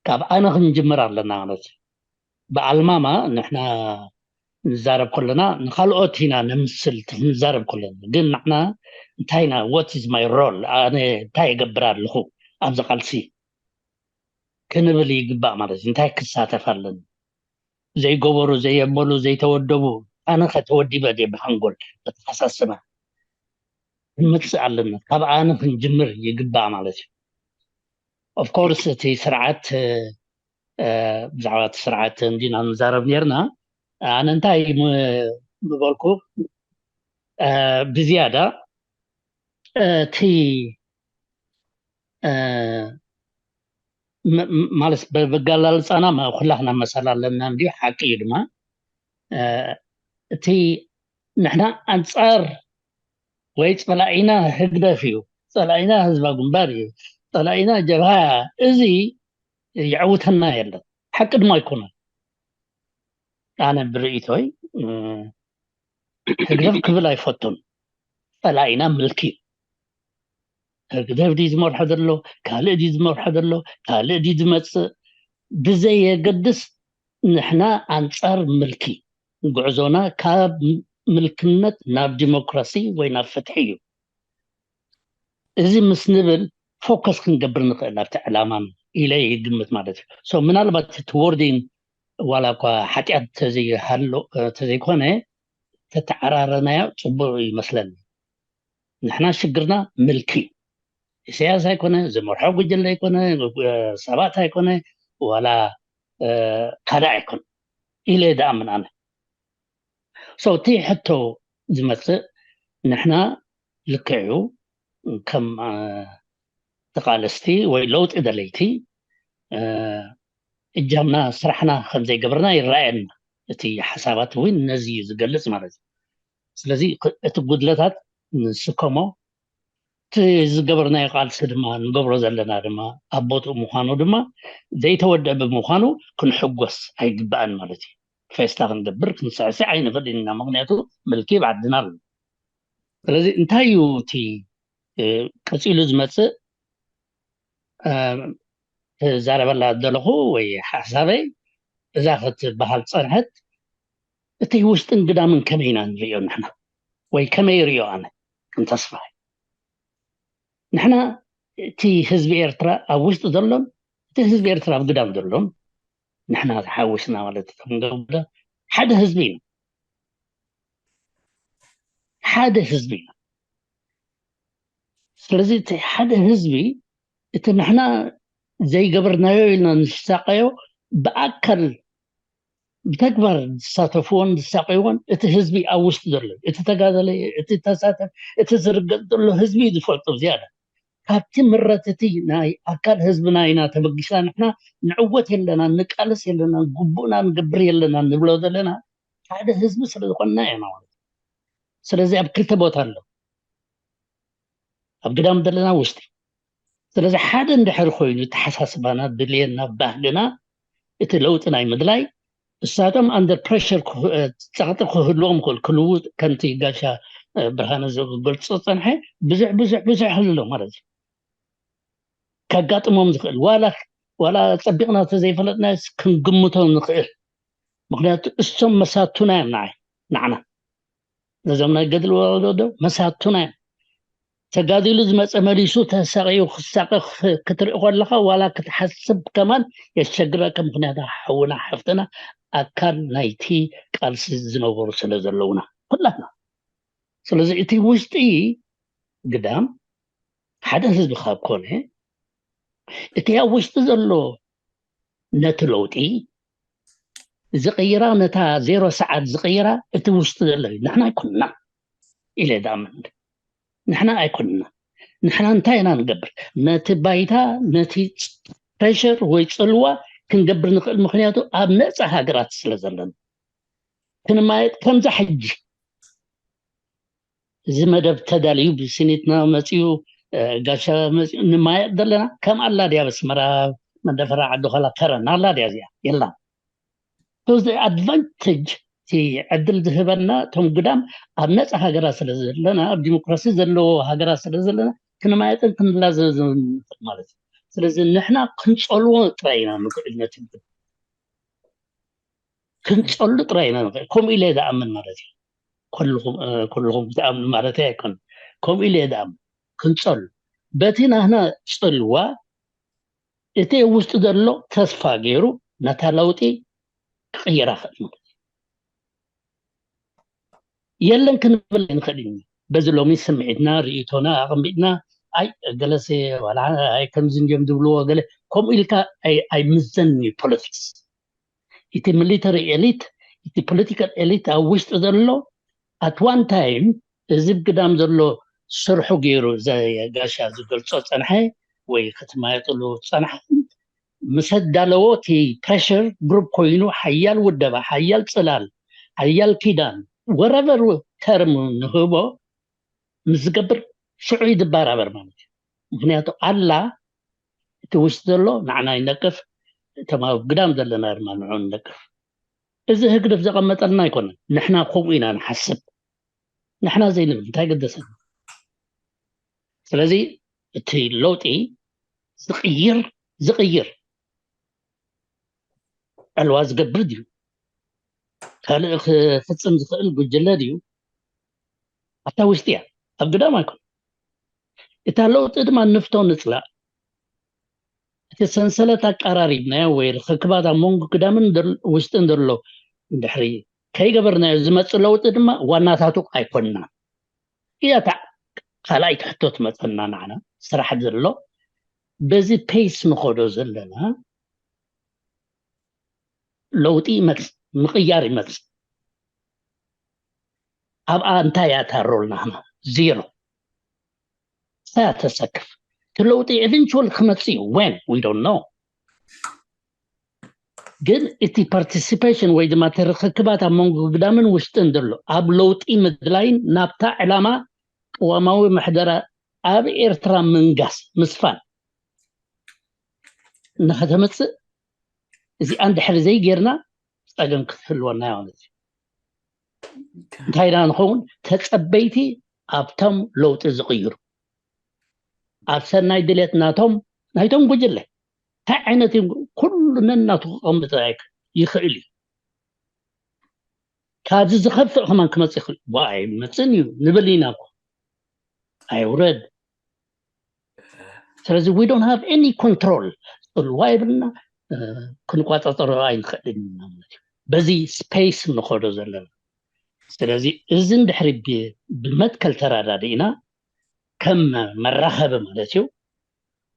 ካብ ኣነ ክንጅምር ኣለና ማለት እዩ በዓል ማማ ንሕና ንዛረብ ከለና ንካልኦት ኢና ነምስል ክንዛረብ ከለና ግን ንሕና እንታይ ኢና what is my role ኣነ እንታይ ይገብር ኣለኹ ኣብዚ ቃልሲ ክንብል ይግባእ ማለት እዩ እንታይ ክሳተፍ ኣለኒ ዘይገበሩ ዘየመሉ ዘይተወደቡ ኣነ ከተወዲበ ድየ ብሃንጎል በተሓሳስበ ክንመፅእ ኣለና ካብ ኣነ ክንጅምር ይግባእ ማለት እዩ of course እቲ ስርዓት ብዛዕባ እቲ ስርዓት እንዲና ንዛረብ ነርና ኣነ እንታይ ምበልኩ ብዝያዳ እቲ ማለት ብኣገላልፃና ኩላትና መሰል ኣለና እንድዩ ሓቂ እዩ ድማ እቲ ንሕና ኣንፃር ወይ ፀላኢና ህግደፍ እዩ ፀላኢና ህዝባዊ ግንባር እዩ ፀላኢና ጀብሃ እዚ የዕውተና የለን ሓቂ ድማ ኣይኮነን ኣነ ብርእይቶይ ህግደፍ ክብል ኣይፈቱን ፀላኢና ምልኪ እዩ ህግደፍ ድዩ ዝመርሖ ዘሎ ካልእ ድዩ ዝመርሖ ዘሎ ካልእ ድዩ ዝመፅእ ብዘየገድስ ንሕና ኣንፃር ምልኪ ጉዕዞና ካብ ምልክነት ናብ ዲሞክራሲ ወይ ናብ ፍትሒ እዩ እዚ ምስ ንብል ፎከስ ክንገብር ንኽእል ኣብቲ ዕላማና ኢለ ይግምት ማለት እዩ ምናልባት እቲ wording ዋላ እኳ ሓጢኣት ተዘይሃሎ ተዘይኮነ ተተዓራረናዮ ፅቡቅ ይመስለኒ ንሕና ሽግርና ምልኪ እዩ ኢሳያስ ኣይኮነ ዝመርሖ ጉጅለ ኣይኮነ ሰባት ኣይኮነ ዋላ ካልእ ኣይኮነ ኢለ ይድኣምን ኣነ so እቲ ሕቶ ዝመፅእ ንሕና ልክዕ እዩ ከም ተቓለስቲ ወይ ለውጢ ደለይቲ እጃምና ስራሕና ከምዘይገበርና ይረኣየና። እቲ ሓሳባት እውን ነዚ እዩ ዝገልፅ ማለት እዩ። ስለዚ እቲ ጉድለታት ንስከሞ፣ እቲ ዝገበርናዮ ቃልሲ ድማ ንገብሮ ዘለና ድማ ኣብ ቦትኡ ምዃኑ ድማ ዘይተወደአ ብምዃኑ ክንሕጎስ ኣይግባእን ማለት እዩ። ፌስታ ክንገብር ክንስዕስዕ ኣይንኽእልን ኢና፣ ምክንያቱ ምልኪ ኣብ ዓድና ኣሎ። ስለዚ እንታይ እዩ እቲ ቀፂሉ ዝመፅእ ክዛረበላ ዘለኹ ወይ ሓሳበይ እዛ ክትበሃል ፀንሐት፣ እቲ ውሽጥን ግዳምን ከመይ ኢና ንሪኦ ንሕና ወይ ከመይ ሪኦ ኣነ ከም ተስፋ ንሕና እቲ ህዝቢ ኤርትራ ኣብ ውሽጢ ዘሎን እቲ ህዝቢ ኤርትራ ኣብ ግዳም ዘሎን ንሕና ተሓዊስና ማለት እቶም ገብረ ሓደ ህዝቢ ኢና። ሓደ ህዝቢ ኢና። ስለዚ እቲ ሓደ ህዝቢ እቲ ንሕና ዘይገበርናዮ ኢልና ንሳቀዮ ብኣካል ብተግባር ዝሳተፍዎን ዝሳቀይዎን እቲ ህዝቢ ኣብ ውሽጢ ዘሎ እቲ ተጋደለ እቲ ተሳተፍ እቲ ዝርገጥ ዘሎ ህዝቢ እዩ ዝፈልጦ ዝያዳ ካብቲ ምረት እቲ ናይ ኣካል ህዝብና ኢና ተበጊስና ንሕና ንዕወት የለና ንቃለስ የለና ግቡእና ንገብር የለና ንብሎ ዘለና ሓደ ህዝቢ ስለ ዝኾንና ኢና ማለት ስለዚ ኣብ ክልተ ቦታ ኣሎ ኣብ ግዳም ዘለና ውሽጢ ስለዚ ሓደ እንድሕር ኮይኑ ተሓሳስባና ድልየና ባህልና እቲ ለውጢ ናይ ምድላይ እሳቶም under pressure ጸቕጢ ክህልዎም ይኽእል ክልውጥ ከምቲ ጋሻ ብርሃነ ዝገልጾ ዝጸንሐ ብዙሕ ብዙሕ ብዙሕ ኣሎ ማለት እዩ ከጋጥሞም ዝኽእል ዋላ ዋላ ጸቢቕና ተዘይፈለጥና ክንግምቶ ንኽእል ምክንያቱ እሶም መሳቱና እዮም ንዓይ ንዓና ነዞም ናይ ገድሊ ወለዶ መሳቱና እዮም ተጋዲሉ ዝመፀ መሊሱ ተሳቂዩ ክሳቀ ክትርኢ ከለካ ዋላ ክትሓስብ ከማን የስቸግረካ ምክንያቱ ሓውና ሓፍትና ኣካል ናይቲ ቃልሲ ዝነበሩ ስለ ዘለውና ኩላትና ስለዚ እቲ ውሽጢ ግዳም ሓደ ህዝቢ ካብ ኮነ እቲ ኣብ ውሽጢ ዘሎ ነቲ ለውጢ ዝቕይራ ነታ ዜሮ ሰዓት ዝቕይራ እቲ ውሽጢ ዘሎ እዩ ንሕና ኣይኮንና ኢለ ዝኣምን ንሕና ኣይኮንና ንሕና እንታይ ኢና ንገብር ነቲ ባይታ ነቲ ፕሬሽር ወይ ፅልዋ ክንገብር ንኽእል ምክንያቱ ኣብ ነፃ ሃገራት ስለ ዘለና ክንማየጥ ከምዛ ሕጂ እዚ መደብ ተዳልዩ ብሲኒትና መፅኡ ጋሻ መፅኡ ንማየጥ ዘለና ከም ኣላ ድያ በስመራ መደፈራ ዓዲ ኾላ ከረን ኣላ ድያ እዚኣ የላ ኣድቫንቴጅ እቲ ዕድል ዝህበና እቶም ግዳም ኣብ ነፃ ሃገራ ስለ ዘለና ኣብ ዲሞክራሲ ዘለዎ ሃገራ ስለ ዘለና ክንማየጥን ክንላዘዝን ማለት እዩ ስለዚ ንሕና ክንፀልዎ ጥራይ ኢና ንክእል ነቲ ክንፀሉ ጥራይ ኢና ንኽእል ከምኡ ኢለ ዝኣምን ማለት እዩ ኩልኹም ክትኣምኑ ማለት ኣይኮን ከምኡ ኢለ ዝኣምን ክንፀሉ በቲ ናህና ፅልዋ እቲ ውስጢ ዘሎ ተስፋ ገይሩ ነታ ለውጢ ክቕይራ ክእል ማለት እዩ የለን ክንብል ንኽእል ኢና በዚ ሎሚ ስምዒትና ርእቶና ኣቐሚጥና ኣይ ገለሰ ዋላ ኣይ ከምዚ እንዲዮም ዝብልዎ ገለ ከምኡ ኢልካ ኣይምዘን እዩ ፖለቲክስ እቲ ሚሊተሪ ኤሊት እቲ ፖለቲካል ኤሊት ኣብ ውሽጢ ዘሎ at one time እዚ ግዳም ዘሎ ስርሑ ገይሩ ዘጋሻ ዝገልፆ ፀንሐ ወይ ክትማየጥሉ ፀናሕኩም ምስ ኣዳለዎ እቲ ፕሬሽር ግሩፕ ኮይኑ ሓያል ውደባ ሓያል ፅላል ሓያል ኪዳን whatever term ንህቦ ምስ ዝገብር ሽዑ ይድባራበር ማለት እዩ ምክንያቱ ኣላ እቲ ውሽጢ ዘሎ ንዓና ይነቅፍ እቶም ኣብ ግዳም ዘለና ድማ ንዑ ንነቅፍ እዚ ህግደፍ ዘቐመጠልና ኣይኮነን ንሕና ከምኡ ኢና ንሓስብ ንሕና ዘይንብል እንታይ ገደሰና ስለዚ እቲ ለውጢ ዝቕይር ዝቕይር ዕልዋ ዝገብር ድዩ ካልእ ክፍፅም ዝኽእል ጉጅለ ድዩ ኣብታ ውሽጢ እያ ኣብ ግዳም ኣይኮን እታ ለውጢ ድማ ንፍቶ ንፅላእ እቲ ሰንሰለት ኣቀራሪብናዮ ወይ ርክክባት ኣብ መንጎ ግዳምን ውሽጥን ዘሎ እንድሕሪ ከይገበርናዮ ዝመፅእ ለውጢ ድማ ዋናታቱ ኣይኮንና እያ እታ ካልኣይቲ ሕቶ ትመፀና ንዓና ስራሕ ዘሎ በዚ ፔስ ንኸዶ ዘለና ለውጢ ይመፅእ ምቕያር ይመፅእ ኣብኣ እንታይ እያ እታ ሮል ናህና ዜሮ እንታይ እያ ተሰክፍ ለውጢ eventual ክመጽእ እዩ። When? We don't know። ግን እቲ participation ወይ ድማ እቲ ርክክባት ኣብ መንጎ ግዳምን ውሽጥን ዘሎ ኣብ ለውጢ ምድላይን ናብታ ዕላማ ቅዋማዊ ምሕደራ ኣብ ኤርትራ ምንጋስ ምስፋን ንኸተመፅእ እዚኣ እንድሕሪ ዘይጌርና ፀገም ክትህልወና ማለት እዩ። እንታይ ኢና ንኸውን? ተፀበይቲ ኣብቶም ለውጢ ዝቕይሩ፣ ኣብ ሰናይ ድሌት ናቶም ናይቶም ጉጅለ እንታይ ዓይነት እዩ? ኩሉ ነናቱ ክቐምጥ ኣይክ- ይኽእል እዩ። ካብዚ ዝኸፍእ ከማን ክመፅእ ይኽእል። ዋ ኣይመፅን እዩ ንብል ኢና እኮ። ኣይውረድ። ስለዚ we don't have any control፣ ፅልዋ የብልና። ክንቋፃፀሮ ኣይንኽእልን ኢና ማለት እዩ። በዚ space ንኸዶ ዘለና። ስለዚ እዚ እንድሕሪ ብመትከል ተረዳዲእና ከም መራኸቢ ማለት እዩ።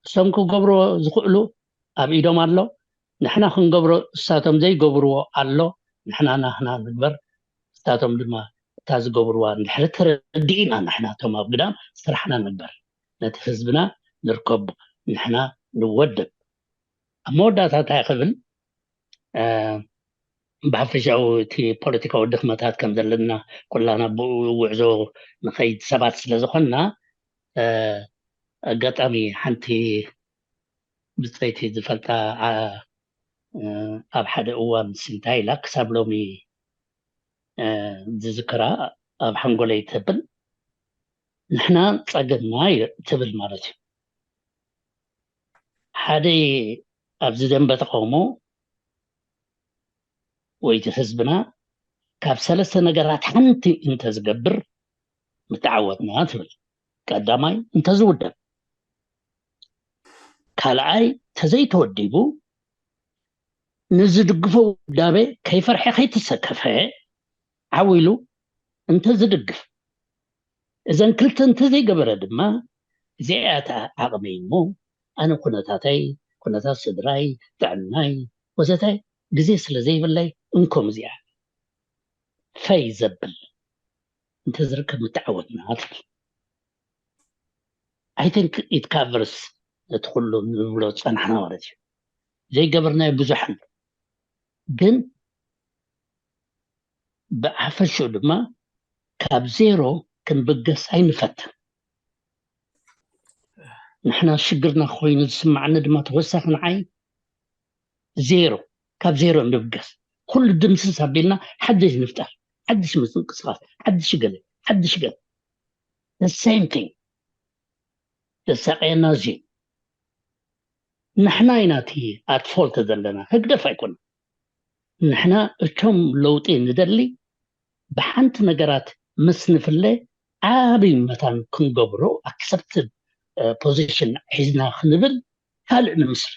እሶም ክገብርዎ ዝኽእሉ ኣብ ኢዶም ኣሎ። ንሕና ክንገብሮ እሳቶም ዘይገብርዎ ኣሎ። ንሕና ናህና ንግበር፣ እሳቶም ድማ እታ ዝገብርዋ እንድሕሪ ተረዲእና ንሕና እቶም ኣብ ግዳም ስራሕና ንግበር፣ ነቲ ህዝብና ንርከቦ፣ ንሕና ንወድብ። ኣብ መወዳእታ እንታይ ክብል ብሓፈሻዊ እቲ ፖለቲካዊ ድኽመታት ከም ዘለና ኩላና ብኡ ጉዕዞ ንኸይድ ሰባት ስለ ዝኾንና፣ ኣጋጣሚ ሓንቲ ብፀይቲ ዝፈልጣ ኣብ ሓደ እዋን ስንታይ ኢላ ክሳብ ሎሚ ዝዝክራ ኣብ ሓንጎለይ ተብል፣ ንሕና ፀገምና ትብል ማለት እዩ። ሓደ ኣብዚ ደንበ ተቃውሞ ወይ እቲ ህዝብና ካብ ሰለስተ ነገራት ሓንቲ እንተዝገብር ምተዓወትና ትብል። ቀዳማይ እንተዝውደብ፣ ካልኣይ ተዘይተወዲቡ ንዝድግፎ ውዳቤ ከይፈርሐ ከይተሰከፈ ዓው ኢሉ እንተዝድግፍ፣ እዘን ክልተ እንተዘይገበረ ድማ እዚኣታ ዓቕመይ እሞ ኣነ ኩነታተይ፣ ኩነታት ስድራይ፣ ጥዕናይ ወዘተ ግዜ ስለ ዘይብለይ እንኮም እዚኣ ፈይ ዘብል እንተዝርከብ ምተዓወትና ትብል። I think it covers እቲ ኩሉ ንብሎ ዝፀናሕና ማለት እዩ። ዘይገበርናዮ ብዙሕ ኣሎ፣ ግን ብሓፈሽኡ ድማ ካብ ዜሮ ክንብገስ ኣይንፈትን። ንሕና ሽግርና ኮይኑ ዝስማዓኒ ድማ ተወሳኺ ንዓይ ዜሮ፣ ካብ ዜሮ ንብገስ፣ ኩሉ ድምስስ ኣቢልና ሓድሽ ንፍጠር፣ ሓድሽ ምንቅስቃስ፣ ሓድሽ ገለ፣ ሓድሽ ገለ። The same thing። ዘሳቀየና እዚ ንሕና ኢና እቲ at fault ዘለና፣ ህግደፍ ኣይኮነ። ንሕና እቶም ለውጢ ንደሊ ብሓንቲ ነገራት ምስ ንፍለ ዓብይ መታን ክንገብሮ accepted position ሒዝና ክንብል ካልእ ንምስል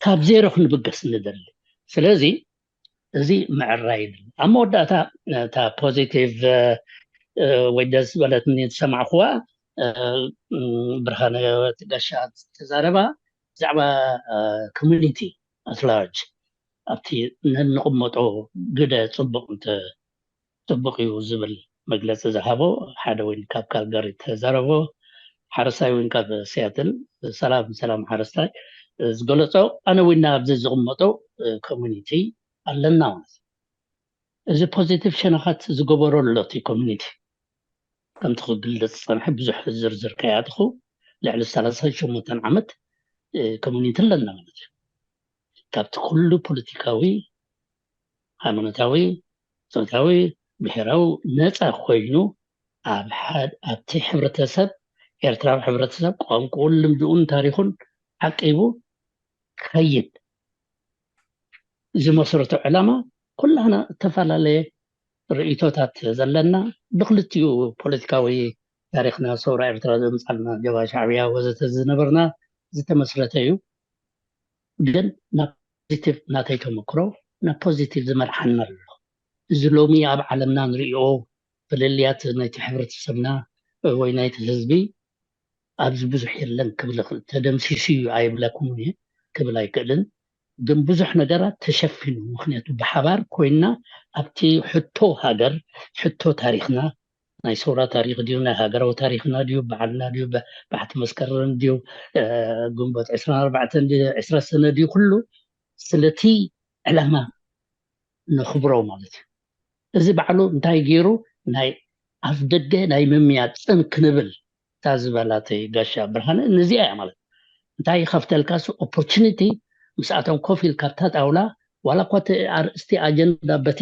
ካብ ዜሮ ክንብገስ ንደሊ። ስለዚ እዚ ምዕራይ ይብል። ኣብ መወዳእታ እታ positive ወይ ደስ ዝበለትኒ ዝሰማዕኩዋ ብርሃነ ትጋሻ ተዛረባ ብዛዕባ community at large ኣብቲ ነንቕመጦ ግደ ፅቡቕ እንተ ፅቡቕ እዩ ዝብል መግለፂ ዝሃቦ ሓደ ወይን ካብ ካልጋሪ ተዛረቦ ሓረስታይ ወይን ካብ ሲያትል ሰላም ሰላም ሓረስታይ ዝገለፆ ኣነ ወይና ኣብዚ ዝቕመጦ community ኣለና ማለት እዚ positive ሸነኻት ዝገበሮ ኣሎ እቲ community ከምቲ ክግለፅ ዝፀንሐ ብዙሕ ዝርዝር ከይኣትኹ ልዕሊ ሰላሳ ሸሞንተ ዓመት community ኣለና ማለት እዩ ካብቲ ኩሉ ፖለቲካዊ ሃይማኖታዊ ፆታዊ ብሄራዊ ነፃ ኮይኑ ኣብ ሓደ ኣብቲ ሕብረተሰብ ኤርትራዊ ሕብረተሰብ ቋንቋኡን ልምድኡን ታሪኹን ዓቂቡ ክኸይድ ዝመስረቶ ዕላማ ኩላህና እተፈላለየ ርእይቶታት ዘለና ብክልቲኡ ፖለቲካዊ ታሪኽና ሰውራ ኤርትራ ዘምፃልና ጀብሃ ሻዕብያ ወዘተ ዝነበርና ዝተመስረተ እዩ ግን ናብ positive ናተይ ተመክሮ ናብ positive ዝመርሓና ኣሎ እዚ ሎሚ ኣብ ዓለምና ንሪኦ ፍልልያት ናይቲ ሕብረተሰብና ወይ ናይቲ ህዝቢ ኣብዚ ብዙሕ የለን ክብል ይኽእል ተደምሲሱ እዩ ኣይብለኩም እየ ክብል ኣይክእልን ግን ብዙሕ ነገራት ተሸፊኑ ምክንያቱ ብሓባር ኮይና ኣብቲ ሕቶ ሃገር ሕቶ ታሪክና ናይ ሰውራ ታሪኽ ድዩ፣ ናይ ሃገራዊ ታሪኽና ድዩ፣ በዓልና ድዩ፣ በ- በዓቲ መስከረም ድዩ፣ እ፣ ግንቦት ዕስራን ኣርባዕተን ድዩ፣ ዕስራ ሰነ ድዩ፣ ኩሉ ስለቲ ዕላማ ነኽብሮ ማለት እዩ። እዚ ባዕሉ እንታይ ገይሩ፣ ናይ ኣፍ ደገ ናይ ምምያጥ ጽን ክንብል እታ ዝበላተይ ጋሻ ብርሃነ ነዚኣ እያ ማለት። እንታይ ይኸፍተልካ ሱ ኦፖርቹኒቲ፣ ምስኣቶም ኮፍ ኢልካ ኣብታ ጣውላ፣ ዋላ እኳ እቲ ኣርእስቲ ኣጀንዳ በቲ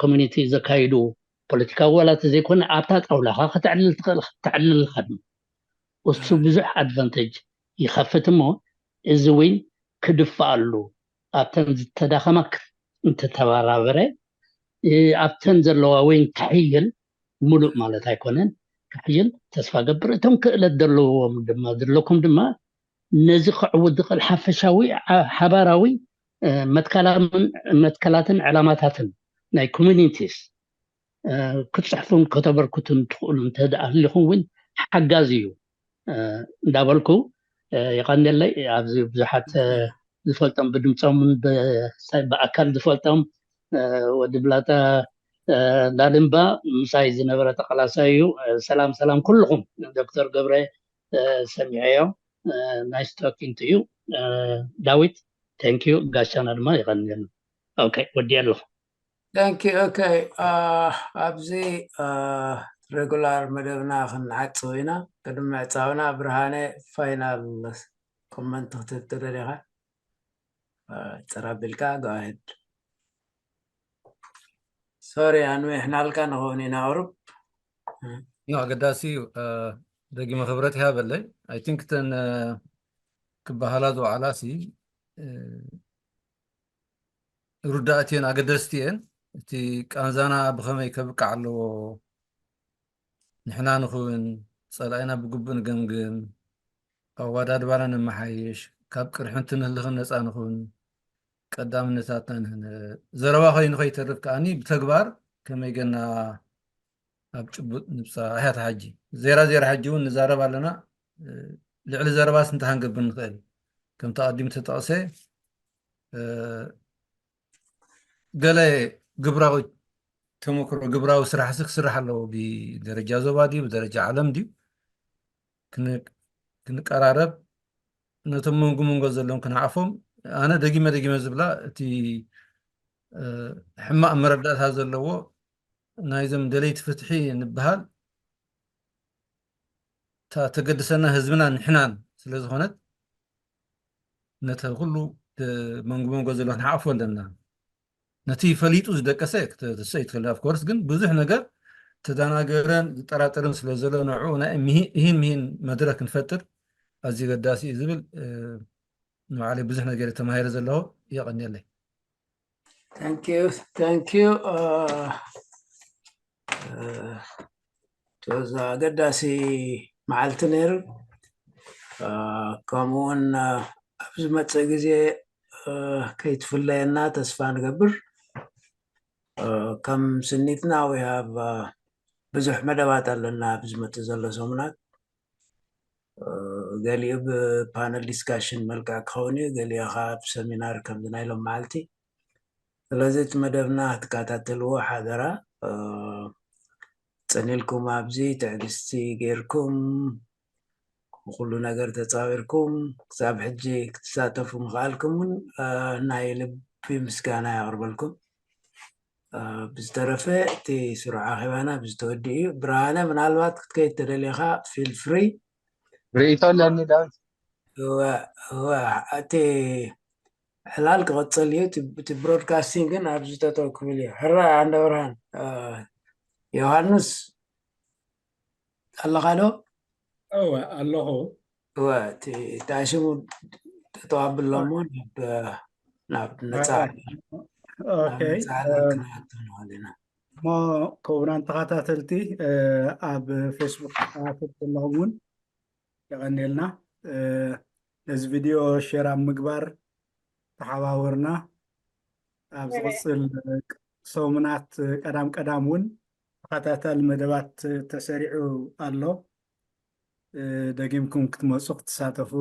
ኮሚኒቲ ዘካይዱ ፖለቲካዊ ዋላ ዘይኮነ፣ ኣብታ ጣውላኻ ከተዕልል ትኽእል፣ ተዕልልካ ድማ እሱ ብዙሕ ኣድቫንቴጅ ይኸፍት እሞ፣ እዚ እውን ክድፋኣሉ፣ ኣብተን ዝተዳኸማ ክ- እንተተባራበረ፣ እ፣ ኣብተን ዘለዋ እውን ክሕይል፣ ሙሉእ ማለት ኣይኮነን፣ ክሕይል ተስፋ ገብር። እቶም ክእለት ዘለዎም ድማ ዘለኩም ድማ ነዚ ክዕውት ዝኽእል ሓፈሻዊ ዓ- ሓባራዊ እ፣ መትከላምን መትከላትን ዕላማታትን ናይ ኮሚኒቲስ እ፣ ክትፅሕፉን ከተበርክቱን ትኽእሉ እንተደኣ ህሊኹም እውን ሓጋዚ እዩ እ፣ እንዳበልኩ እ፣ የቐንየለይ። ኣብዚ ብዙሓት እ፣ ዝፈልጦም ብድምፆምን ብ- ብኣካል ዝፈልጦም እ፣ ወዲ ብላታ እ፣ ላልምባ ምሳይ ዝነበረ ተቐላሳይ እዩ። እ፣ ሰላም ሰላም ኩልኹም። ዶክተር ገብረ እ፣ ሰሚዐዮ። ናይስ ቶኪንግ ቱ ዩ። ዳዊት፣ ቴንክ ዩ። ጋሻና ድማ ይቐንየልና። ኦኬ፣ ወዲየ ኣለኹ። ቴንክ ዩ። ኦኬ፣ አ፣ ኣብዚ አ፣ ሬጉላር መደብና ክንዓጽው ኢና። ቅድሚ ምዕጻውና ብርሃነ፣ ፋይናል ኮመንት ክትህብ ትደሊ ኢኻ? አ፣ ጽር ኣቢልካ፣ go ahead። ሶሪ ኣንዌ፣ ሕናልካ ንኸውን ኢና ቁሩብ። ኖ፣ ኣገዳሲ እዩ። እ፣ ደጊመ ክብረት ይሃበለይ። ኣይ ቲንክ እተን እ፣ ክበሃላ ዝወዓላ ሲ እ፣ ርዳእቲ እየን፣ ኣገደስቲ እየን። እቲ ቃንዛና ብኸመይ ከብቃዕ ኣለዎ፣ ንሕና ንኹን፣ ጸላኢና ብግቡእ ንገምግም፣ ኣወዳድባና ነመሓይሽ፣ ካብ ቅርሕንትን ህልኽን ነጻ ንኹን፣ ቀዳምነታትና ንህነጽ። ዘረባ ኮይኑ ከይተርፍ ከኣኒ ብተግባር ከመይ ገና ኣብ ጭቡጥ ንብጻ። ኣሕያት ሓጂ ዜራ ዜራ ሓጂ እውን ንዛረብ ኣለና። እ፣ ልዕሊ ዘረባስ እንታይ ክንገብር ንኽእል? ከምቲ ኣቐዲሙ ተጠቕሰ፣ እ፣ ገለ ግብራዊ ተመክሮ፣ ግብራዊ ስራሕ ሲ ክስራሕ ኣለዎ። ብደረጃ ዞባ ድዩ፣ ብደረጃ ዓለም ድዩ? ክን- ክንቀራረብ፣ ነቶም መንጎ መንጎ ዘለዎም ክንዓፎም። ኣነ ደጊመ ደጊመ ዝብላ፣ እቲ እ፣ ሕማቕ መረዳእታ ዘለዎ ናይዞም ደለይቲ ፍትሒ ንበሃል፣ እታ ተገድሰና ህዝብና ንሕናን ስለ ዝኾነት፣ ነቲ ኩሉ እ፣ መንጎ መንጎ ዘሎ ክንሓቆፎ ኣለና። ነቲ ፈሊጡ ዝደቀሰ ክተ- ክትሰይ ትኽእል። ኦፍኮርስ ግን ብዙሕ ነገር ተደናገረን ዝጠራጠርን ስለ ዘሎ፣ ንዕኡ ናይ ምሂ- እሂን ምሂን መድረክ ክንፈጥር ኣዝዩ ገዳሲ እዩ ዝብል እ፣ ንባዕለይ ብዙሕ ነገር ተማሂረ ዘለኹ። የቐንየለይ። Thank you, thank you. Uh, uh, it was ኣገዳሲ መዓልቲ ነይሩ። Uh, ከምኡ እውን uh, ኣብ ዝመፅእ ግዜ uh, ከይትፍለየና ተስፋ ንገብር። Uh, ከም ስኒትና we have uh, ብዙሕ መደባት ኣለና ኣብ ዝመፅእ ዘሎ ሰሙናት። Uh, ገሊኡ ብፓነል ዲስካሽን መልክዕ ክኸውን እዩ፣ ገሊኡ ከዓ ብሰሚናር ከምዚ ናይ ሎም መዓልቲ። ስለዚ እቲ መደብና ክትከታተልዎ ሓደራ። Uh, ጸኒልኩም ኣብዚ ትዕግስቲ ጌርኩም ኩሉ ነገር ተጻዊርኩም ክሳብ ሕጂ ክትሳተፉ ምኽኣልኩም እውን uh, ናይ ልቢ ምስጋና የቕርበልኩም። Uh, ብዝተረፈ እቲ ስሩዕ ኣኼባና ኣብዚ ተወዲኡ እዩ። ብርሃነ፣ ምናልባት ክትከይድ ተደሊኻ feel free። ርእይቶ ኣለኒ ዳዊት። እወ፣ እወ፣ እቲ ዕላል ክቕጽል እዩ። እቲ እቲ ብሮድካስቲንግ ግን ኣብዚ ጠጠው ክብል እዩ። ሕራይ ኣንደ ብርሃን። Uh, ዮሃንስ ኣለኻ ዶ? እወ ኣለኹ። እወ፣ እቲ እቲ ሽሙ ጠጠው ኣብሎ እሞ ናብ ናብ ነጻ ናብ ኦኬ። ነጻ ዕላል ክንኣቱ ንኽእል ኢና። እሞ ክቡራን ተኸታተልቲ እ፣ ኣብ ፌስቡክ ተኸታተልቲ ዘለኹም እውን የቐንየልና። እ፣ ነዚ ቪድዮ ሼር ኣብ ምግባር ተሓባበሩና። ኣብ ዝቕፅል ሰሙናት ቀዳም ቀዳም እውን ተኸታታሊ መደባት ተሰሪዑ ኣሎ። እ፣ ደጊምኩም ክትመፁ ክትሳተፉ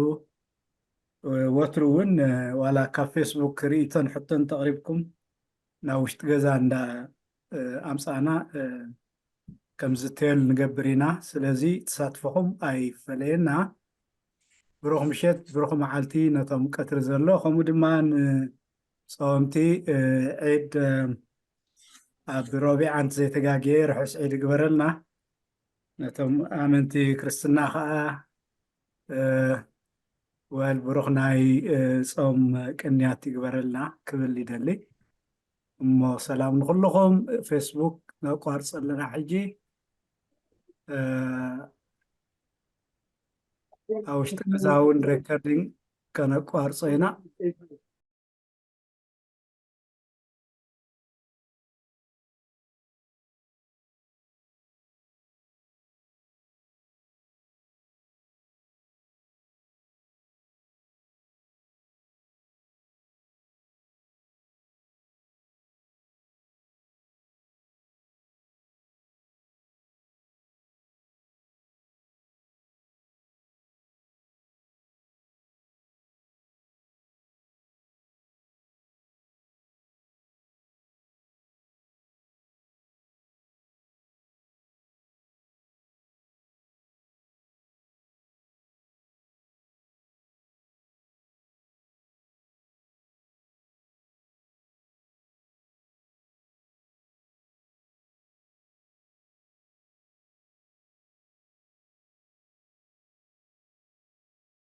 እ፣ ወትሩ እውን እ፣ ዋላ ካብ ፌስቡክ ርእይቶን ሕቶን ተቕሪብኩም ናብ ውሽጢ ገዛ እንዳ እ፣ ኣምፃእና እ፣ ከም ዝተየሉ ንገብር ኢና። ስለዚ ተሳትፎኹም ኣይፈለየና። ብሩኽ ምሸት፣ ብሩኽ መዓልቲ ነቶም ቀትሪ ዘሎ፣ ከምኡ ድማ ንጸወምቲ ዒድ ኣብ ሮቢዕ ኣንት ዘይተጋግየ ርሑስ ዒድ ይግበረልና። ነቶም ኣመንቲ ክርስትና ከዓ ወል ብሩኽ ናይ ጾም ቅንያት ይግበረልና ክብል ይደሊ። እሞ ሰላም ንኹልኹም። ፌስቡክ ነቋርጽ ኣለና ሕጂ። ኣብ ውሽጢ ገዛ እውን ሬከርዲንግ ከነቋርጾ ኢና።